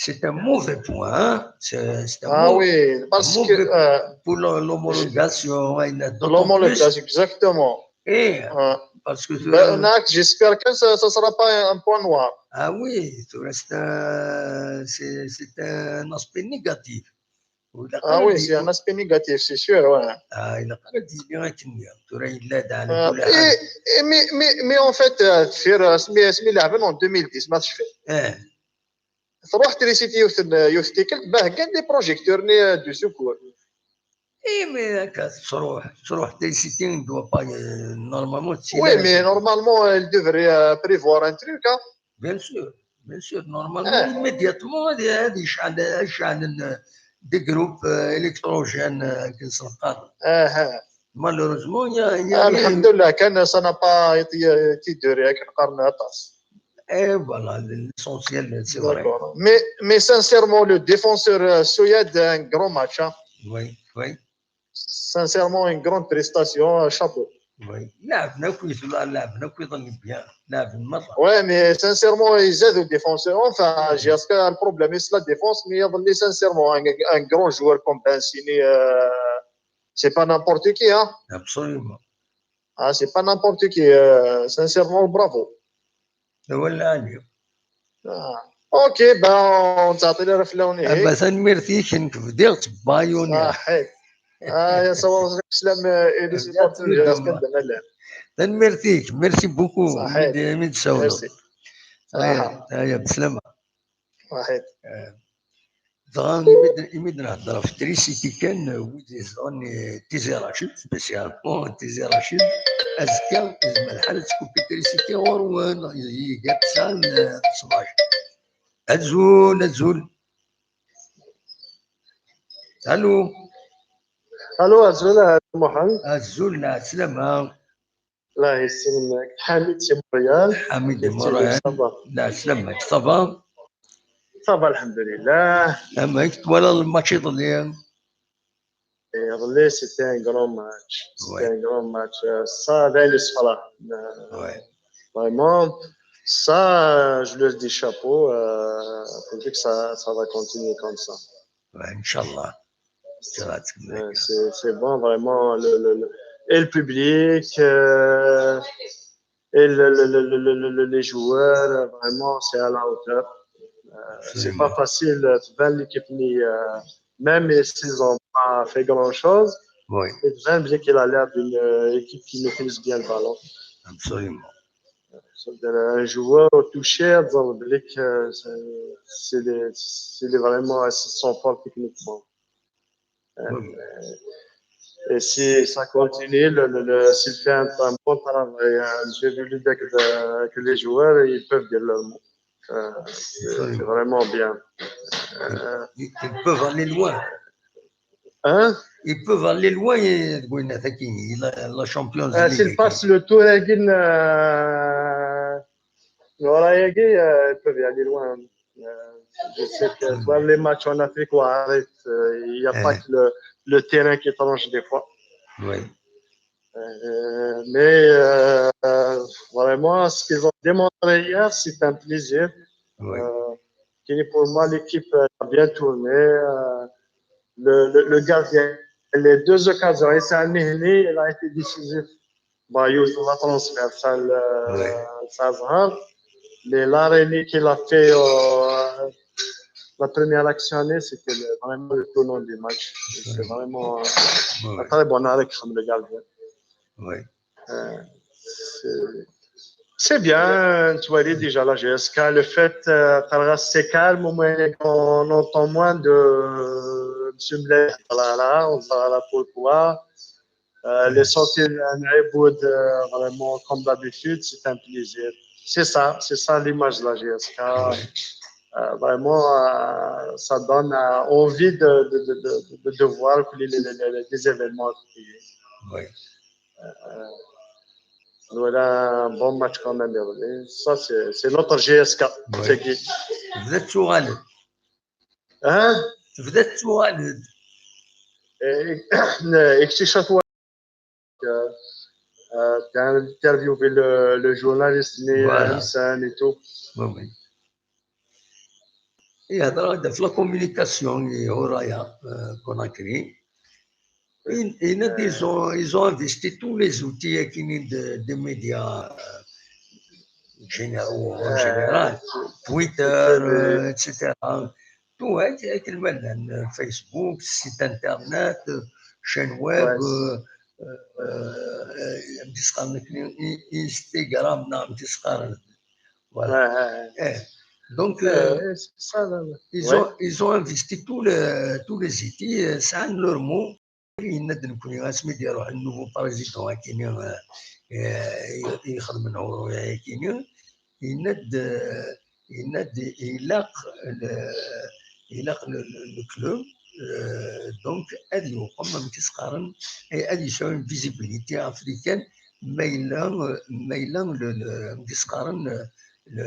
c'est un mauvais point, hein. C'est c'est un Ah mau- oui, parce un que mauvais euh, pour l'ho- l'homologation, hein, il y en a d'autant l'homologation, plus. Exactement. Et Ouais. Parce que Ben, euh, j'espère que ça ne sera pas un point noir. Ah oui, tu restes, euh, c'est c'est un aspect négatif. Ah oui, c'est un aspect négatif, c'est sûr. Ouais. Ah, il a pas dit bien qu'il y a. Tu restes là dans Euh, le et, et, mais, mais, mais en fait, euh, تفير, euh, سمي سمي لاعبين en deux mille dix, ما تشفي. ايه تروح تريسيتي يوث يوث تيكل باه كان des projecteurs ni, euh, du secours. اي مي هكا تروح تروح تريسيتي دو با نورمالمون. Oui, mais normalement, elle devrait euh, prévoir un truc. Hein. Bien sûr, bien sûr. Normalement, immédiatement, هذه هذه يشعل يشعل des groupes électrogènes كنسلقات. آه. Malheureusement, il y a, il y a الحمد لله كان ça n'a pas été duré كنقارن aṭas. Et voilà, l'essentiel, c'est vrai. Mais, mais sincèrement, le défenseur euh, Soyad, un grand match. Hein. Oui, oui. Sincèrement, une grande prestation. Chapeau. Oui. لاعب نكوي لاعب نكوي ظني bien. لاعب مرة. Ouais, mais sincèrement, ils aident aux défenseurs. Enfin, j'ai le problème, c'est la défense, mais il y a sincèrement un, un grand joueur comme Bensini. Euh, c'est pas n'importe qui, hein. Absolument. Ah, c'est pas n'importe qui. Euh, sincèrement, bravo. ولا عليك. Ah. Ok, ben, on s'appelle la Flauni. Ah, ben, ça ne mérite que de dire, c'est pas Yoni. صحيت. Ah, يا صور سلام إلي سيبورتوني. Ça ne mérite. Merci beaucoup. صحيت. من سوالف. Merci. هيا بسلامة. صحيت. دغا يمد نهضر في تريسيتي كان ودي زوني تيزي رشيد سبيسيالمون تيزي رشيد. ازكا زعما الحال تكون في تريسيتي غور وين يجي تسعة ل ثمنطاش. ازول ازول. الو. الو، ازول محمد. ازول، لا سلامة. الله يسلمك. حميد سي موريال. حميد موريال. لا سلامك، صافا؟ صافا الحمد لله. اما كنت ولا الماتش يضلي؟ يضلي سيتي ان غران ماتش. سيتي ان غران ماتش. صا داير الصفرة. فريمون. صا جو لور دي شابو. بور ديك سا سا فا كونتينيي كوم سا. ان شاء الله. C'est bon, vraiment, le, le, le, et le public, euh, et le, le, les joueurs, vraiment, c'est à la hauteur. Euh, c'est pas facile, تبان l'équipe, euh, même s'ils ont pas fait grand chose, oui. تبان بلي qu'il a l'air d'une équipe qui maîtrise bien le ballon. Absolument. Un joueur touché, c'est vraiment un six cents forts techniquement. Et si ça continue, le, le, le, s'il fait un, un bon travail, hein, j'ai vu que, que les joueurs, ils peuvent dire leur mot. Euh, c'est vraiment bien. Euh, ils, ils peuvent aller loin. Hein? Ils peuvent aller loin, la, la Champions League. S'ils passent le tour, ils peuvent y aller loin. Euh, je sais que voir les matchs en Afrique, il n'y a pas que le, le terrain qui tranche des fois. Oui. Euh, mais euh, vraiment, ce qu'ils ont démontré hier, c'est un plaisir. Oui. Euh, Pour moi, l'équipe a bien tourné. Euh, le, le, le gardien, les deux occasions, et c'est un Nihni, il a été décisif. Bah, il a la transversale, euh, ça se voit. Mais l'arrêt qu'il a fait, euh, la première action, c'était le- vraiment le tournant du match. C'est vraiment euh, un très bon arrêt comme le gardien. Oui. Euh, c'est- c'est bien, tu vois, déjà la G S K, le fait, euh, c'est calme, au moins on entend moins de M. Blair, voilà, on va là pourquoi. Euh, les sorties d'un Haywood, euh, vraiment, comme d'habitude, c'est un plaisir. C'est ça, c'est ça l'image de la G S K. Euh, vraiment, euh, ça donne euh, envie de, de, de, de, de voir les, les, les, les événements. Oui. Euh, voilà un bon match quand même. Ça, c'est c'est notre G S K. Oui. C'est qui Vous êtes sur un Hein? Vous êtes sur un Et, et que c'est chaque fois que euh, tu as interviewé le, le journaliste, mais Voilà. euh, et tout. Oui, oui. Et alors, de la communication, et Horaya, euh, Conakry, ils, ils, ils ont, ils ont investi tous les outils qui viennent de- des médias euh, généraux en général, Twitter, euh, et cetera. Tout, hein, avec le même, euh, Facebook, site internet, euh, chaîne web, Ouais. euh, euh, euh, euh, Instagram, non, Instagram. Voilà. Ouais, ouais, ouais. Eh, donc, euh, Euh, c'est ça, là. ils, Ouais. ont, ils ont investi tous les, tous les outils, euh, ça a leur mot. Il y a un nouveau président qui est, euh, euh, il y a un club, euh, donc, il y a une visibilité africaine, mais il a, mais il a le, le, le,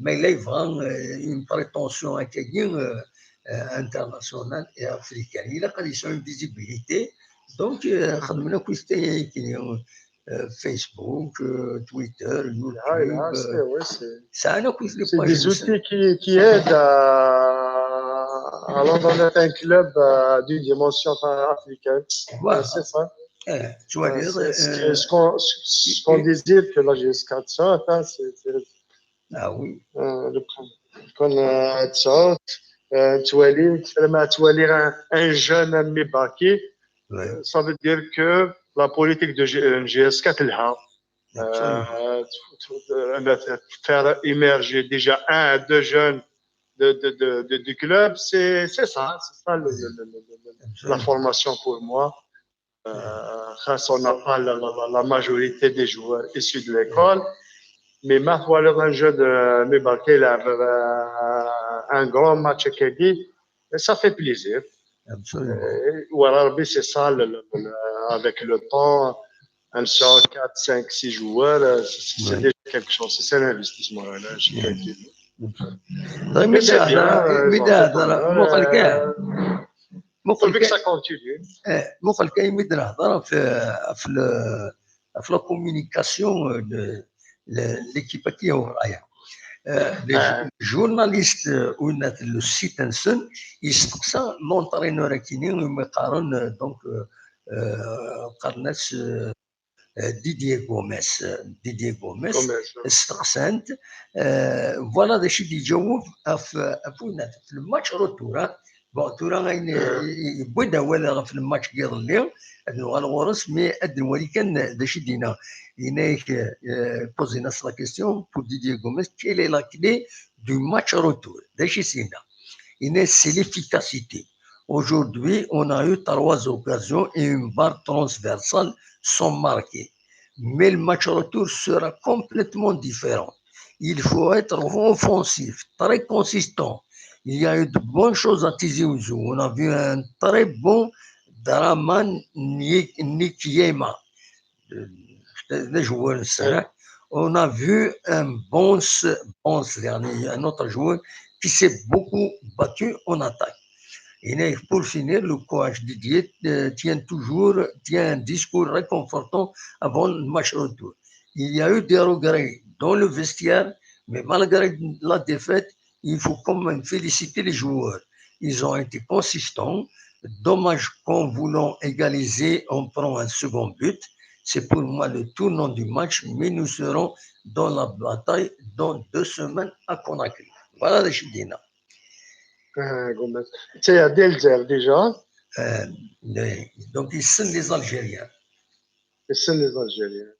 mais il a vraiment, euh, une prétention à gagner, euh, euh, internationale et africaine. Il a une visibilité. Donc, euh, خدمنا كويس تاعي كي، euh, Facebook, euh, Twitter, YouTube, Ah, là, euh, c'est ouais, c'est- ça, on a كويس les c'est pages des de- outils qui, qui aident à, à l'endroit un club euh, d'une dimension africaine. Voilà. C'est ça. Eh, tu vois, Euh, dire, c'est- c'est- euh, ce qu'on ce qu'on désire que la G S quatre sorte, hein, c'est c'est- ah oui, euh, le كون تسعود تولي لما تولي un, un jeune ميباكي, ouais, ça veut dire que la politique de G- G S quatre تلها absolument. euh, tu- tu- euh, faire émerger déjà un, deux jeunes de, de, de, de- du club, c'est c'est ça, c'est ça le- le- le- le- le- la formation pour moi. Euh, خاص, on n'a pas la, la, la- la majorité des joueurs issus de l'école, mais ما تولي un jeune ميباكي يلعب, euh, un grand match كيدي, ça fait plaisir. Absolument. Et voilà, c'est ça, le- le- le- avec le temps, un sur quatre, cinq, six joueurs, euh, c'est c'est Ouais. déjà quelque chose, c'est un investissement. Là, je Ouais. calcule. طيب، Mais c'est ميدا bien, هضره، euh, ميدا ils ont fait هضره، comme- مو قال كاع، euh, مو pourvu قال que كاع، ça continue. اه، مو قال كاع، ميدا هضره في، في ال-، في la communication de l'équipe كي هو رايح. آه، les آه. journalistes، آه، ولا le site نسن يستقصى l'entraîneur كيني وما يقارن، آه، donc، آه، آه، قارناس، آه، آه، ديدييه غوميز، آه، ديدييه غوميز Comme ça. استقسانت، آه، voilà داكشي دي جاوب اف افونا في الماتش روتور. بون، تورا غين يبدا ولا في الماتش كي يضلي نوغال غورس، مي ادن ولي كان داكشي دينا. يناك، آه، بوزينا la question pour Didier Gomez, quelle est la clé du match retour؟ داكشي سينا. يناك c'est l'efficacité. Aujourd'hui, on a eu trois occasions et une balle transversale sont marquées. Mais le match retour sera complètement différent. Il faut être offensif, très consistant. Il y a eu de bonnes choses à Tizi Ouzou. On a vu un très bon Draman Ni- Nikiema. Euh, le joueur, c'est vrai. On a vu un bon, bon, un autre joueur qui s'est beaucoup battu en attaque. Et pour finir, le coach Didier, euh, tient toujours, tient un discours réconfortant avant le match retour. Il y a eu des regrets dans le vestiaire, mais malgré la défaite, Il faut quand même féliciter les joueurs. Ils ont été consistants. Dommage qu'en voulant égaliser, on prend un second but. C'est pour moi le tournant du match, mais nous serons dans la bataille dans deux semaines à Conakry. Voilà les Chidina. Ah, Gomez. C'est à Delzer déjà. Euh, donc, ils sont les Algériens. Et c'est les Algériens.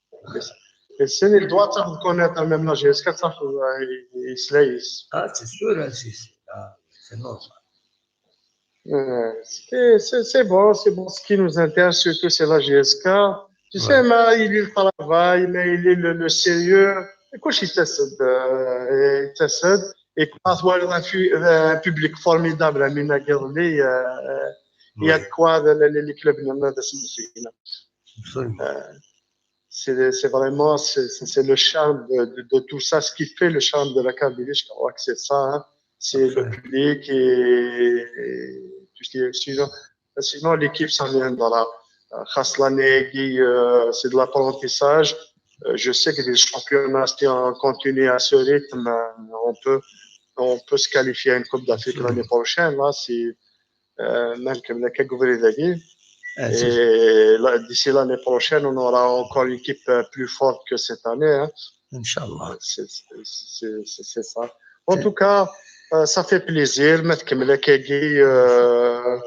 Et c'est les doigts de connaître même la G S quatre, ça, il se laisse. Ah, c'est sûr, hein, c'est c'est- ah, c'est normal. Euh, c'est c'est- c'est bon, c'est bon. Ce qui nous intéresse surtout, c'est la G S K. Tu sais, Ouais. mais il y a le travail, mais il y a le, le sérieux. Et quoi, il t'essaie de, il t'essaie. Et quoi, tu vois un, fu- un public formidable, Amina Guerli, euh, il y a Ouais, de quoi, le, le, le club, il y en a de ce absolument. Euh, c'est c'est vraiment c'est c'est- c'est le charme de, de, de tout ça, ce qui fait le charme de la Kabylie, je crois que c'est ça, hein. C'est le Absolument. Public et, et tout ce qui est sinon, sinon l'équipe ça vient de là. Euh, خاص l'année, euh, c'est de l'apprentissage. Euh, je sais que les championnats, si on continue à ce rythme, euh, on peut, on peut se qualifier à une Coupe d'Afrique Absolument. L'année prochaine. Là, c'est euh, même comme la catégorie d'Agui. Ah, c'est- Et là, d'ici l'année prochaine, on aura encore une équipe euh, plus forte que cette année, hein. Inch'Allah. C'est c'est- c'est- c'est ça. En C'est- tout cas, euh, ça fait plaisir. Mettre comme la Kegi, euh,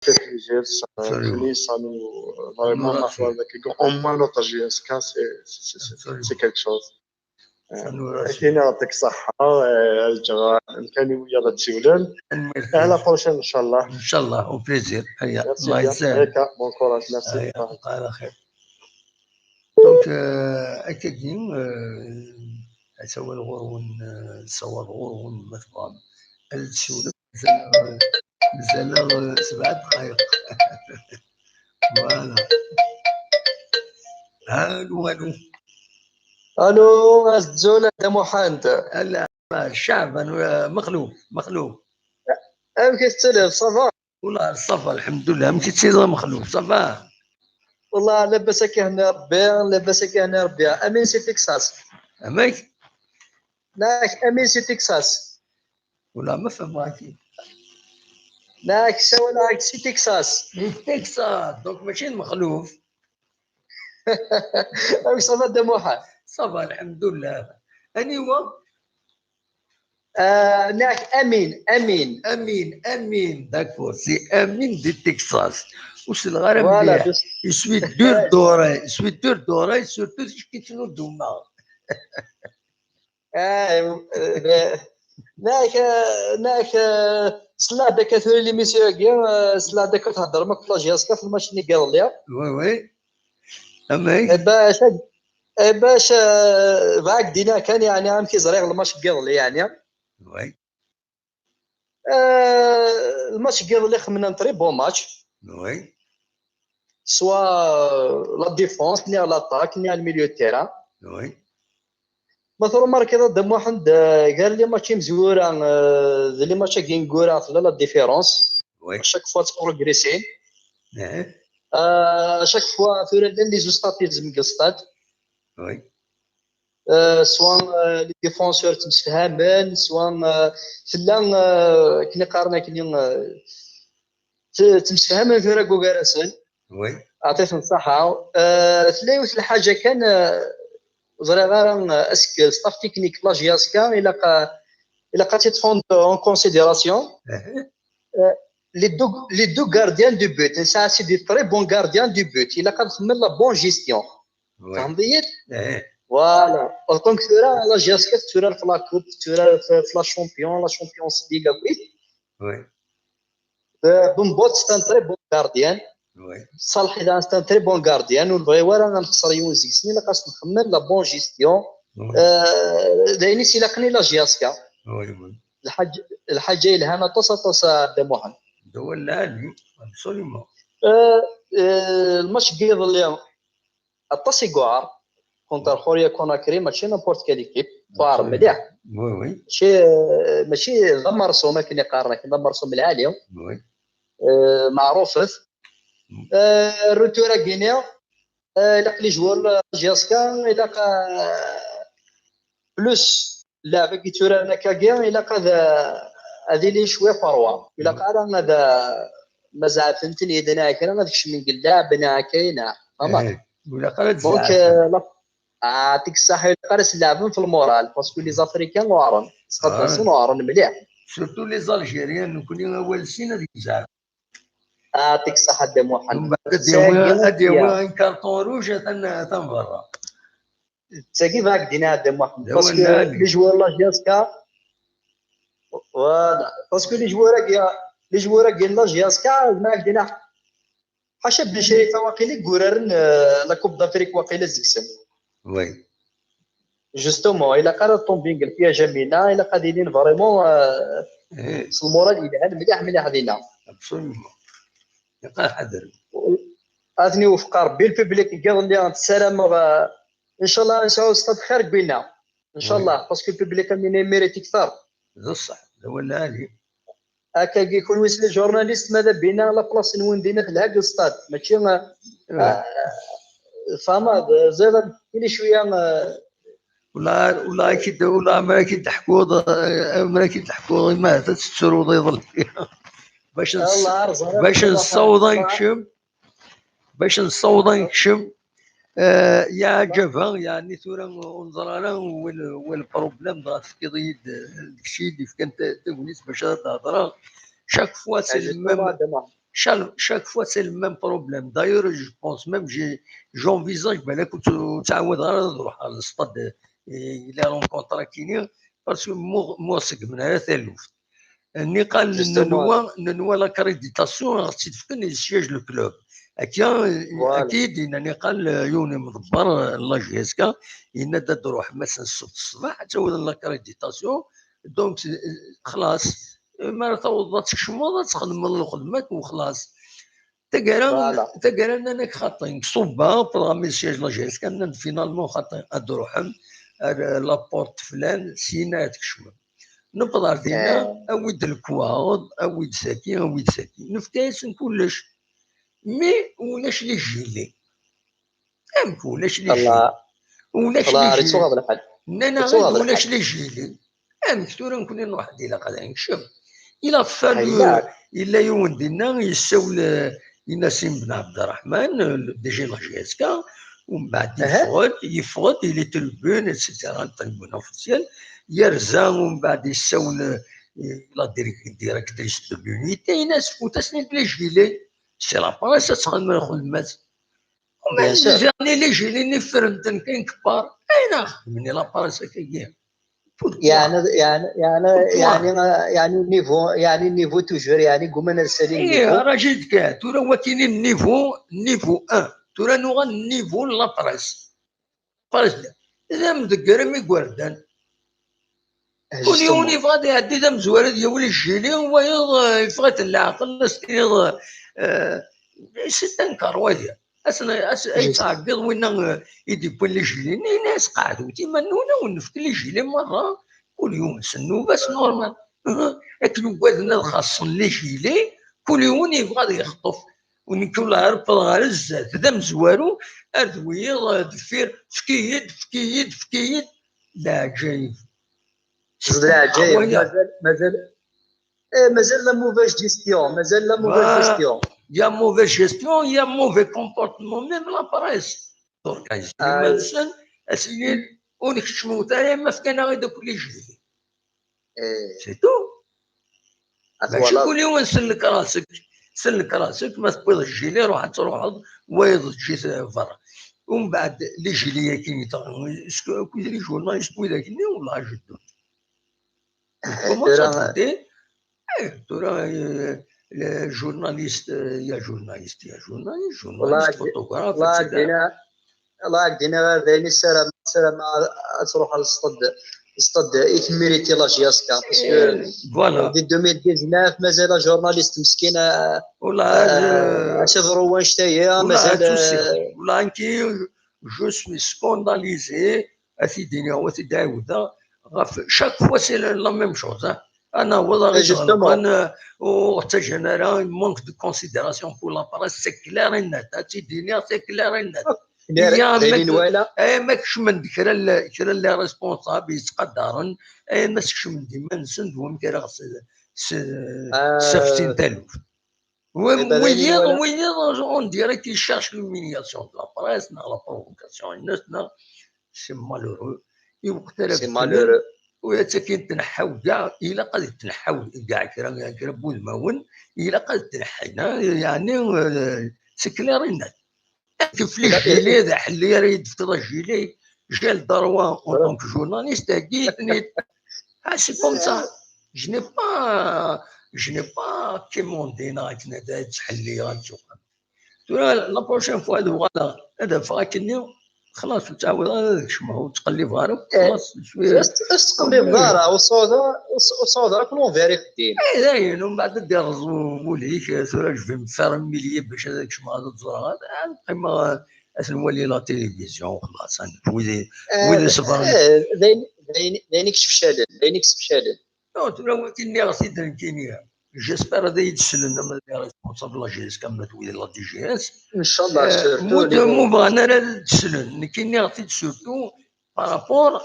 ça fait plaisir. Ça, Absolument. Fini, ça nous, euh, vraiment, On aura on a fait. fait au moins notre G S K, c'est c'est- c'est- Absolument. c'est quelque chose. Ça nous rassure. أكيد يعطيك الصحة. آه، الجرا- كان ويا تسولن. À la prochaine, إن شاء الله. Inch'Allah, au plaisir. هيا، Merci الله bien. يسلمك. هيك، bon courage. Merci. هيا، الله على خير. Donc, euh, akkagi, euh, asawal ɣur-wen, euh, asawal ɣur-wen, ma tebɣam. Ad tessiwlem, mazal, euh, mazal, euh, sebɛa dqayeq. Voilà. Allô, allô. Allô, azul a Dda Muḥend. Ala, Caɛban, euh, Mexluf, Mexluf. Amek i tettiliḍ, ça va? Wallah, ça va, الحمد لله. Amek i tettiliḍ a Mexluf, ça va? Wallah, labas ad k-ihenni Rebbi, labas ad k-ihenni Rebbi. Amin si Texas. Amek? Nak, amin si Texas. Wallah, ma fehmeɣ-ak. Nak, sawaleɣ-ak si Texas. Di Texas, donc mačči d Mexluf. Amek ça va, Dda Muḥend? Ça va, الحمد لله. Aniwa? Euh, nak, Amin, Amin. Amin, Amin, d'accord, c'est Amin de Texas. Ur selleɣ ara Voilà, mliḥ. just- Je suis dur d'oreille, je suis dur d'oreille, surtout si je suis dans le Ah, euh, nak, euh, nak, euh, selleɣ-d akka tura l'émission-agi, euh, selleɣ-d akka theddrem akk la J S K fi lmatch-nni n yiḍelli. Oui, oui. Amek? Eh bac, eh bac, euh, bɣiɣ ad k-d-iniɣ kan, yeɛni, amek i ẓriɣ lmatch n yiḍelli, yeɛni. Oui. Euh, lmatch n yiḍelli xemmen un très bon match. Oui. Soit, euh, la défense, ni l'attaque, ni le milieu de terrain. Oui. Ma tṛumarkiḍ a Dda Muḥend, euh, gar les matchs imezwura, euh, d les matchs-agi ineggura, tella la différence. Oui. À chaque fois, tettprogressé. Eh, Euh, à chaque fois, tura llan les automatismes deg stade. oui. Euh, soit, euh, les défenseurs ttemsefhamen, soit, euh, tella, euh, akken i qqaren akken, euh, t- ttemsefhamen tura deg ugar-asen. Oui. Ɛṭifen ṣṣaḥa. Euh, tella yiwet lḥaǧa kan, euh, ẓriɣ ara, euh, est-ce que staff technique n la J S K ilaq, euh, ilaq ad tt-prendre en considération. Eh, Les deux, les deux gardiens du but, ça c'est des très bons gardiens du but. Ilaq ad xedmen la bonne gestion. oui. Fehmeḍ-iyi-d? Eh, Voilà. En tant que tura, la J S K tetturar fi la coupe, tetturar fi la champion, la Champions League, oui. oui. Euh, Bembout, c'est un très bon gardien. Oui. Salih Idan, c'est un très bon gardien. Ur nebɣi ara ad nexṣer yiwen seg-sen, ilaq ad nxemmem la bonne gestion. Oui. Euh, d ayen i s-ilaqen i la J S K. Oui, oui. Lḥaǧ-, lḥaǧa yelhan aṭas, aṭas, a Dda Muḥend. D awal lɛali, absolument. Euh, euh, lmatch n yiḍelli, aṭas i yuɛer. Contre Khoria Conakry, mačči n'importe quelle équipe. Tuɛer mliḥ. Oui, oui. Mačči, euh, mačči d amersum akken i qqaren, akken d amersum lɛali. Oui. Euh, meɛrufet. Euh, retour-agi-nni, euh, ilaq les joueurs n la J S K, ilaq, euh, plus Llaɛb i yetturaren akkagi, ilaq ad, ad ilin cwiya par wa. Ilaq ara ad, ma zeɛfen-ten yid-neɣ kra, ad kecmen deg llaɛb neɣ akka, neɣ, fehmeḍ? Eh, ur ilaq ara ad Donc, zeɛfen. Euh, la, ah, aɛṭik ṣṣeḥḥa, ilaq ara s-leɛben f lmural, parce que les Africains uɛren, sqedsen uɛren mliḥ. Surtout les Algériens, nekni awal-sin ad yezɛef. Ah, aɛṭik ṣṣeḥḥa a Dda Muḥend. Mbeɛd ad yawi, ad yawi un carton rouge, atan, atan berra. D tagi bɣiɣ ad k-d-iniɣ a Dda Muḥend. Parce que les joueurs n la J S K, voilà. Parce que les joueurs-agi, les joueurs-agi n la J S K, bɣiɣ ad k-d-iniɣ, ḥaca Ben Cherifa waqila i yuraren, euh, la Coupe d'Afrique waqila deg-sen. Oui. Justement, ilaq ara ad tombin deg lpiège-agi, ilaq ad ilin vraiment, euh, s lmural yelhan mliḥ mliḥ dinna. Absolument. Ilaq ad ḥadren. Ad ten-iwefeq Rebbi, le public n yiḍelli ssarameɣ, euh, inchallah ad nesɛu stade xir n winna. Inchallah, parce que le public am winna yemérite kter. D ṣṣeḥ, d awal lɛali. Akkagi, kunwi s les journalistes, ma d abina, la place-nwen dinna telha deg stade, mačči, euh, euh, fama, ẓiɣ ad kini cwiya, euh, Wala, wala, akid, wala, ma akid teḥkuḍ, eh, ma akid teḥkuḍ, ma tettruḍ iḍelli. Bac nessaweḍ ad nekcem, bac nessaweḍ ad nekcem, eh, yeɛǧeb, yeɛni tura ur neẓri ara wal, wal problème, dɣa tefkiḍ-iyi-d, eh, d kečč i d-yefkan ta-, tagnit bac ad d-hedreɣ. Chaque fois, c'est le même, chaque, chaque fois, c'est le même problème. D'ailleurs, je pense même, j'ai, j'envisage, ben, écoute, tu, tu as, il est en contrat, parce que moi, moi, c'est que Niqal, nenwa, nenwa l'accréditation, ɣer tt-id-fken, il siège le club. Akka, akka i d-yenna Niqal, yiwen imḍebber, la J S K, yenna-d ad d-ruḥem ass n ssebt ṣṣbeḥ, ad tawḍem l'accréditation, donc, xlas, mi ara tawḍeḍ ad tkecmeḍ, ad txedmeḍ lxedma-k, u xlas. Taggara, taggara nnan-ak xaṭi, deg Ṣubba, wwḍeɣ mi d siège la J S K, nnan-d finalement xaṭi, ad d-ruḥem ar la porte flan, syin ad tkecmem. Newweḍ ar dinna, awi-d lekwaɣeḍ, awi-d saki, awi-d saki. Nefka-yasen kullec. Mais ulac les gilets. Amek ulac les gilets? Ulac les gilets. Nnan-aɣ-d ulac les gilets. Amek tura nekni nruḥ-d, ilaq ad nekcem. Il a fallu, yella yiwen dinna yessawel, eh, i Nassim Ben Abderrahman, eh, le D G n la J S K, umbeɛd yeffeɣ-d, yeffeɣ-d i les tribunes, et cetera, tribune officielle, yerza, umbeɛd yessawel, eh, i la dir-, directrice de l'unité, yenna-as fkut-asen-id les gilets, c'est la presse ad txedem lxedma-s. Bien sûr. Zerni les gilets-nni ffren-ten kan kbar. Ayna xedmen la presse akkagi. Pourquoi? Yeɛni, yeɛni, yeɛni, yeɛni, yeɛni niveau, yeɛni niveau toujours, yeɛni gguman ad salin niveau. Raji d kan, tura wakini niveau, niveau un. Tura nuɣal niveau n la presse. Presse. D amdegger am igerdan. Kul yiwen yebɣa ad iɛeddi d amezwaru, ad yawi les gilets, wayeḍ, eh, yeffeɣ-iten leɛqel, ad s-tiniḍ, eh, c'est un car, wagi. Asen, as, ay ttɛeggiḍ winna, eh, i d-yewwin les gilets-nni, ini-as qeɛdut iman-nwen, ad wen-nefk les gilets merra, kul yiwen s nnuba-s, normal. Akken ugaden ad xaṣṣen les gilets, kul yiwen yebɣa ad yexṭef. U nekk ula rebbeḍ ɣer zdat, d amezwaru, ar d wiyiḍ, eh, deffir, efk-iyi-d, efk-iyi-d, efk-iyi-d. D leɛǧayeb. D leɛǧayeb, mazal, mazal, eh, mazal la mauvaise gestion, mazal la mauvaise gestion. Il y a mauvaise gestion, il y a mauvais comportement, même la presse. Donc, iman-nsen, ad s-inin, ur nkeččmut ara, ma fkan-aɣ-id akk les gilets. C'est tout. Mačči kul yiwen sellek rasek, sellek rasek, ma tewwiḍ les gilets, ruḥ ad truḥeḍ, wayeḍ eǧǧ-it berra. Umbeɛd, les gilets-agi, est-ce que, est-ce que les journalistes, widak-nni, wala jeddun. Comment ça t'aide? Eh, tura, eh, le journaliste, eh, il y a journaliste, il y a journaliste, journaliste, photographe, et cetera. Allah ak-d-iniɣ ar d ayen i ssarameɣ, ssarameɣ ad truḥ ɣer sṭed, sṭed i temmiri la J S K, parce que di deux mille dix-neuf mazal ajournaliste meskin, eh, eh, ad teḍru wanect-agi, mazal, eh, wala nekki, je suis scandalisé, ad t-id-iniɣ, ad t-id-ɛiwdeɣ, ɣef chaque fois c'est la, la même chose, hein. Ad naweḍ ar ijeɣleqen, ur ttaǧǧan ara, manque de considération pour la presse, c'est clair et net, ad tt-id-iniɣ, c'est clair et net. Iya, d ayen i nwala. Ay, ma kecmen-d kra n, kra n les responsables yettqadaren, ay, ma skecmen-d iman-nsen d wamek ara s-, s-, ssaftin taluft. Wiyiḍ, wiyiḍ, on dirait qu'il cherche l'humiliation de la presse, neɣ la provocation, neɣ, c'est malheureux. I weqt ara beddlen, u attakin tneḥḥaw kra, ilaq ad tneḥḥaw kra, kra n wudmawen, ilaq ad tneḥḥin, yeɛni, euh, c'est clair et net. Kif les gilets, d aḥelli ara yi-d-tefkeḍ agili, j'ai le droit en tant que journaliste, agi, tenniḍ, ah, c'est comme ça. Je n'ai pas, je n'ai pas quémandé, neɣ akken ad ttḥelliɣ, ad ttuqam. Tura, la prochaine fois, ad uɣaleɣ, ad afeɣ akkenni, xlas, ur ttɛawideɣ ara ad kecmeɣ, ur ttqellibeɣ ara, xlas, je suis, ur ttqellibeɣ ara, ur sɛuḍ ara, ur sɛuḍ ara akk l'envers ixeddim. Eh, dayen, umbeɛd ad d-irreẓ wul-ik, tura je vais me faire humilier bac ad kecmeɣ ad ẓreɣ, ad, ad qqimeɣ, ad nwali la télévision, xlas, ad nekk wid i, wid iṣebren. Eh, d ayen, d ayen, d ayen i yessefcalen, d ayen i yessefcalen. Non, tura wagi nniɣ-t-id nekkini. J'espère ad iyi-d-slen ama d les responsables de la G S K, ama d wid la D G S. Inchallah, surtout ma bɣan ara ad d-slen. Nekki nniɣ-t-id surtout par rapport,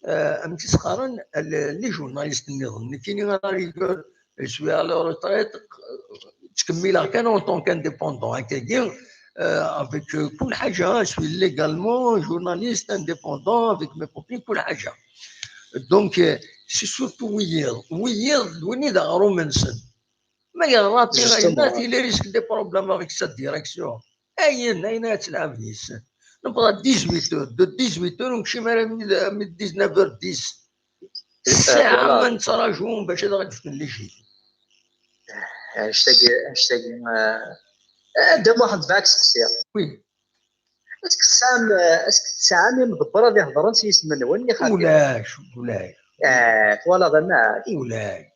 euh, amek i s-qqaren, les journalistes nniḍen. Nekkini à la rigueur, je suis à la retraite, ttkemmileɣ kan en tant qu'indépendant, akkagi, euh, avec, euh, kul ḥaǧa, je suis légalement journaliste indépendant avec mes papiers, kul ḥaǧa. Donc, euh, c'est surtout wiyiḍ. Wiyiḍ, d win i d aɣrum-nsen. Ma yeɣra tiɣayna, il risque des problèmes avec sa direction. Ayen, ayen ad tleɛb yes-sen. Nebɣa dix-huit heures, de dix-huit heures, ur nekcim ara mi d, mi d dix-neuf heures dix. Ssaɛa ma nettraǧu bac ad aɣ-d-fken les gilets. Annect-agi, annect-agi, eh, eh, Dda Muḥend, bɣiɣ ad k-steqsiɣ. Oui. Est-ce que tesɛam, est-ce que tesɛam imḍebber ad ihedṛen s yisem-nwen, ixaten? Ulac, ulac. Eh, twalaḍ amek? Ulac.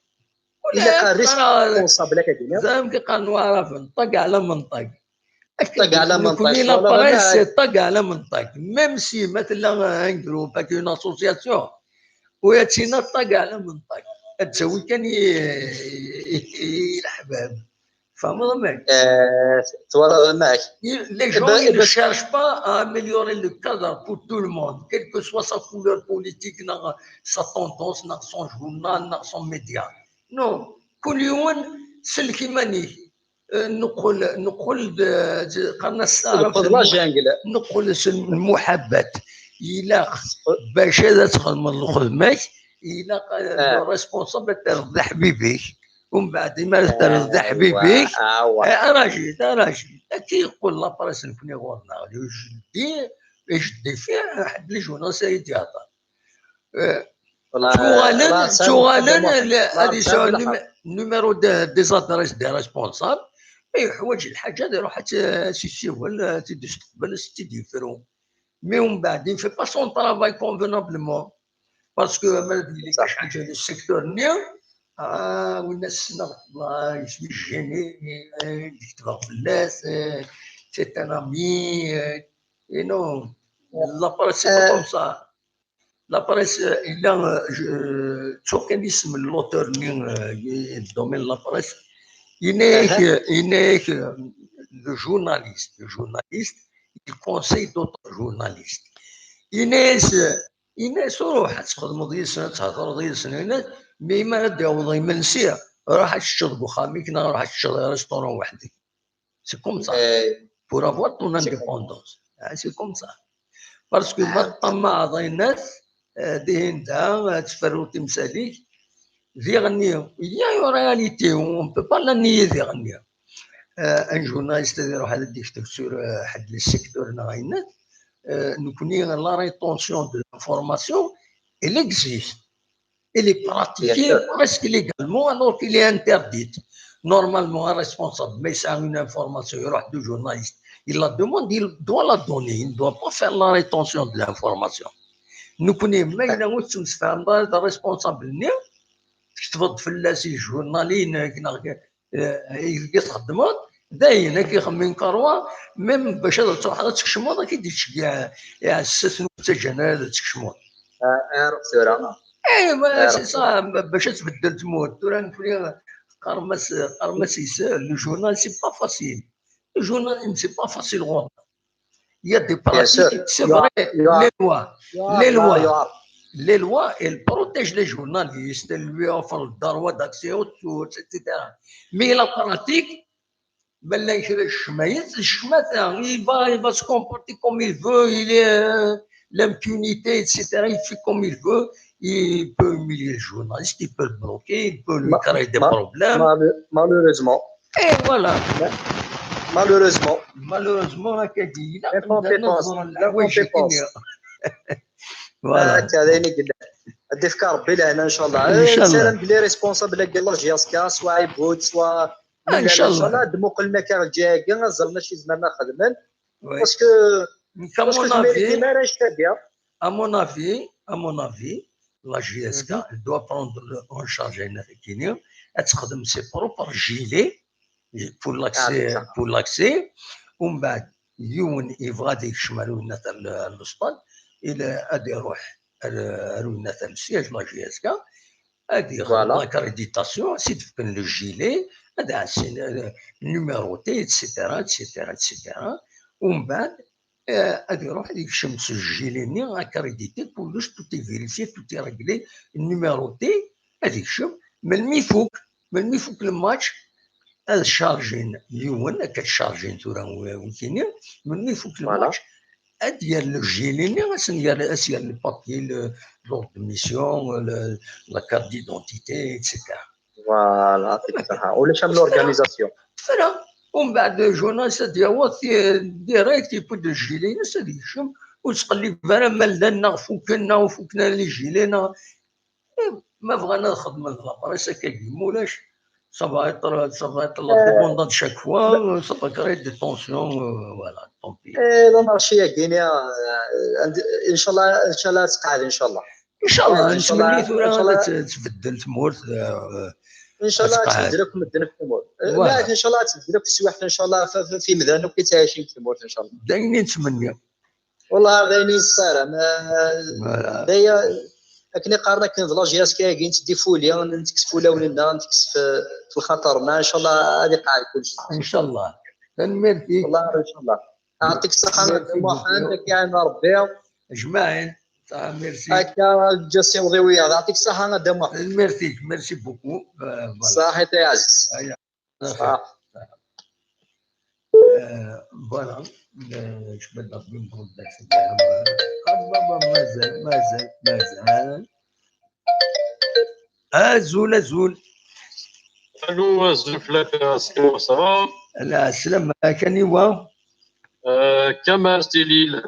Ilaq ar responsable akka d-iniɣ. D amek i qqaren Waɛraben, ṭag ɛla menṭag. Ṭag ɛla menṭag. Nekkni la presse, ṭag ɛla menṭag. Même si ma tella un groupe avec une association, u ad tina ṭag ɛla menṭag. Ad tawi kan i, i, i, i leḥbab. Tfehmeḍ amek? Eh, twalaḍ amek? Les gens, ils ne cherchent pas à améliorer le cadre pour tout le monde, quelle que soit sa couleur politique, neɣ sa tendance, neɣ son journal, neɣ son média. Non, kul yiwen sellek iman-ik. Eh, neqqel, neqqel d, d, qqaren-as s taɛrabt, neqqel s lmuḥabbat. Ilaq bac ad txedmeḍ lxedma-k, ilaq, eh, le responsable ad terreḍ d aḥbib-ik. Umbeɛd, imi ara terreḍ d aḥbib-ik, eh, arajit, arajit. Akka i yeqqel la presse nekni ɣur-neɣ. Le jeudi, le jeudi, fi ḥedd les journalistes ay d-ihedder. Eh, ttuɣalen, ttuɣalen, ad yesɛu numé-, numéro de, des adresses des responsables. Ma yeḥwaǧ lḥaǧa, ad iruḥ ad tt-, ad tt-yessiwel, ad tt-id-isteqbel, ad tt-id-yefru. Mais umbeɛd, il fait pas son travail convenablement. Parce que ma d yili kra ḥaǧa di secteur-nni, ah, winna ssneɣ, ah, je suis gêné, eh, d-ketbeɣ fell-as, eh, c'est un ami, eh, et non, la presse, c'est pas comme ça. La presse, eh, yella, eh, je, eh, ttuɣ kan isem n l'auteur-nni, eh, i domaine la presse. Yenna-yak, yenna-yak, eh, le journaliste, le journaliste, il conseille d'autres journalistes. Yenna-yas, yenna-yas, ruḥ ad txedmeḍ yis-sen, ad thedreḍ yis-sen, yenna-yas, mi, mi ara d-yaweḍ imensi, ruḥ ad teččeḍ deg uxxam-ik, neɣ ruḥ ad teččeḍ i restaurant weḥd-k. C'est comme ça. Pour avoir ton indépendance. Ah, c'est comme ça. Parce que ma teṭṭamaɛeḍ, yenna-yas, eh, dihin da, ad tferruḍ timsal-ik, diɣenni, il y a une réalité, on peut pas la nier diɣenni. Euh, un journaliste ad iruḥ ad d-yekteb sur, euh, ḥedd le secteur neɣ ayen, euh, nekkni, la rétention de l'information, elle existe. Elle est pratiquée presque légalement alors qu'elle est interdite. Normalement, un responsable, ma yesɛa une information, iruḥ du journaliste, il la demande, il doit la donner, il ne doit pas faire la rétention de l'information. Nekkni, ma yella ur tettemsefhameḍ ara d responsable-nni, tketbeḍ fell-as i journal-inek, neɣ eh, ideg i txeddmeḍ, dayen, ad k-ixemmem karwa, même bac ad truḥeḍ ad tkecmeḍ, ad k-id-ittceggiɛ iɛessasen ur ttaǧǧan ara ad tkecmeḍ. Ah, ruḥ tura. Eh, c'est ça, bac ad tbeddel tmurt. Tura nekni qqaren-as, qqaren-as yes, le journal, c'est pas facile. Le journal, c'est pas facile ɣur-neɣ. Il y a des pratiques, c'est vrai, les lois, les lois, les lois, elles protègent les journalistes, elles lui offrent le droit d'accès aux sources, et cetera. Mais la pratique, ben, là, je, je, je, je, il va, il va se comporter comme il veut, il est, euh, l'impunité, et cetera. Il fait comme il veut, il peut humilier le journaliste, il peut le bloquer, il peut lui créer des problèmes. Malheureusement. Et voilà. Malheureusement. Malheureusement, la Cadilla. L'incompétence. Voilà. هكا هذا اللي قلنا. غادي يفك ربي لهنا ان شاء الله. إن شاء الله. سلام بلي ريسبونسابل ديال لا جي اس كا، سواء عيبود سواء ان شاء الله. دمو قلنا كاع الجايه كاع زرنا شي زمان خدمن. Oui. Parce que À mon avis, ما راهيش كاديه. À mon avis, à mon avis, la J S K, elle doit prendre en charge, elle تخدم ses propres gilets pour l'accès, pour l'accès. ومن بعد يون يبغى يكشم على وين تاع الاسطاد، الى غادي يروح على وين تاع le siège la J S K، غادي ياخذ l'accréditation، سي تفكن le gilet، هذا numéroté، et cetera، et cetera، et cetera. ومن بعد آه، غادي يروح يكشم سجليني، accrédité، كلش، tout est vérifié، tout est réglé، numéroté، غادي يكشم. من مي يفوك، من مي يفوك الماتش، هذا شارجين يون، كتشارجين ثورة وكيني، من مي يفوك الماتش، ادير لو جيليني، اسير، اسير لي بابي، l'ordre de mission، la carte d'identité، et cetera. Voilà، يعطيك الصحة. ولا شام l'organisation. تفرا. ومن بعد جوناس دياوات direct يبود الجيلينس هذا يشم، وتقلب برا مالنا فكنا وفكنا لي جيلينا. ما بغانا نخدم هاد لابريس هكا مولاش. صافا يطلع، صافا يطلع ديبوندون شاك فوا، صافا كري دي طونسيون، voilà، طونبي. ايه، لا مارشي يا كينيا. ان شاء الله، ان شاء الله تقعد ان شاء الله. ان شاء الله نتمنى ثورة تبدل تمورت. ان شاء الله تبدل لكم الدنيا في التمورت. لا، ان شاء الله تبدل لكم السواحل ان شاء الله في مدن وكي تعيشين في التمورت ان شاء الله. دايما نتمنى. والله دايما السارة ما دايا اكني قارنا كان فلاج ياس كاين تدي فوليا نتكس فولا ولنا نتكس في الخطر ما ان شاء الله هذه قاعد كل شيء. ان شاء الله. تنميرتي. والله ان شاء الله. يعطيك الصحة محمد كاين ربي. اجمعين. Merci. هكا جاسي وضيوية يعطيك الصحة مدام محمد. Merci, merci beaucoup. صحيت يا عزيز. صح. Voilà. اش بدا بنقول داك مازال مازال مازال. ازول ازول. الو، ازول فلاك، صافا؟ لا، السلام عليك، اني هو؟ آه، كمال سيليل.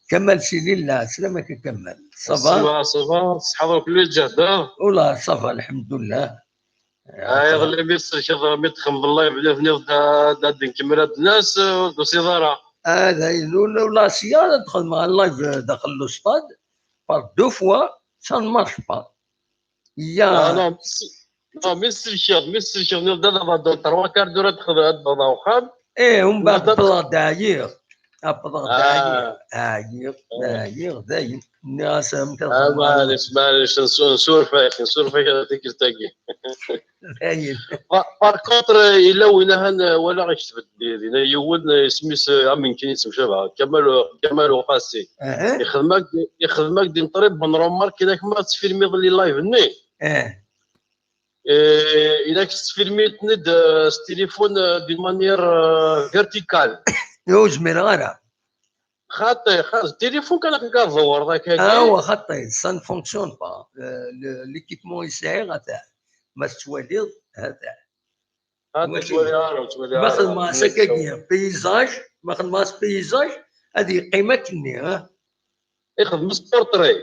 كمال سيليل، لا، سلامك كمال. صافا؟ صافا، صافا، صحة كل جهد. والله صافا، الحمد لله. آه، يا غلي، مي السلكيض، مي تخمم بالله، بلي فني دا، دا نكمل هاد الناس، آه، دوسي دارا. هذا يقول له لا سيارة، دخل مع اللايف داخل لوستاد، بار دو فوا، سا نمارش با. يا. آه، لا، مي السلكيض، مي السلكيض، ني دا، دا، دا، تروا كار دورة تخذ هاد البضاعة وخام. ايه، ومن بعد بضاعة داير. بضاعة داير. عايق، عايق، دايم. الناس آه، معليش، معليش، نسو-، نسولف يا أخي، نسولف يا أخي، تيكل تاكي. باغ كونتر، إلا وين هان ولا غيكتب الدير، إلا يود اسميس عام يمكن يتمشى كمال، كمال وقاسي. يخدمك، يخدمك دين طريب بن رومار كي داك ما تفيلمي ظلي لايف ني. إيه، إلا كنت تفيلميتني د-، التليفون، آه، دي مانيير، آه، فيرتيكال. يو زمير غانا. خاطي، خاطي، التليفون كان كدور ذاك هكا. آه، هو خاطي، سا نفونكسيون با. آه، ل-، ليكيبمون يسعي غاتا. ما تتواليض، هذا. هذا توالي عارف، توالي ما خدمة سكاكية، بيزاج، ما خدمة بيزاج، هذه قيمة كني، ها. يخدم سبورتري.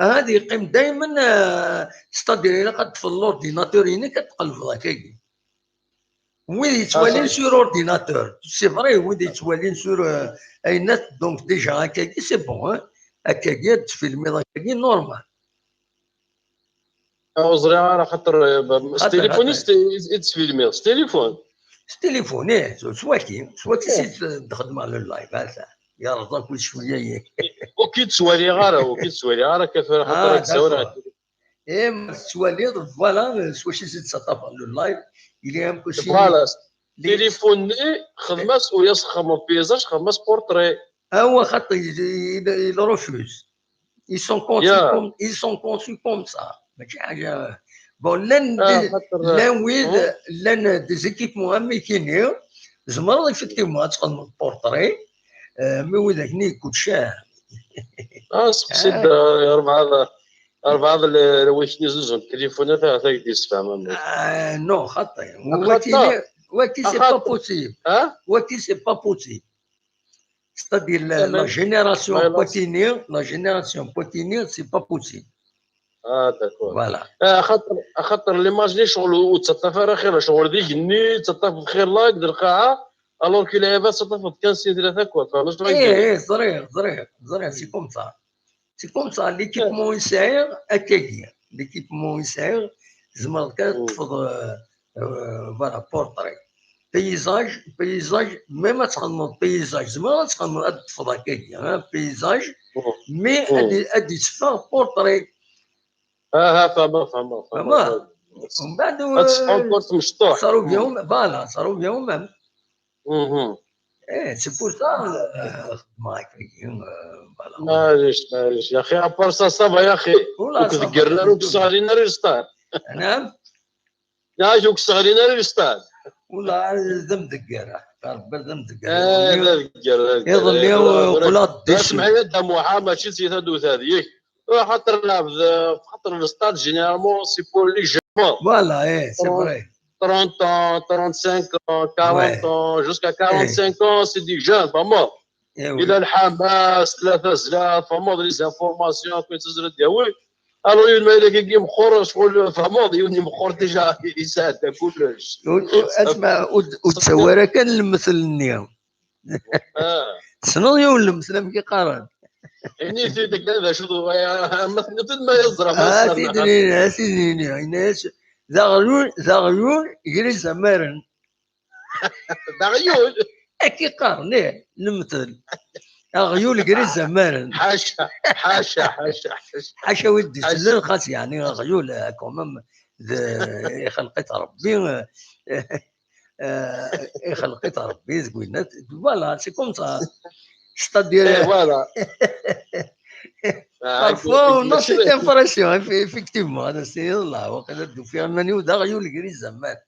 هذه يقيم دائما، آه، ستادير الا قد في الاورديناتور هنا كتقلب هكاك. وين يتوالين سور اورديناتور، سي فري، وين يتوالين سور، آه، اينات، دونك ديجا هكاكي سي بون، ها. هكاكي تفيلمي هكاكي نورمال. وزري على خاطر ستيليفون يتفيلمي، ستيليفون. ستيليفون، ايه، سواكي، سواكي سي تخدم على اللايف، هذا. يا رضا كل شويه. وكي تسوالي غارة، وكي تسوالي غارة كيف خاطر تصور. ايه، ما تسوالي، فوالا، سوا شي زيد سطاف على اللايف، اللي هم كل شيء. فوالا، تليفوني خدمة ويا خدمة بيزاج، خدمة بورتري. Ah, ouais, xaṭi, il, il, il refuse. Ils sont conçus comme, ils sont conçus comme ça. Mačči ḥaǧa. Bon, llan des, llan wid, llan des équipements am wigi-nni, tzemreḍ effectivement ad txedmeḍ portrait, euh, mais widak-nni yeggul ccah. Ah, seqsi-d, euh, rebɛa, rebɛa n lewwayek-nni zuzun n tilifunat, ahat ad k-d-yessefhem amek. Ah, non, xaṭi. Waki, waki, c'est pas possible. Waki, c'est pas possible. C'est-à-dire, la, la génération Platini, la génération Platini, c'est pas possible. Ah, d'accord. Voilà. Ah, axaṭer, axaṭer l'image-nni ccɣel ur tettaṭṭaf ara xir, ccɣel d igenni, tettaṭṭaf xir like d lqaɛa, alors que lɛibad tettaṭṭaf kan sin tlata, quoi. Fehmeḍ? Eh, eh, ẓriɣ, ẓriɣ, ẓriɣ, c'est comme ça. C'est comme ça, l'équipement i sɛiɣ, akkagi. L'équipement i sɛiɣ, tzemreḍ kan ad teṭṭfeḍ, euh, euh, voilà, portrait. Paysage, paysage, même ad txedmeḍ paysage, tzemreḍ ad txedmeḍ, ad teṭṭfeḍ akkagi, hein, paysage, mais ad, ad d-yesseffeɣ portrait. Aha, fehmeɣ, fehmeɣ, fehmeɣ. Mbeɛd, ad teffeɣ, euh, kurt mecṭuḥ. Ça revient au, voilà, ça revient au même. Eh, c'est pour ça, euh, xedmeɣ akkagi, euh, voilà. Maɛlic, maɛlic, ya axi, à part ça, ça va, ya axi. Ur k-deggren ara, ur k-sseɣlin ara i lsṭad. Anɛam? Ya axi, ur k-sseɣlin ara i lsṭad. Wala, d amdegger, Rebbi d amdegger. Eh, d amdegger, d amdegger. Iḍelli, eh, qqleɣ-d d acu. Semmeḥ-iyi a Dda Muḥ, mačči d si taduta deg-k. Axaṭer lɛebd, xaṭer le stade, généralement, c'est pour les jeunes. Voilà, eh, c'est vrai. Trente ans, trente-cinq ans, quarante ans, jusqu'à quarante-cinq ans, c'est des jeunes, fehmeḍ. Yella lḥamas, tella tazla, fehmeḍ, les informations, akken ttazla d-yawi. Alors, yiwen ma yella kiki meqqer, ccɣel, fehmeḍ, yiwen meqqer déjà, yesɛedda kullec. Asma, ur d-, ur d-tawi ara kan lemtel-nni. Ah. Tessneḍ yiwen lemtel amek i qqaren? Ini-t-id kan d acu d, ma tenniḍ-t-id ma yeẓra, ma yesla. A t-id-nini, a t-id-nini, yenna-yas, d aɣyul, d aɣyul gar izamaren. D aɣyul? Akka i qqaren, ih, lemtel. Aɣyul gar izamaren. Ḥaca, ḥaca, ḥaca, ḥaca. Ḥaca wid d-isellen, xas, yeɛni, aɣyul, eh, quand même, d, ixelq-it Ṛebbi, eh, eh, ixelq-it Ṛebbi deg winna. Voilà, c'est comme ça. C'est-à-dire, eh, voilà. Parfois, on a cette impression, eff-, effectivement, ad as-tiniḍ, Allah, waqila d-ufiɣ iman-iw d aɣyul gar izamaren.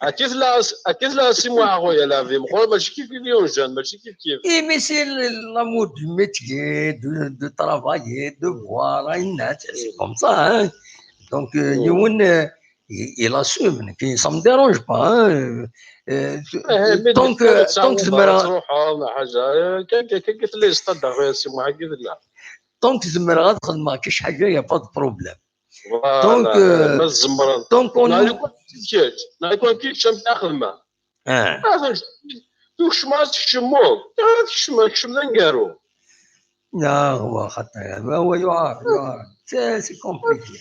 Akka i tella, akka i tella Si Muḥ Ɛuya, lɛebd meqqer, mačči kif kif yiwen jeune, mačči kif kif. Eh, mais c'est le, l'amour du métier, de, de travailler, de voir, ayen, c'est comme ça, hein. Donc, euh, yiwen, euh, il, il assume, nekk, ça me dérange pas, hein. Euh, euh, tant que, tant que zemreɣ, ad truḥeḍ, neɣ ḥaǧa, euh, kan, kan, kan, kan tella yesṭad daɣ, Si Muḥ, akka i tella. Tant que zemreɣ ad xedmeɣ kra ḥaǧa, y a pas de problème. Voilà, donc, euh, ma tzemreḍ. Donc, on, neɣ lukan kečč, neɣ lukan kečč amek ara xedmeɣ. Ah. Ah, tukcem, ad tkecmeḍ. Ad tkecmeḍ, kcem d aneggaru. Ah, هو خطير. هو يعار، يعار. C'est, c'est compliqué.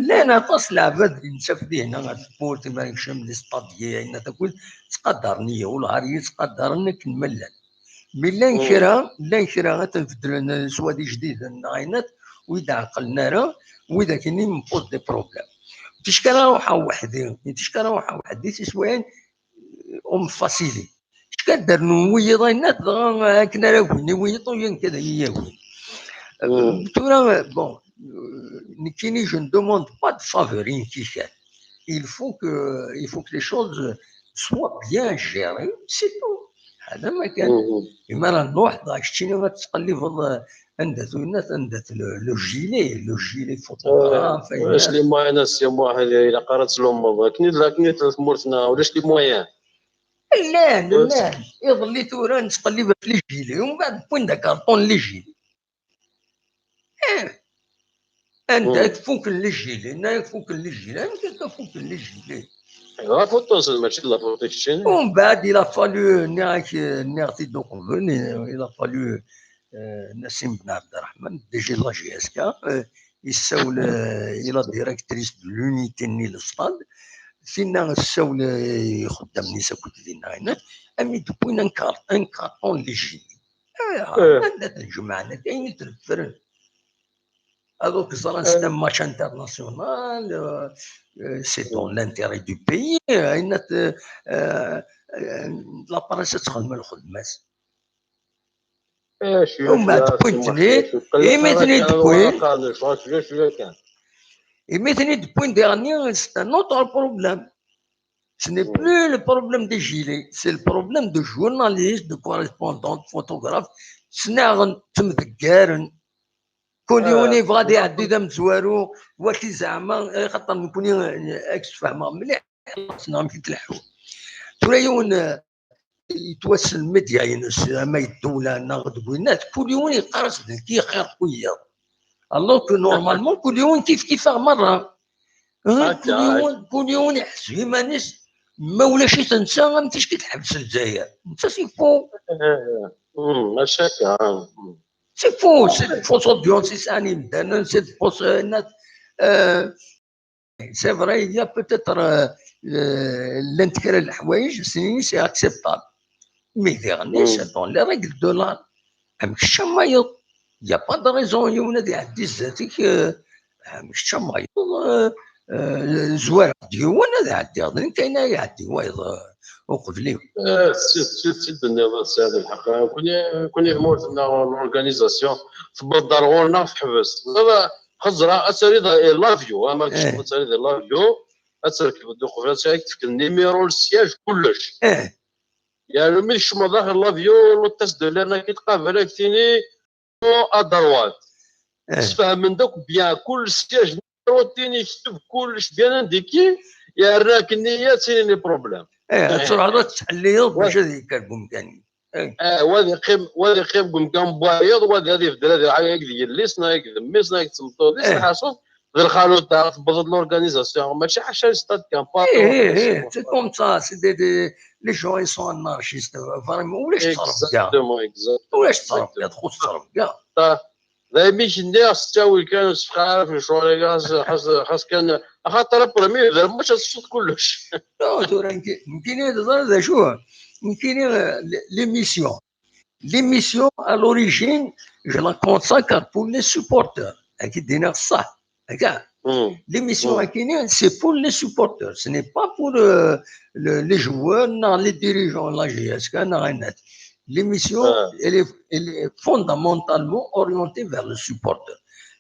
Llan aṭas n leɛbad i nettaf dihna ɣer tmurt, ma nekcem di stadyi, ayen akk ttqadaren-iyi, wellah ar iyi-ttqadaren akken ma llan. Mais llan kra, llan kra ad ten-beddlen, eh, s wad ijdiden neɣ ayen akk, ur yi-d-ɛeqqlen ara, widak-nni me pose des problèmes. Ticki ara ruḥeɣ weḥd-i, ticki ara ruḥeɣ weḥd-i, tiswiɛin, eh, ur m-facili. Ticki ad d-rnun wiyiḍ ayen akk, dɣa akken ara agin i wiyiḍ, ur yi-, nekk ad iyi-yagin. Eh, tura, bon, eh, nekkini, je ne demande pas de faveur i nekk kan. Il faut que, il faut que les choses soient bien gérées, c'est tout. Hada ma kan. Mhm. Imi ara nruḥ, dɣa keččini ad tettqellibeḍ, eh, anda-t, anda-t le, le gilet, le gilet photographe, ulac les moyens, a Si Muḥ, ilaq ara ad tlummeḍ. Akken i d, akken i tella tmurt-nneɣ, ulac les moyens. Llan, llan. Iḍelli tura nettqellib ɣef les gilets, umbeɛd wwin-d akarṭun n les gilets. Eh. Anda i fuken les gilets? Anda i fuken les gilets? Amek akka fuken les gilets? La faute-nsen, mačči d la faute i keččini. Umbeɛd, il a fallu, nniɣ-ak, nniɣ-t-id uqbel, il a fallu, euh, Nassim Ben Abderrahmane, D G de la J S K, euh, yessawel, euh, i la directrice de l'unité-nni n le stade, tinna tessawel, euh, i ixeddamen-is akk dinna, ayen, am i d-wwin un car-, un carton n les gilets. Eh, anda ten-jemɛen, ayen i t-refren. Ad ur k-ẓran, c'est un match international, euh, euh, c'est dans l'intérêt du pays, euh, ayen, euh, euh, la presse ad txedem lxedma-s. Umbeɛd wwin-ten-id, imi ten-id-wwin, imi ten-id-wwin diɣenni, c'est un autre problème. Ce n'est plus le problème des gilets, c'est le problème de journalistes, de correspondants, de photographes. Ttnaɣen, ttemdeggaren. Kul yiwen yebɣa ad iɛeddi d amezwaru, waki zeɛma, eh, xaṭer nekni, eh, ad k-sfehmeɣ mliḥ, neɣ amek i tleḥḥu. Tura yiwen, eh, yettwassen lmedya-ines, ama i ddewla neɣ deg winat, kul yiwen yeqqar-as d nekk i xir n wiyaḍ. Alors que normalement, kul yiwen kif kif-aɣ merra. Hein, kul yiwen, kul yiwen iḥseb iman-is, ma ulac-it netta, am ticki tḥebbes Lezzayer. Netta c'est faux. C'est faux, c'est de fausses audiences i sɛan yimdanen, c'est de fausses, euh, euh, c'est vrai, il y a peut-être, euh, euh, llant kra n leḥwayeǧ, c'est acceptable. Mais diɣenni, c'est dans les règles de l'art. Amek kečč a mayeḍ? Il y a pas de raison, yiwen ad iɛeddi zdat-k, euh, amek kečč a mayeḍ, euh, euh, zwareɣ-d yiwen ad ɛeddiɣ, d nekk ayen ad iɛeddi wayeḍ, euh, uqbel-iw. Eh, si, si, si d-tenniḍ, tesɛiḍ lḥeqq. Kuni, kuni tmurt-nneɣ, l'organisation, tewweḍ-d ar ɣur-neɣ teḥbes. Xeẓra, ad tariḍ i l'avion, ama kecmeḍ ad tariḍ i l'avion, ad trekbeḍ uqbel, ad tefkeḍ numéro le siège, kullec. Yernu mi tkecmeḍ daxel l'avion, l'hôtesse de l'air-nni ad k-tqabel, ad k-tini, à droite. Sfehmen-d akk bien, kullec siège, numéro tin, yekteb kullec bien indiqué, yerna akken-nni ad tinin les problèmes. Ad truḥeḍ ad tettḥelliḍ bac ad yekker deg umkan-ik. Eh, wa ad yeqqim, wa ad yeqqim deg umkan n wayeḍ, wa ad ibeddel, ad iruḥ akked yelli-s, neɣ akked mmi-s, neɣ akked tmeṭṭut-is, lḥaṣul, d lxaluṭa, tewweḍ-d l'organisation, mačči ḥaca les stades, c'est comme ça, c'est des, des, les gens, ils sont anarchistes, vraiment, ulac ttrebga. Exactement, exactement. Ulac ttrebga, txuṣṣ ttrebga. D ayen i k-nniɣ, s ttawil kan, ur ssefqaɛ ara ɣef lecɣal-agi, xas, xas, xas kan, axaṭer après mi yebda lmač ad tessuḍ kullec. Non, tura nekki, nekkini ad teẓriḍ d acu, nekkini, euh, l-, l'émission. L'émission, à l'origine, je la consacre pour les supporters. Ad k-id-iniɣ ṣṣeḥ. Regarde, l'émission akini, c'est pour les supporters. Ce n'est pas pour, euh, le, les joueurs, non, les dirigeants, la G S K, non, rien. L'émission, elle est, elle est fondamentalement orientée vers le supporter.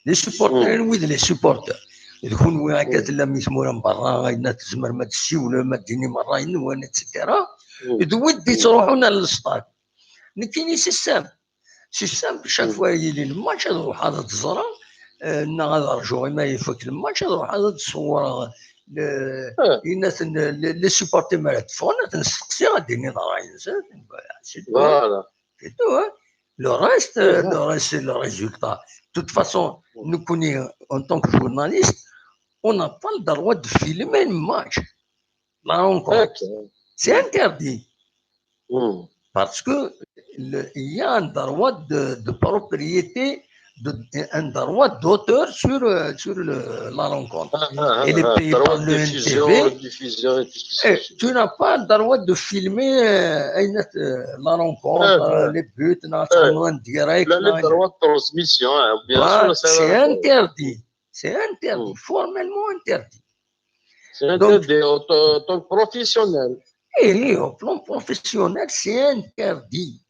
Les supporters, oui, les supporters. D kunwi akka tellam i tmura n berra, ayen tzemrem ad tessiwlem, ad d-tinim ṛṛay-nwen, et cetera. D wid d-yettruḥun ar lestad. Nekkini c'est simple. C'est simple, chaque fois yili lmatch, ad ruḥeɣ ad t-ẓreɣ, euh, neɣ ad rjuɣ imi ifak lmatch, ad ruḥeɣ ad d-ṣewwreɣ le, inat n, le, les supporters mi ara d-ffɣen, ad ten-steqsiɣ, ad d-iniɣ ṛṛay-nsen. Voilà, c'est tout, hein. C'est tout, hein. Le reste, euh, le reste, c'est le résultat. De toute façon, nekkni, en tant que journaliste, on n'a pas le droit de filmer le match. La rencontre. C'est interdit. Parce que le, il y a un droit de, de propriété, de, un droit d'auteur sur, euh, sur le, la rencontre. Elle est payée par le N T V. Et tu n'as pas le droit de filmer, euh, euh, la rencontre, euh, les buts, en direct. Le droit de transmission, hein, bien sûr, c'est interdit. C'est interdit, formellement interdit. C'est interdit, en tant que professionnel. Eh, au plan professionnel, c'est interdit.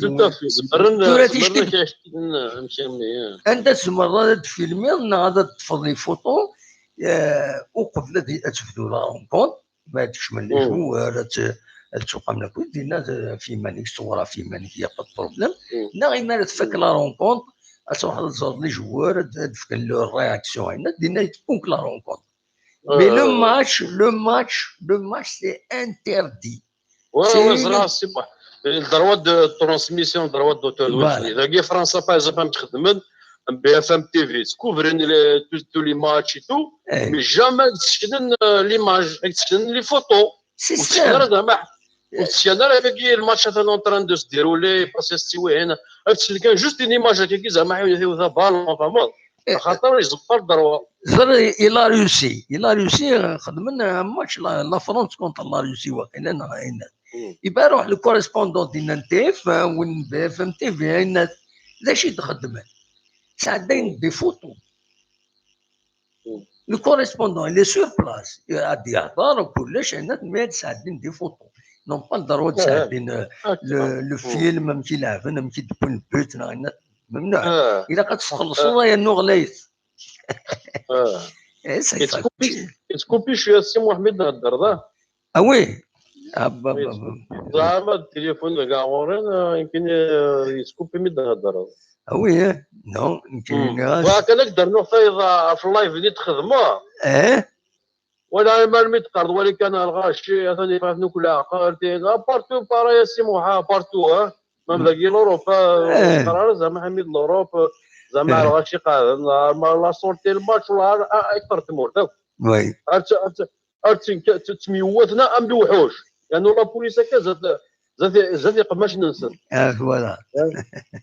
Tout à fait. Tura ticki anda tzemreḍ ad tfilmiḍ neɣ ad teṭṭfeḍ les photos, eh, uqbel ad, ad tebdu la rencontre, ma ad kecmen les joueurs, ad t-, ad ttuqamen akk, dinna, eh, ɣef yiman-ik, ṣewwer ɣef yiman-ik, y a pas de problème. Neɣ imi ara tfak la rencontre, ad truḥeḍ ad tẓreḍ les joueurs, ad, ad fken leur réaction, dinna, dinna tfuk la rencontre. Mais le match, le match, le match, c'est interdit. Ouais, c'est ouais, le droit de transmission, droit d'auteur. Voilà. Dagi Fransa, par exemple, am txedmen, am B F M T V, couvrir les, tous, tous les matchs et tout, mais jamais ad seknen, euh, l'image, ad seknen les photos. C'est ça. Ur teskan ara, dagi, le match est en train de se dérouler, passer si wihin, ad seknen juste une image, ad zeɛma, la balle, enfin, bon. Axaṭer iẓeffer ddrew. Ẓer, i la Russie, i la Russie, eh, xedmen, eh, match la, la France contre la Russie, waqila neɣ ayen. Iba ruḥ le correspondant dinna n T F un, win n B F M T V, ayen. D acu i d-xedmen? Sɛeddayen des photos. Le correspondant, il est sur place. Ad d-yehder kullec, ayen, mais ad sɛeddin des photos. n'ont pas le droit ad sɛeddin le film, amek i leɛben, amek i d-wwin le but, neɣ yenna, memnuɛ. Ilaq ad tt-txellṣeḍ, ay annuɣ layt. Yettkupi cwiya Si Muḥ mi d-theddreḍ, ah? Ah oui. Zeɛma tilifu deg ɣur-i, yemkin yettkupi mi d-theddreḍ. Ah oui, non, yemkin. Bɣiɣ kan ad k-d-rnuɣ tayeḍ ɣef live-nni d-txedmeḍ. Eh? Wala imal mi d-teqqareḍ wali kan a lɣaci, atan yeffeɣ-ak akk leɛqel, ti-, ah, partout pareil a Si Muḥ, ah, partout, ah. Même dagi l'Europe, ah, ur teqqar ara zeɛma ḥami d l'Europe, zeɛma a lɣaci qeɛden, ah, ma la sortie le match, wala, ah, akter tmurt akk. Ar t-, ar t-, ar t-, t-, ttemyewwaten am lewḥuc. Yernu la police akka zdat, zdat, zdat iqemmacen-nsen. Ah, voilà.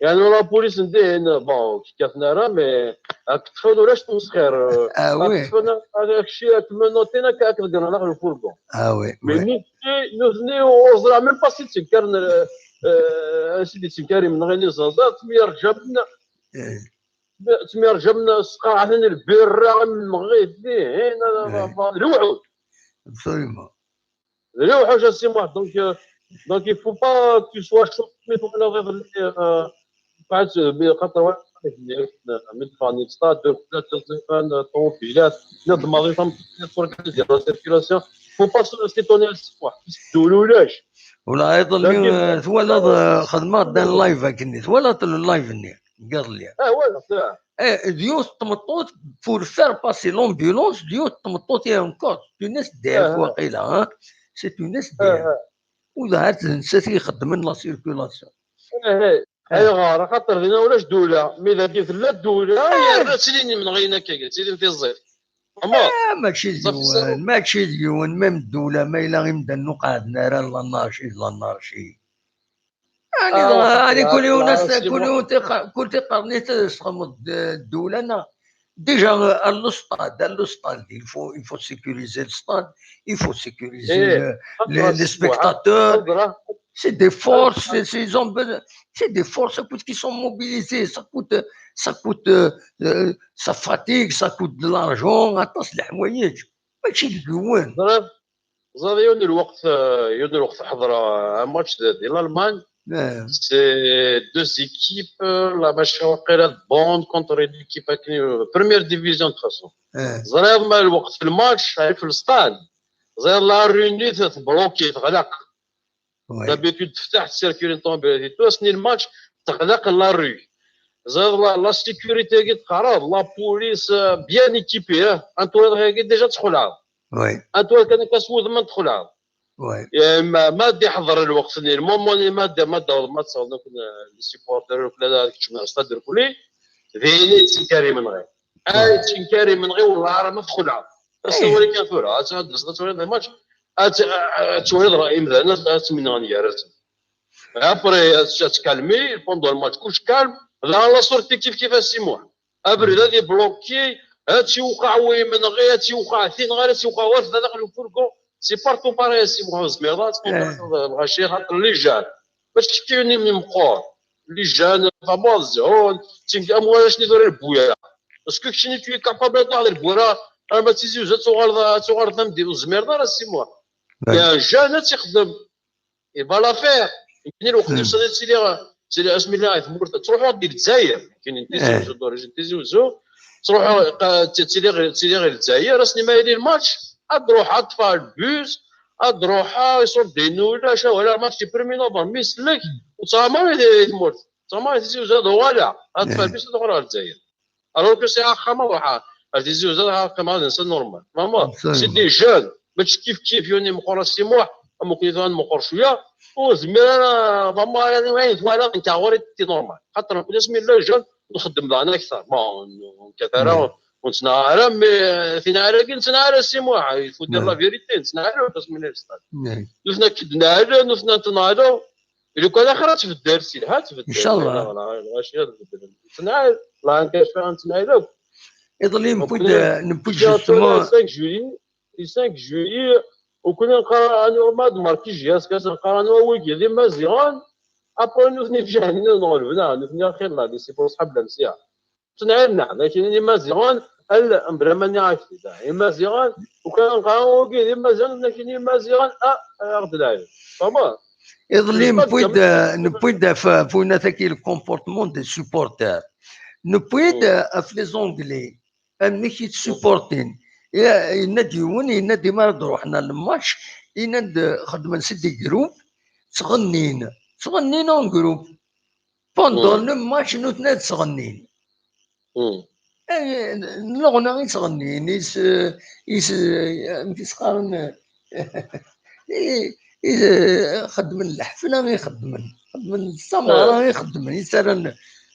Yernu la police n dihin, bon, ur kkaten ara, mais ad k-ṭṭfen ulac tmesxir. Ah oui. Ad k-ṭṭfen, ad k-, ak-, ak-, menotin, ak-, ak-ḍeggren daxel lfurgon. Ah oui, mais oui. Nutni, nutni ur ẓriɣ même pas si d-ttenkaren, euh, euh, ansi d-yettenkar imenɣi-nni ẓaẓa, ttemyerjamen, ttemyerjamen, sqaɛen lbirra, imenɣi dihin, d lewḥuc. Absolument. D lewḥuc a Si Muḥ, donc, euh, donc il faut pas que tu sois choqué mi twalaḍ iḍelli, euh, بعد، خاطر واحد، من بعد نستعد، ثلاثة، ثلاثة، طوموبيلات، نظم هذه تم، تورغانيزي لا سيركيلاسيون. Faut pas s'étonner à Si Muḥ. Ulac. ولا يظل. Donc, euh, twalaḍ, euh, xedmeɣ-d un live akken-nni. Twalaḍ le live-nni, قال لي. Ah, voilà, c'est vrai. Eh, d yiwet n tmeṭṭut, pour faire passer l'ambulance, d yiwet n tmeṭṭut, et encore, c'est une S D F, waqila, hein. C'est une S D F. U d ahat d nettat i ixeddmen la circulation. Ayɣer? Axaṭer dinna ulac ddula. Mi dagi tella ddula, yerna ttilin imenɣiyen akka, ttilin tiẓẓit. Ah, mačči d yiwen, mačči d yiwen, même ddula, ma yella imdanen ur qeɛden ara, l'anarchie, l'anarchie. Ani, ah, ani, kul yiwen, kul yiwen tiqa-, kul tiqernit ad tesxedmeḍ d-, ddula, neɣ? Déjà, euh, à le stade, à le stade, il faut, il faut sécuriser le stade, il faut sécuriser le, les, les spectateurs. C'est des forces, c'est, c'est, ils ont besoin, c'est des forces, écoute, qui sont mobilisées, ça coûte, ça coûte, euh, euh, ça fatigue, ça coûte de l'argent, aṭas n leḥwayeǧ. Mačči d yiwen. Ẓriɣ, ẓriɣ yiwen n lweqt, euh, yiwen n lweqt ḥeḍreɣ, euh, un match de, de l'Allemagne. C'est deux équipes, euh, la, maca waqila, de Bonn contre une équipe, euh, première division de toute façon. Ẓriɣ ma lweqt n lmatch, ay fi lsṭad. Ẓriɣ la rue-nni tebloki, teɣleq. D'habitude teftaḥ, tessirkuli ṭṭumubilat et tout, ass-nni lmatch teɣleq la rue. Ẓriɣ la, la sécurité-agi teqreḍ, la police, euh, bien équipée, hein. Antu iḍ-agi déjà txelɛeḍ. Antu kan akka s wudem ad txelɛeḍ. Ma, ma d-iḥḍer lweqt-nni, le moment-nni ma d-, ma d-tawḍem ad tawḍem akk, euh, les supporters, akk la keččem ar stade irkelli, d ayen i yettenkar imenɣi. Ay, yettenkar imenɣi, wellah ara ma txelɛeḍ. As-, awal kan tura, ad, ad, ad twaliḍ lmatch, ad, ad twaliḍ imdanen ad, ad ttmenɣen gar-asen. Après, ad, ad tkalmi, pendant lmatch, kullec calme, daɣen la sortie kif kif a Si Muḥ. Abrid ad ibloki, ad tt-iwqeɛ wimenɣi, ad tt-iwqeɛ tinɣa, ad tt-iwqeɛ war daxel ufurgu. C'est partout pareil a Si Muḥ, ur tezmireḍ ad tqeḍɛeḍ lɣaci, xaṭer les jeunes. Mačči keččini mi meqqer. Les jeunes, tamaẓ, zhun, tin-, am warrac-nni tura n Lbwira. Est-ce que keččini tu es capable ad taɣeḍ Lbwira, arma d Tizi Uzzu ad tuɣaleḍ, ad tuɣaleḍ d amdi, ur tezmireḍ ara a Si Muḥ. Mais un jeune ad tt-ixdem. Il va la faire. Yemkin lweqt-nsen ad tili, tili asmi lliɣ di tmurt, ttruḥuɣ di Lezzayer. Yemkin n Tizi Uzzu, d'origine Tizi Uzzu. Ttruḥuɣ, qa-, tt-, ttiliɣ, ttiliɣ di Lezzayer, ass-nni ma yili lmatch, ad ruḥeɣ, ad ṭṭfeɣ lbus, ad ruḥeɣ, iṣuṛ din ulac, awal, arma kečč premier novembre, mi sellek, ur ttɣamaɣ i, i tmurt. Ttɣamaɣ i Tizi Uzzu, ad uɣaleɣ, ad ṭṭfeɣ lbus, ad uɣaleɣ ɣer Lezzayer. Alors que sɛiɣ axxam ad ruḥeɣ ar Tizi Uzzu, ad qqimeɣ ad nseɣ normal. Vraiment, c'est des jeunes, mačči kif kif yiwen imeqqer a Si Muḥ, am wakken i tura nmeqqer cwiya, ur zmir ara, vraiment, ara ayen twalaḍ nekk ɣur-i c'est normal. Xaṭer nekkni asmi nella jeune, nxeddem daɣen akter. Bon, ur nekkat ara, ur nettnaɣ ara, mais tinɛal-agi nettnaɣ ara a Si Muḥ, il faut dire la vérité, nettnaɣ ara asmi nella jeune. Nutni ak-d-nɛal, nutni ad tenɛel. Lukan axir ad tbeddel, si lḥal ad tbeddel. Inchallah. Lɣaci ad beddlen. Nettnɛal, la nkac nettnɛal akk. Iḍelli newwi-d, newwi-d justement cinq juillet, cinq juillet, ukni nqar anwa ma d marki jias kas nqar anwa wigi d imaziɣen, après nutni fiɛlen nɣelben, nutni axir la, c'est pour ṣḥab lamsiya. Ttnɛil nneḥ, lakin imaziɣen, Ala, bla ma nniɣ-ak-t-id, ah, Imaziɣen, ukan nqara wagi d Imaziɣen, lakin Imaziɣen, ah, aɣ-d leɛyub. Tfehmeḍ? Iḍelli newwi-d, newwi-d ɣef, ɣef winat-agi le comportement des supporters. Newwi-d ɣef les Anglais, amek i ttsuportin. Yenna-d yiwen, yenna-d imi ara d-ruḥen ar le match, yenna-d xedmen-d des groupes, ttɣennin, ttɣennin en groupe. Pendant le match, nutni ad ttɣennin. Leɣna i ttɣennin, is, is, amek i s-qqaren, xeddmen leḥfla i xeddmen, xeddmen tameɣra i xeddmen, i ttarran,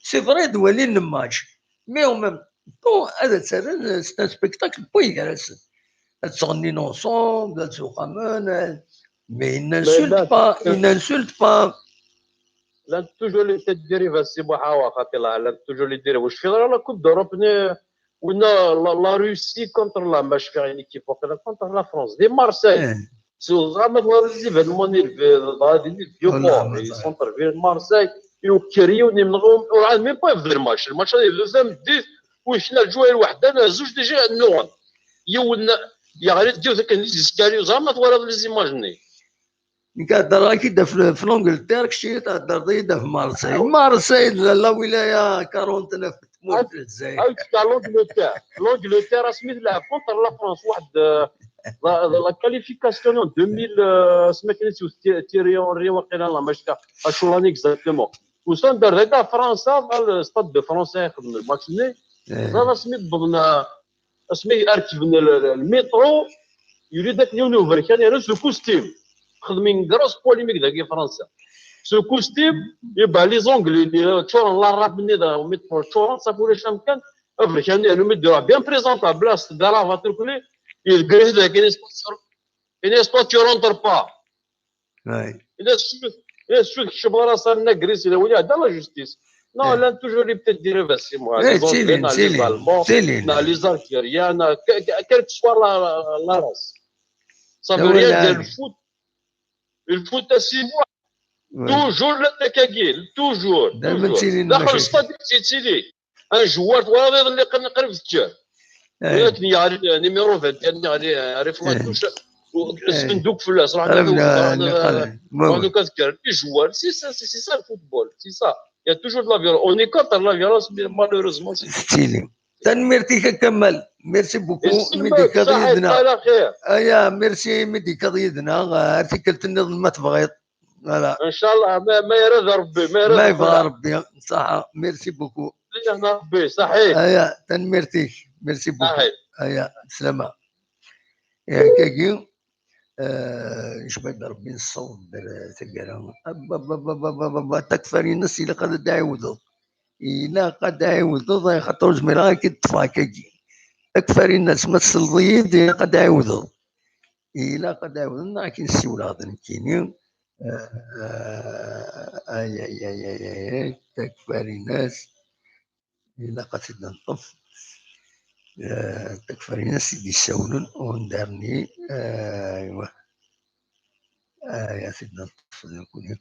c'est vrai, ad walin le match. Mais en même temps, ad ttarran, c'est un spectacle n way gar-asen. Ad ttɣennin ensemble, ad ttuqamen, mais ils n'insultent pas, ils n'insultent pas. Llant toujours les têtes dérivées, si Muḥ, xaṭi, llant toujours les dérivées. Ur cfiɣ ara la Coupe d'Europe-nni, winna la, la Russie contre la, ma cfiɣ une équipe waqila contre la France, di Marseille. Tsuɣa ma twalaḍ les événements-nni, dɣa di le Vieux-Port, centre-ville de Marseille, yuker yiwen imneɣ, ur ɛad même pas yebda le match. Le match-a yebda tameddit, u kna lǧuwa lwaḥda neɣ zuǧ déjà nnuɣen. Yiwen yeɣli-d yiwet akken di les escaliers, ẓer ma twalaḍ les images-nni. Nekk heddreɣ-ak-id ɣef, ɣef l'Angleterre, kečč thedreḍ-iyi-d ɣef Marseille. Marseille d la wilaya quarante-neuf n tmurt n Lezzayer. Awi-d l'Angleterre, l'Angleterre asmi tleɛb contre la France, waḥed, euh, la, la qualification en deux mille, euh, asmi akken i tewwet Thierry Henry, waqila, la, mačči acu l'année exactement. Usan-d ar dagi Fransa, ɣer le Stade de France i xedmen le match-nni. Ẓer asmi d-wwḍen, euh, asmi rekben le, le, le métro, yuli-d akken yiwen uberkan yerna s ukustim. Xedmen grosse polémique dagi Fransa. S ukustim, yebɛa les Anglais, ččuren l'arabe-nni, dɣa métro ččuren, ṣafi ulac amkan, aberkan yerna mi d-iruḥ bien présentable, as-d arabe atrukli, yegri-t dagi, yenna-as, toi tu rentres pas. Ila tecmet, ila tecmet kecmeɣ ara sar nna gris, ila wali ɛedda la justice. Non, llant toujours les petites dérivées, si moi. Les Anglais, les Allemands, les Algériens, quel que soit la, la, la race. Ça veut rien dire, le foot. Le foot, si moi. Toujours l'attaque à gueule, toujours. Daxel stade, c'est un joueur, twalaḍ iḍelli qrib tekker. Akken yeɣli numéro vingt et un, yeɣli, yeɣli ɣef la touche, sfenduk fell-as, ruḥen ad kkren. Les joueurs, c'est ça, c'est ça le football, c'est ça. Il y a toujours de la violence. On est contre la violence, mais malheureusement, c'est ça. Tanemmirt-ik a Kamal. Merci beaucoup. Mi d-tekkiḍ yid-neɣ. Aya, merci mi d-tekkiḍ yid-neɣ. Ar tikkelt nniḍen ma tebɣiḍ. Voilà. Ncallah, ma, ma irad Rebbi, ma irad Rebbi. Ma yebɣa Rebbi, ṣaḥa. Merci beaucoup. Rebbi, ṣaḥit. Aya, tanemmirt-ik. Merci beaucoup. Aya, slama. Akkagi, jbad Rebbi nessaweḍ ar taggara. Takfarinas ilaq ad d-ɛiwdeḍ. Ilaq ad d-ɛiwdeḍ, xaṭer ur zmireɣ ad k-id-ṭṭfeɣ akkagi. Takfarinas, ma tesleḍ-iyi-d, ilaq ad d-ɛiwdeḍ. Ilaq ad d-ɛiwdeḍ, neɣ ad k-in-ssiwleɣ d nekkini. Ayayayayay, takfarinas. Ilaq ad t-id-neṭṭef. Takfarinas i d-issawlen, undarni. Aywa. Aya, ad t-id-neṭṭef d nekkni.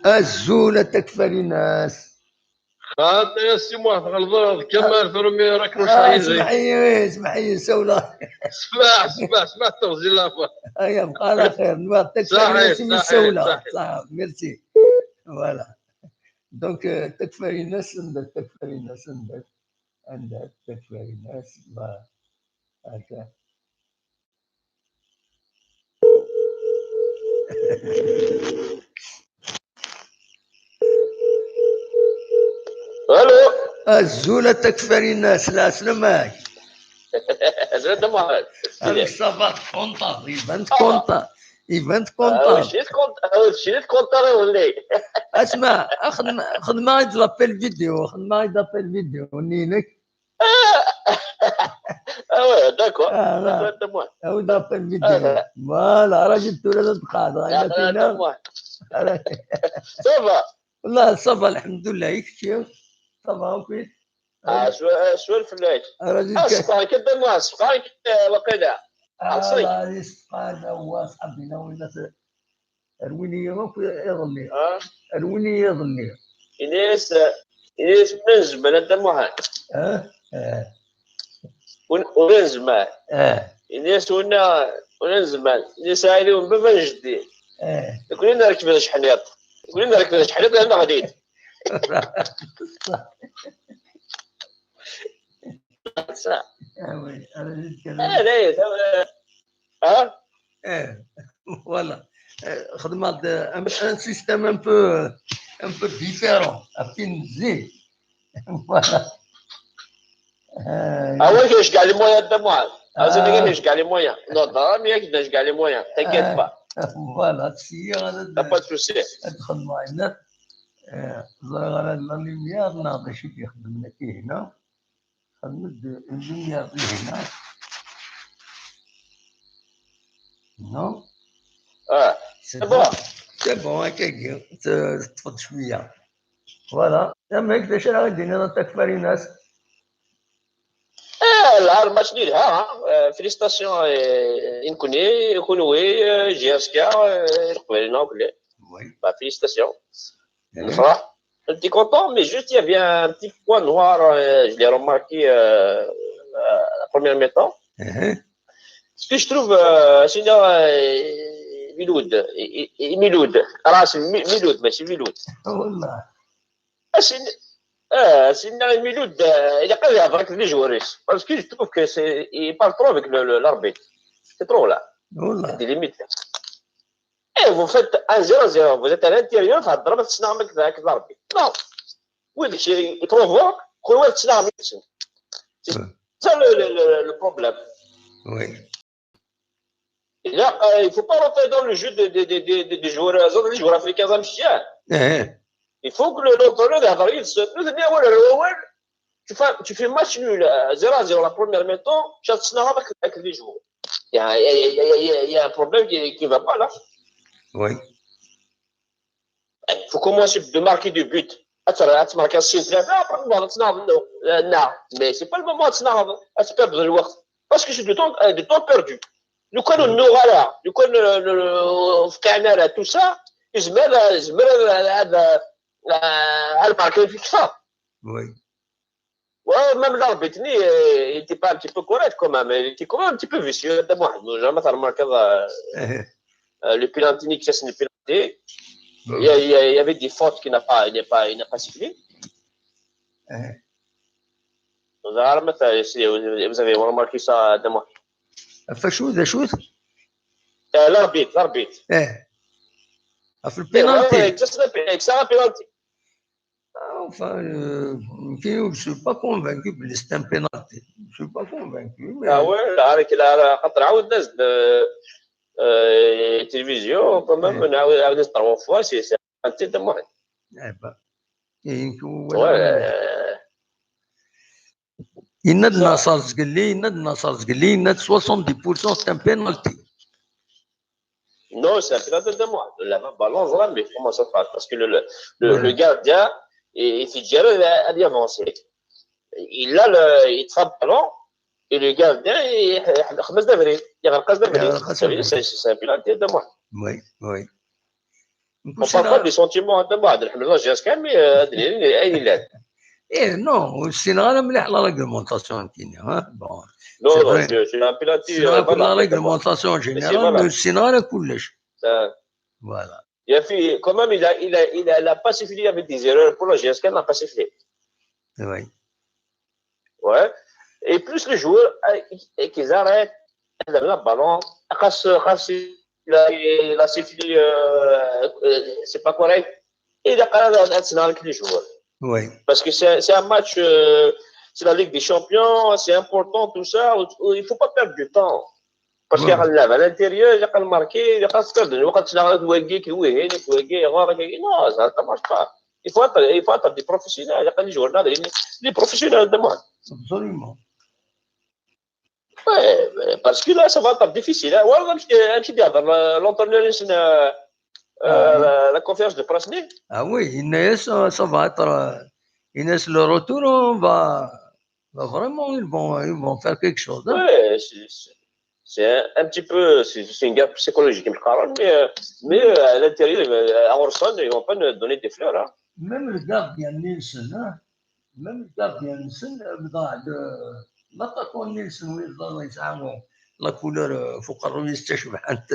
Azul a takfarinas. Xaṭi a Si Muḥ, tɣelḍeḍ, Kamal, turmi rak nucɛi. Smeḥ-iyi, smeḥ-iyi, sawleɣ. Smeḥ, smeḥ, smeḥ, teɣzi lafa. Aya, bqa ɛla xir, nwiɣ takfarinas imi sawleɣ. Ṣaḥ, merci. Voilà. Donc, takfarinas, anda takfarinas, anda, anda takfarinas, voilà. Allô. Azul a takfarinas, lɛeslama-k. Azul a Muḥend. Amek ça va, tkunṭaḍ, iban tkunṭaḍ. Iban tkunṭaḍ. Mačči tkunṭaḍ iḍelli. Asma, xedmeɣ-d l'appel vidéo, xedmeɣ-d l'appel vidéo-nni-inek. Ah ouais, d'accord. Awi-d l'appel vidéo. Voilà, rajil tura la tqaɛdeḍ. Ça va. Wallah, ça va, lḥemdullah, i kečči? Ça va, ok. Ah, swal fell-ak. Ah, sefqeɣ-k a Dda Muḥ, sefqeɣ-k, eh, waqila. Ɛṣi. Yessefqeɣ-d, wa ṣaḥbi-nneɣ win. Rwin-iyi akk iḍelli. Rwin-iyi iḍelli. Ini-as, ini-as ur nezmir a Dda Muḥ. Ur nezmir. Ini-as ur nezmir. Ini-as aɛidiw n baba n jeddi. Nekni nerkeb tajeḥniḍt. Nekni nerkeb tajeḥniḍt yerna ɣlin. Ah, oui. Ah, ah, ah. Voilà. Euh, xedmeɣ-d un, un système un peu, un peu différent. Akken zik. Voilà. Ah ouais, je gagne moyen de moi. Ah, c'est que je gagne moyen. Non, non, mais je gagne moyen. T'inquiète pas. Voilà, si. T'as pas de souci. Xedmeɣ-d ẓriɣ ara la lumière neɣ d acu i d-ixeddmen akka hina. Xedmet-d lumière di hina. Non? Ah, c'est bon. C'est bon, akkagi teṭṭfeḍ cwiya. Voilà. Amek, d acu ara ɣ-d-tiniḍ a Takfarinas? Ah, lɛar match yelha, hein. Euh, félicitations i nekni, i kunwi, euh, J S K, euh, Leqbayel-nneɣ akk. Bah, félicitations. Nefreḥ. J'étais content, mais juste il y avait un petit point noir, euh, je l'ai remarqué euh, à la première mi-temps. Ce que je trouve, euh, c'est euh, Miloud, Miloud, Rasim Miloud, mais c'est Miloud. والله. Asin, ah, asin Miloud, euh, il a pas avec les joueurs. Parce que je trouve que c'est, il parle trop avec le, le, l'arbitre. C'est trop là. والله. Des limites. Et vous faites un zéro zéro, vous êtes à l'intérieur, تهضر ما تسمع منك ذاك l'arbitre. Non. Oui, mais c'est, il provoque, كل واحد تسمع منك. C'est ça le, le, le, le problème. Oui. Là, euh, il ne faut pas rentrer dans le jeu des de, de, de, de, de joueurs, euh, des joueurs africains, hein. Il faut que le l'entraîneur يهضر يد السن. Nous, on est à l'heure, tu fais, tu fais match nul, euh, zéro à zéro la première mi-temps, tu as avec, avec les joueurs. Il y a, il y a, il y a, il y a un problème qui ne va pas là. Oui. Il faut commencer de marquer des buts. Attends, attends, marquer un centre, après, on va non, mais c'est pas le moment de se faire perdre le temps. Parce que c'est du temps, euh, du temps perdu. لو كان نوغالا، لو كان فقعنا tout ça، يزمر يزمر هذا الماركه في كثار. Oui. Ouais, même l'arbitre, il était pas un petit peu correct quand même. Il était quand même un petit peu vicieux. Jamais t'as remarqué euh, le penalty, ni que c'est le penalty. Il y, a, il y avait des fautes qu'il n'a pas, il n'a pas, il n'a pas sifflé. Vous avez remarqué ça, Dda Muḥ. Fachoud, Fachoud. L'arbitre, l'arbitre. Ɣef lpénalty. C'est un penalty. Enfin, euh, je ne suis pas convaincu que c'est un penalty. Je ne suis pas convaincu. Mais... Ah ouais, là, avec la, la, la, la télévision, quand même, on a, on a trois fois, c'est un petit de moi. Eh ben, et une fois, ouais. Il y a de Nasser Zgeli, il y a de Nasser Zgeli, il y a de soixante-dix pour cent c'est un penalty. Non, c'est un penalty de moi. La balle, on voit, mais comment ça se passe ? Parce que le, le, le, le gardien, il fait gérer à avancer. Il a le, il trappe le ballon, et le gardien, il خمس دبري, il غرقز دبري. C'est un penalty de moi. Oui, oui. On parle pas des sentiments de moi, de la J S K, mais euh, il est là. Eh non, c'est la réglementation. Hein ? Bon, non, non, c'est un penalty. C'est la réglementation générale, mais c'est la coulèche. Voilà. Il a fait, quand même, il a, il a, il a, il a pas sifflé avec des erreurs pour la J S K, il n'a pas sifflé. Oui. Ouais. Et plus les joueurs euh, qui arrêtent le ballon, il a, il a sifflé, euh, euh, c'est pas correct. Et il a pas avec les joueurs. Oui. Parce que c'est, c'est un match, euh, c'est la Ligue des Champions, c'est important, tout ça. Il ne faut pas perdre du temps. Parce que à l'intérieur, il y a marqué, il y a pas de wagi qui oui, qui non, ça ne marche pas. Il faut être, il faut être des professionnels, il y a des joueurs, des professionnels de moi. Absolument. Ouais, parce que là, ça va être difficile. Hein. Ouais, même si, même si l'entraîneur, euh, la, la conférence de presse. Ah oui, ça, ça va être. Euh, Ines, le retour, on va, va vraiment, ils vont, ils vont faire quelque chose, hein. Ouais, c'est c'est- c'est un, un petit peu, c'est c'est une guerre psychologique, mais, euh, mais euh, à l'intérieur, euh, à Orson, ils vont pas nous donner des fleurs. Hein. Même le gardien Nielsen, hein, même le gardien Nielsen, euh, dans le, l'attaquant Nielsen, oui, dans les armes, la couleur, euh, فوق الرويس تشبه انت.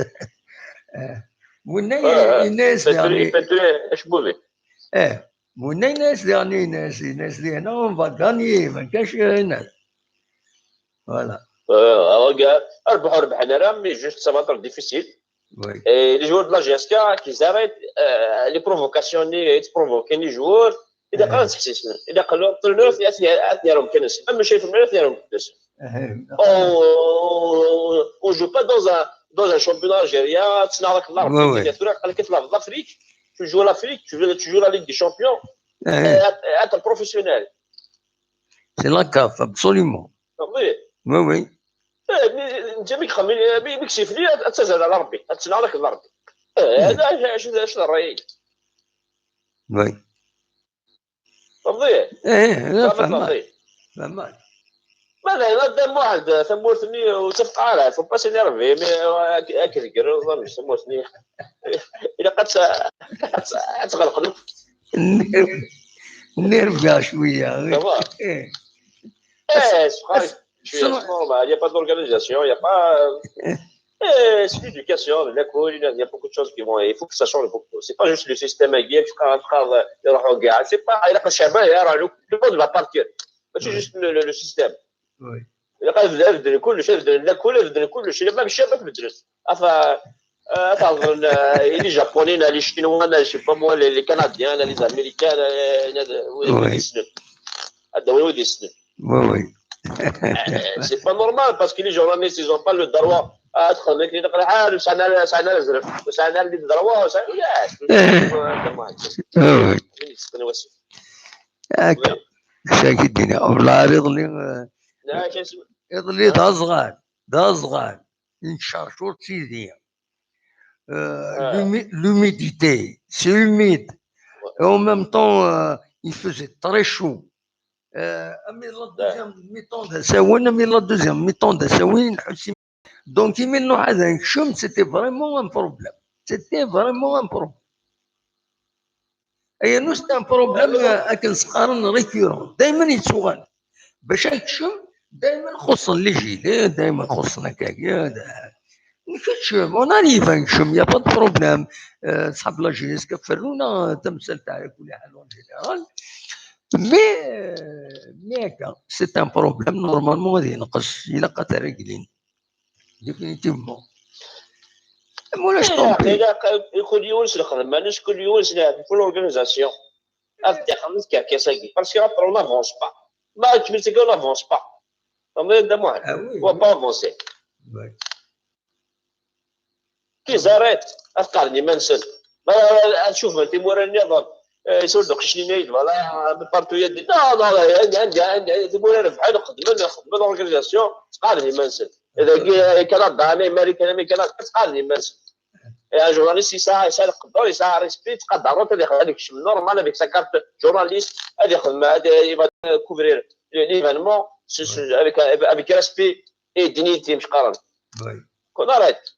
آه، وين آه، الناس Petri, يعني Petri, اش بوبي؟ ايه وين الناس يعني الناس الناس اللي هنا، on va gagner، ما كاش هنا. Voilà. آه، ربحوا ربحنا راه، mais juste ça va être difficile. Oui. Et les joueurs de la G S K, qu'ils arrêtent euh, les provocations, ils provoquent les joueurs. اذا قال تحسيسنا، اذا قال لهم طلعوا في اثنياء اثنياء كنس، اما شيء في الملعب اثنياء كنس. إيه. On on joue pas dans un dans un championnat algérien. تسنى راك في الارض Oui, oui. الدنيا، تقول لك قال لك في الارض l'Afrique. Tu joues l'Afrique, tu joues, tu joues la Ligue des Champions. إيه. Être professionnel. C'est la CAF, absolument. فهمتي؟ Oui, oui. إيه، مي- انت ميك خمي مي- ميك سيفلي، تزال على ربي، تسنى راك في الارض. إيه، هذا اش اش الراي؟ Oui. فهمتي؟ ايه، لا، فهمت فهمت. الراي. فهمت. ماذا هنا قدام واحد ثمورتني وتفقع لها، فو با سينيرفي، مي هاك الكر ظن ثمورتني. الا قد تغلق. النيرف كاع شويه. Ça va. ايه. Eh, c'est pas- je suis Sinon- c'est normal, il n'y a pas d'organisation, il n'y a pas. Eh, c'est l'éducation, la cohésion, il y a beaucoup de choses qui vont. Il faut que ça change beaucoup. C'est pas juste le système qui est en train de. C'est pas. Il y a pas cher, il y a le monde va partir. C'est juste le, le, le système. Oui. Il y a pas de كلش، يبدل كلش، يبدل كلش، même الشباب يبدل. Enfin, euh, attends, euh, les Japonais, les Chinois, je sais pas moi, les, les Canadiens, les Américains, les, les, Oui. les, هذا هو اللي يسلم. Oui, oui. Euh, c'est pas normal parce que les journalistes, ils ont pas le droit. Ah, تخدم كي تقرا حال سنة سنة الزرف سنة اللي ضربوها سنة لا Oui, oui. هاك. شاكي الدنيا. والله غير يظلي، لا شو اسمه يظلي ده صغار، ده صغار. Une chaleur, c'est dire. Euh, Ah. l'humi- l'humidité, c'est humide. Et en même temps, euh, il faisait très chaud. Euh, mais la deuxième mi-temps de Saouin, mais la deuxième mi-temps de Saouin, donc, il m'a dit, c'était vraiment un problème. C'était vraiment un problème. Et nous, c'est un problème, euh, akken s-qqaren, récurrent. دايما يتسوغل. باش يكشم، دايما خصن les gilets، دايما خصن هكاكيا. نكشم، on arrive à نكشم، y a pas de problème. آه، صحاب la G S K فرنا تمثال تاع كل حال en général. Mais, euh, mais هكا، c'est un problème، normalement غادي ينقص، إلا قات régler. Définitivement. مولاش إيه، طومبي. إلا ق- يكون يونس الخدمة، ماناش كل يونس لا، في l'organisation. أفتح خمس كاكيساكي، parce que on avance pas. ما كملت كي on avance pas. فهمت يا محمد؟ Ah oui, On va pas avancer. oui. كي زاريت، أفكارني ما نسن. ما تشوف أنت مورا النظام. آه، يسول دق شنين يد، voilà، partout يدي. لا، لا، لا، عندي، عندي، عندي، عندي، مورا ربح، نخدم، نخدم، l'organisation، تقارني ما نسن. إذا كي-، كندا، أنا أمريكا، أنا كندا، تقارني ما نسن. يا journaliste يسعى، يسعى القدر، يسعى respect، تقدر، هذا يخدم هذيك الشيء normal avec sa carte journaliste، هذا يخدم، هذا il va couvrir l'événement، c'est- c'est avec، avec respect et dignité، مش قرن. Oui. كون arrête.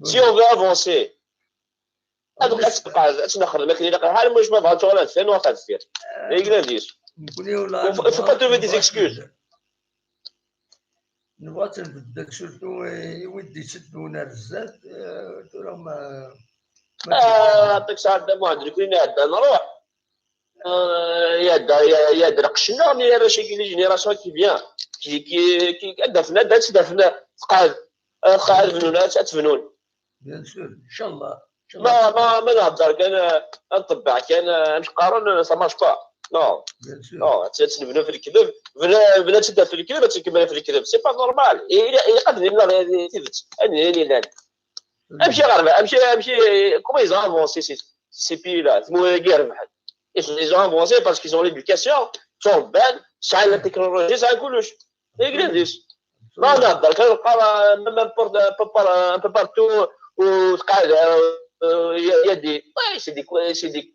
Oui. Si on veut avancer. هذوك تبقى تنخر الماكينه، لا قال حال مش ما بغات ولا فين واخا دير. ما يقدرش. نقول له لا، Il faut pas trouver des excuses. نبغى تنبدل، surtout يودي يسدونا بزاف، آه، ترى ما، ما آه، يعطيك الصحة، عندنا واحد الكوين، عندنا نروح. آه، يا دا-، يا، يا درق الشنا، mais باش يجي les générations qui vient. كي، كي، كي، دفنا، دات دفنا، تقال. آه، تقال بنونا، تفنون. Bien sûr، إن شاء الله، إن شاء الله. ما، ما، ما نهضر، كان، آه، نطبع، كان، آه، مش قارن، ça marche pas. Non. Bien sûr. Non، تنبنوا في الكذب، بنا، بنا تبدا في الكذب، تكمل في الكذب. C'est pas normal. إيه، إيه، إيه، قد نمنا غير تيفت. أنا، أنا، أنا. امشي غير امشي امشي. Comment ils ont avancé ces, ces pays-là؟ تمويل كاع ربحت. Ils ont avancé parce qu'ils ont l'éducation, sont bien, شحال la technologie، شحال كلش. ما يقدرش. ما نهضر، كنلقى même n'importe، un peu par-، un peu partout، وتقال، آه، آه، يا، يا دي. Ouais, c'est des، c'est des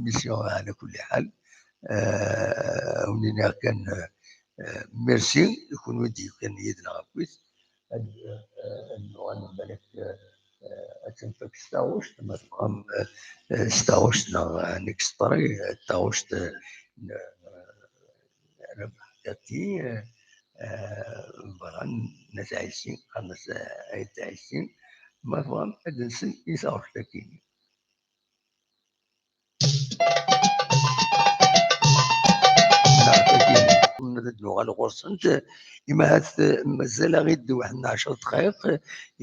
l'émission, ɛla kulli ḥal. Euh, wen-iniɣ kan, euh, merci i kunwi d-yekkan yid-neɣ akkit. Ad, euh, ad nuɣal balak, euh, euh, ad tenfak s taɣect, ma tebɣam, euh, euh, s taɣect neɣ, euh, nekk s ṭṭri, euh, taɣect, euh, n, euh, Rabaḥ Tati, euh, euh, bɣan n At Ɛisi, qqaren-as, euh, Ayt Ɛisi, ma tebɣam ad nsen i taɣect-agi. Ad nuɣal ɣur-sent, imahat, eh, mazal-aɣ-id waḥed n ɛecra dqayeq,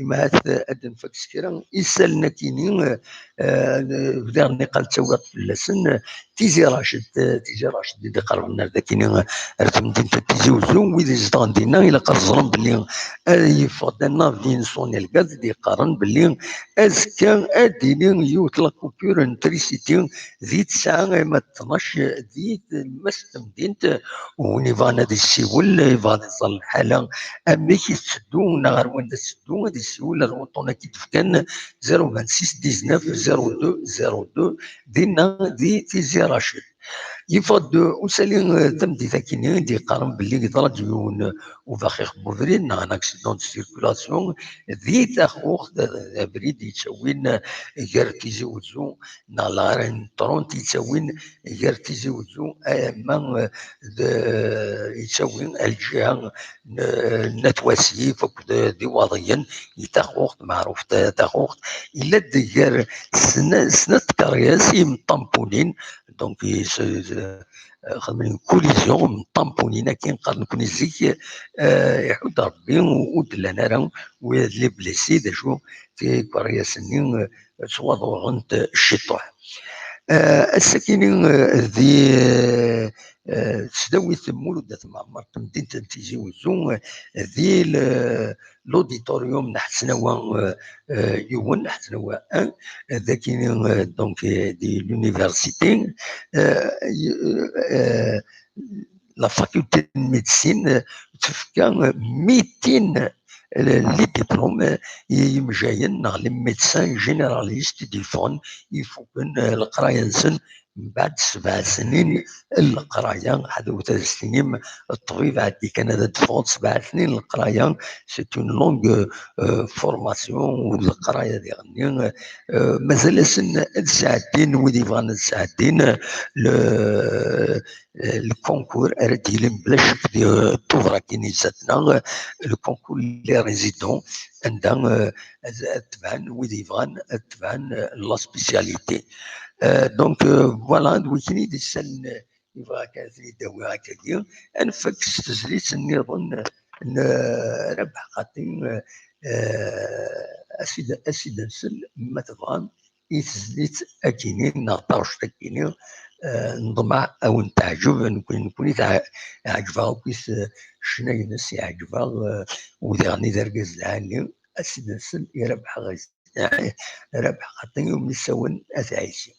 imahat, eh, ad d-nfak s kra isallen akini, eh, eh, bdiɣ nniqal ttawiɣ-d fell-asen, eh, Tizi Raced, eh, Tizi Raced i d-iqerben ar dakini, eh, ar temdint n Tizi Uzzu, wid izedɣen dinna ilaq ad ẓren belli, eh, yeffeɣ-d annaḍ din son elgaz i d-yeqqaren belli azekka ad d-tili yiwet la coupure n trisiti di tesɛa arma d tnac di tlemmast n temdint. Win yebɣan ad yessiwel, yebɣa ad iẓer lḥala amek i tetteddu neɣ ar wanda tetteddu, ad yessiwel ar wuṭṭun-agi d-fkan, zéro vingt-six dix-neuf zéro deux zéro deux, dinna di Tizi Raced. Yeffeɣ-d usali, eh, tameddit akini i d-yeqqaren belli yeḍra-d yiwen, eh, ubaxix n ubrid neɣ un accident de circulation di Taxuxt, eh, abrid yettawin, eh, gar Tizi Uzzu neɣ la arrêt n tṛunt yettawin gar Tizi Uzzu, ama, eh, d, yettawi ar lǧiha n, n At Wasif akked, eh, d Iwaḍiyen, i Taxuxt, meɛruf Ta-, Taxuxt, yella-d gar sna-, snat tkeryas imṭampunin, donc, i s-, s-, xedmen une collision, mṭampunin, akken qqaren nekni zik, eh, iḥudd Rebbi, ur d-llan ara les blessés, d acu, tikeryas-nni, eh, ttwaḍurrent ciṭuḥ. Eh, ass-akini, eh, di, eh, tesdawit Mulud At Mɛemmer, temdint n Tizi Uzzu, eh, di le-, l'auditorium n Ḥesnawa, eh, eh, yiwen, Ḥesnawa un, eh, dakini, eh, donc, eh, di l'université, eh, y-, eh, la faculté de médecine, eh, tefka, eh, mitin, eh, les diplômes, eh, i yimejjayen neɣ les médecins généralistes di Fon, ifuken, eh, leqraya-nsen mbeɛd sebɛa snin n leqraya, ḥader ad as-tinim ṭṭbib ɛeddi kan ad d-teffɣeḍ sebɛa snin n leqraya, c'est une longue, euh, formation, u d leqraya diɣenni, euh, mazal-asen ad sɛeddin, wid yebɣan ad sɛeddin, le, le concours ara d-yilin bla ccek di, euh, Tubeṛ-agi n izaten-a, euh, le concours les résidents, anda, euh, ad, ad tban, wid yebɣan ad tban, euh, la spécialité. Euh, donc, euh, voilà, d wikin i d isalen, euh, yebɣa kan ad ten-id-awiɣ akkagi. Ad nfak s tezlit nniḍen n, euh, Rabaḥ Xaṭi, euh, euh, ad s-id-, ad s-id-nsel, ma tebɣam, i tezlit akini neɣ taɣect akini, eh, nḍmeɛ a wen-teɛǧeb, nekni, nekni teɛ-, ɛeǧbeɣ akk i s-, ccna-ines, iɛǧeb-aɣ, eh, u diɣen i d argaz lɛali, ad s-id-nsel i Rabaḥ Ɣis-, Rabaḥ Xaṭi, umi s-awen At Ɛisi.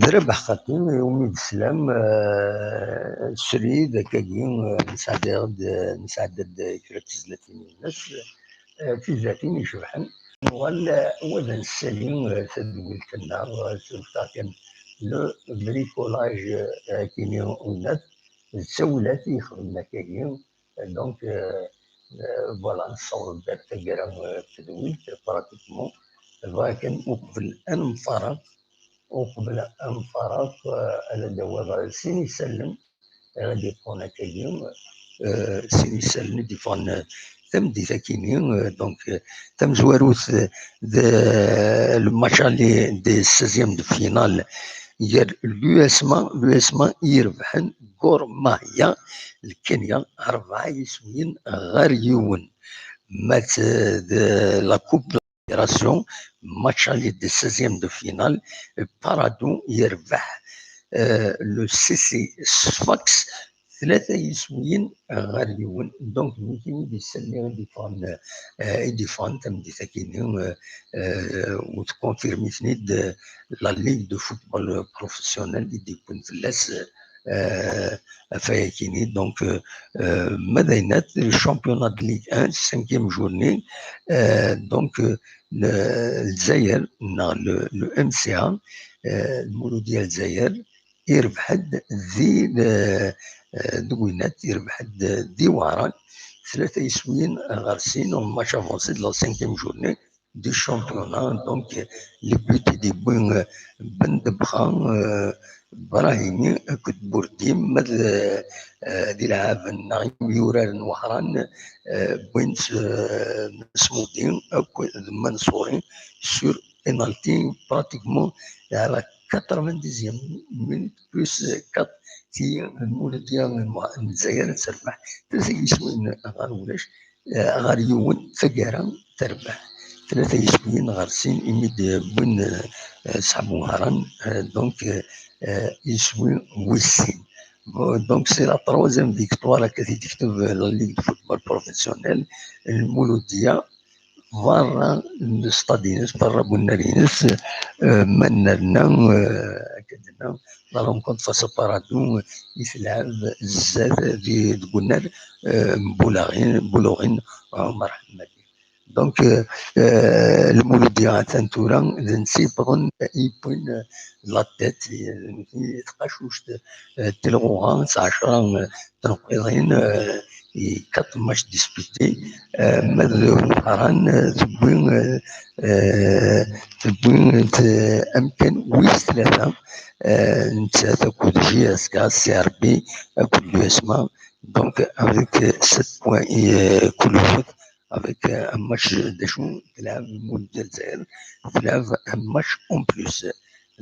D Rabaḥ Xaṭi, iwumi d sslam, eh, srid akkagi, eh, nesɛedda-d, eh, nesɛedda-d kra n tezlatin-ines, eh, tizlatin icebḥen. Nuɣal, eh, wa d ad nessali, eh, tadwilt-nneɣ, eh, s kan le bricolage, eh, akini unat, d tawlat i ixedmen akkagi. Donc, euh, euh, voilà, nessaweḍ-d ar taggara, euh, n tedwilt, pratiquement. Bɣiɣ kan uqbel ad nemfaraq, uqbel ad nemfaraq, euh, ad d-awiɣ sin isallen, ad d-iffɣen akkagi, euh, sin isallen i d-iffɣen, euh, tameddit akini, euh, donc, euh, tamezwarut, euh, d, euh, le match aller des seizièmes de finale, gar l'U S M A, l'U S M A i irebḥen Gor Mahia, Lkenya, rebɛa yiswiyen ɣer yiwen. Ma d, d la Coupe de la Fédération, match aller des seizièmes de finale, Paradou yerbeḥ, euh, le C C Sfax, tlata yiswiyen ɣer yiwen. Donc, d nutni i d-isellen i d-iffɣen, euh, i d-iffɣen tameddit-akini, euh, euh, u tkonfirmi-ten-id, euh, la Ligue de football professionnel i d-yewwin fell-as, euh, afayakini. Donc, euh, euh, ma d ayen-at, le championnat de Ligue un, cinquième journée, euh, donc, euh, le, Lezzayer, neɣ le, le M C A, euh, Lmouloudia Lezzayer, irbeḥ-d di, euh, euh, deg winat, irbeḥ-d di Wehran, tlata yiswiyen ɣer sin, en match avancé de la cinquième journée du championnat. Donc, les buts i d-yewwi, euh, Ben Debra, euh, Brahimi akked Bourdim, ma d, euh, d ilɛaben neɣ imyurar n Wehran, euh, wwin-tt, euh, Smoudi akked Mansouri sur penalty, pratiquement à la quatre-vingt-dixième minute plus quatre, ti Lmouloudia n Lezzayer ad terbeḥ tlata yiswiyen ɣer ulac, eh, ɣer yiwen, taggara terbeḥ tlata yiswiyen ɣer sin, imi d-wwin, eh, eh, Saḥbu Wehran, eh, donc, eh, eh, iswi wis sin. Bon, donc, c'est la troisième victoire akka i d-tekteb, eh, la Ligue de football professionnel. Lmouloudia, berra n stad-ines, berra n unnar-ines, eh, ma nerna, eh, akka d-nenna, la rencontre face à Paradou, eh, i telɛeb zdat di, deg unnar, eh, n Bulaɣin, Buluɣin, Ɛumar Ḥemmadi. Donc, euh, euh, Lmouloudia atan tura d netta yewwḍen, yewwin, euh, la tête, euh, taqacuct, euh, n telɣuɣa, s ɛecra, euh, tenqiḍin, euh, i quatre matchs disputés, euh, ma d Wehran, euh, tewwi, euh, euh, tewwi, euh, amkan wis tlata, euh, nettat akked J S K, C R B, akked l'U S M A, donc avec, euh, sept points i, euh, kul yiwet, avec, euh, un match, d acu, telɛeb Lmouloudia Lezzayer, telɛeb un match en plus.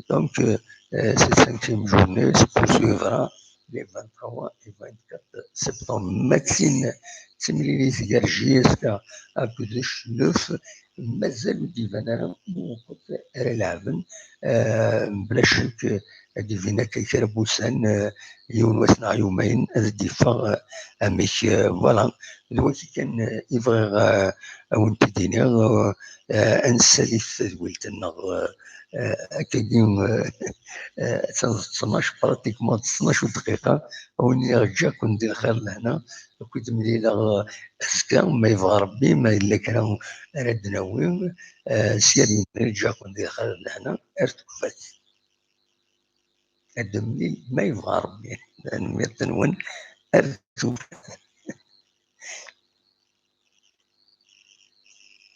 Donc, euh, euh, cette cinquième journée se poursuivra les vingt-trois et vingt-quatre septembre. Ma d tin d timlilit gar J S K akked Cclef, mazal ur d-iban ara wukud ara lɛeben. Euh, bla ccek, ad d-ibin akka kra n wussan, euh, yiwen wass neɣ yumayen, ad d-iffeɣ, euh, amek, euh, voilà. D wagi kan, euh, i bɣiɣ, euh, ad wen-t-id-iniɣ, euh, euh, ad nessalit tadwilt-nneɣ, euh, euh, akkagi, euh, euh, d tnac, pratiquement d tnac dqiqa, ad wen-iniɣ ǧǧiɣ-ken di lxir d lehna, ad ken-id-mlileɣ, euh, azekka, ma yebɣa Rebbi, ma yella kra ara d-nawi, euh, sya d yemma, ǧǧiɣ-ken di lxir d lehna, ar tufat. Ad d-nemlil ma yebɣa Rebbi. Tanemmirt-nwen. Ar tufat.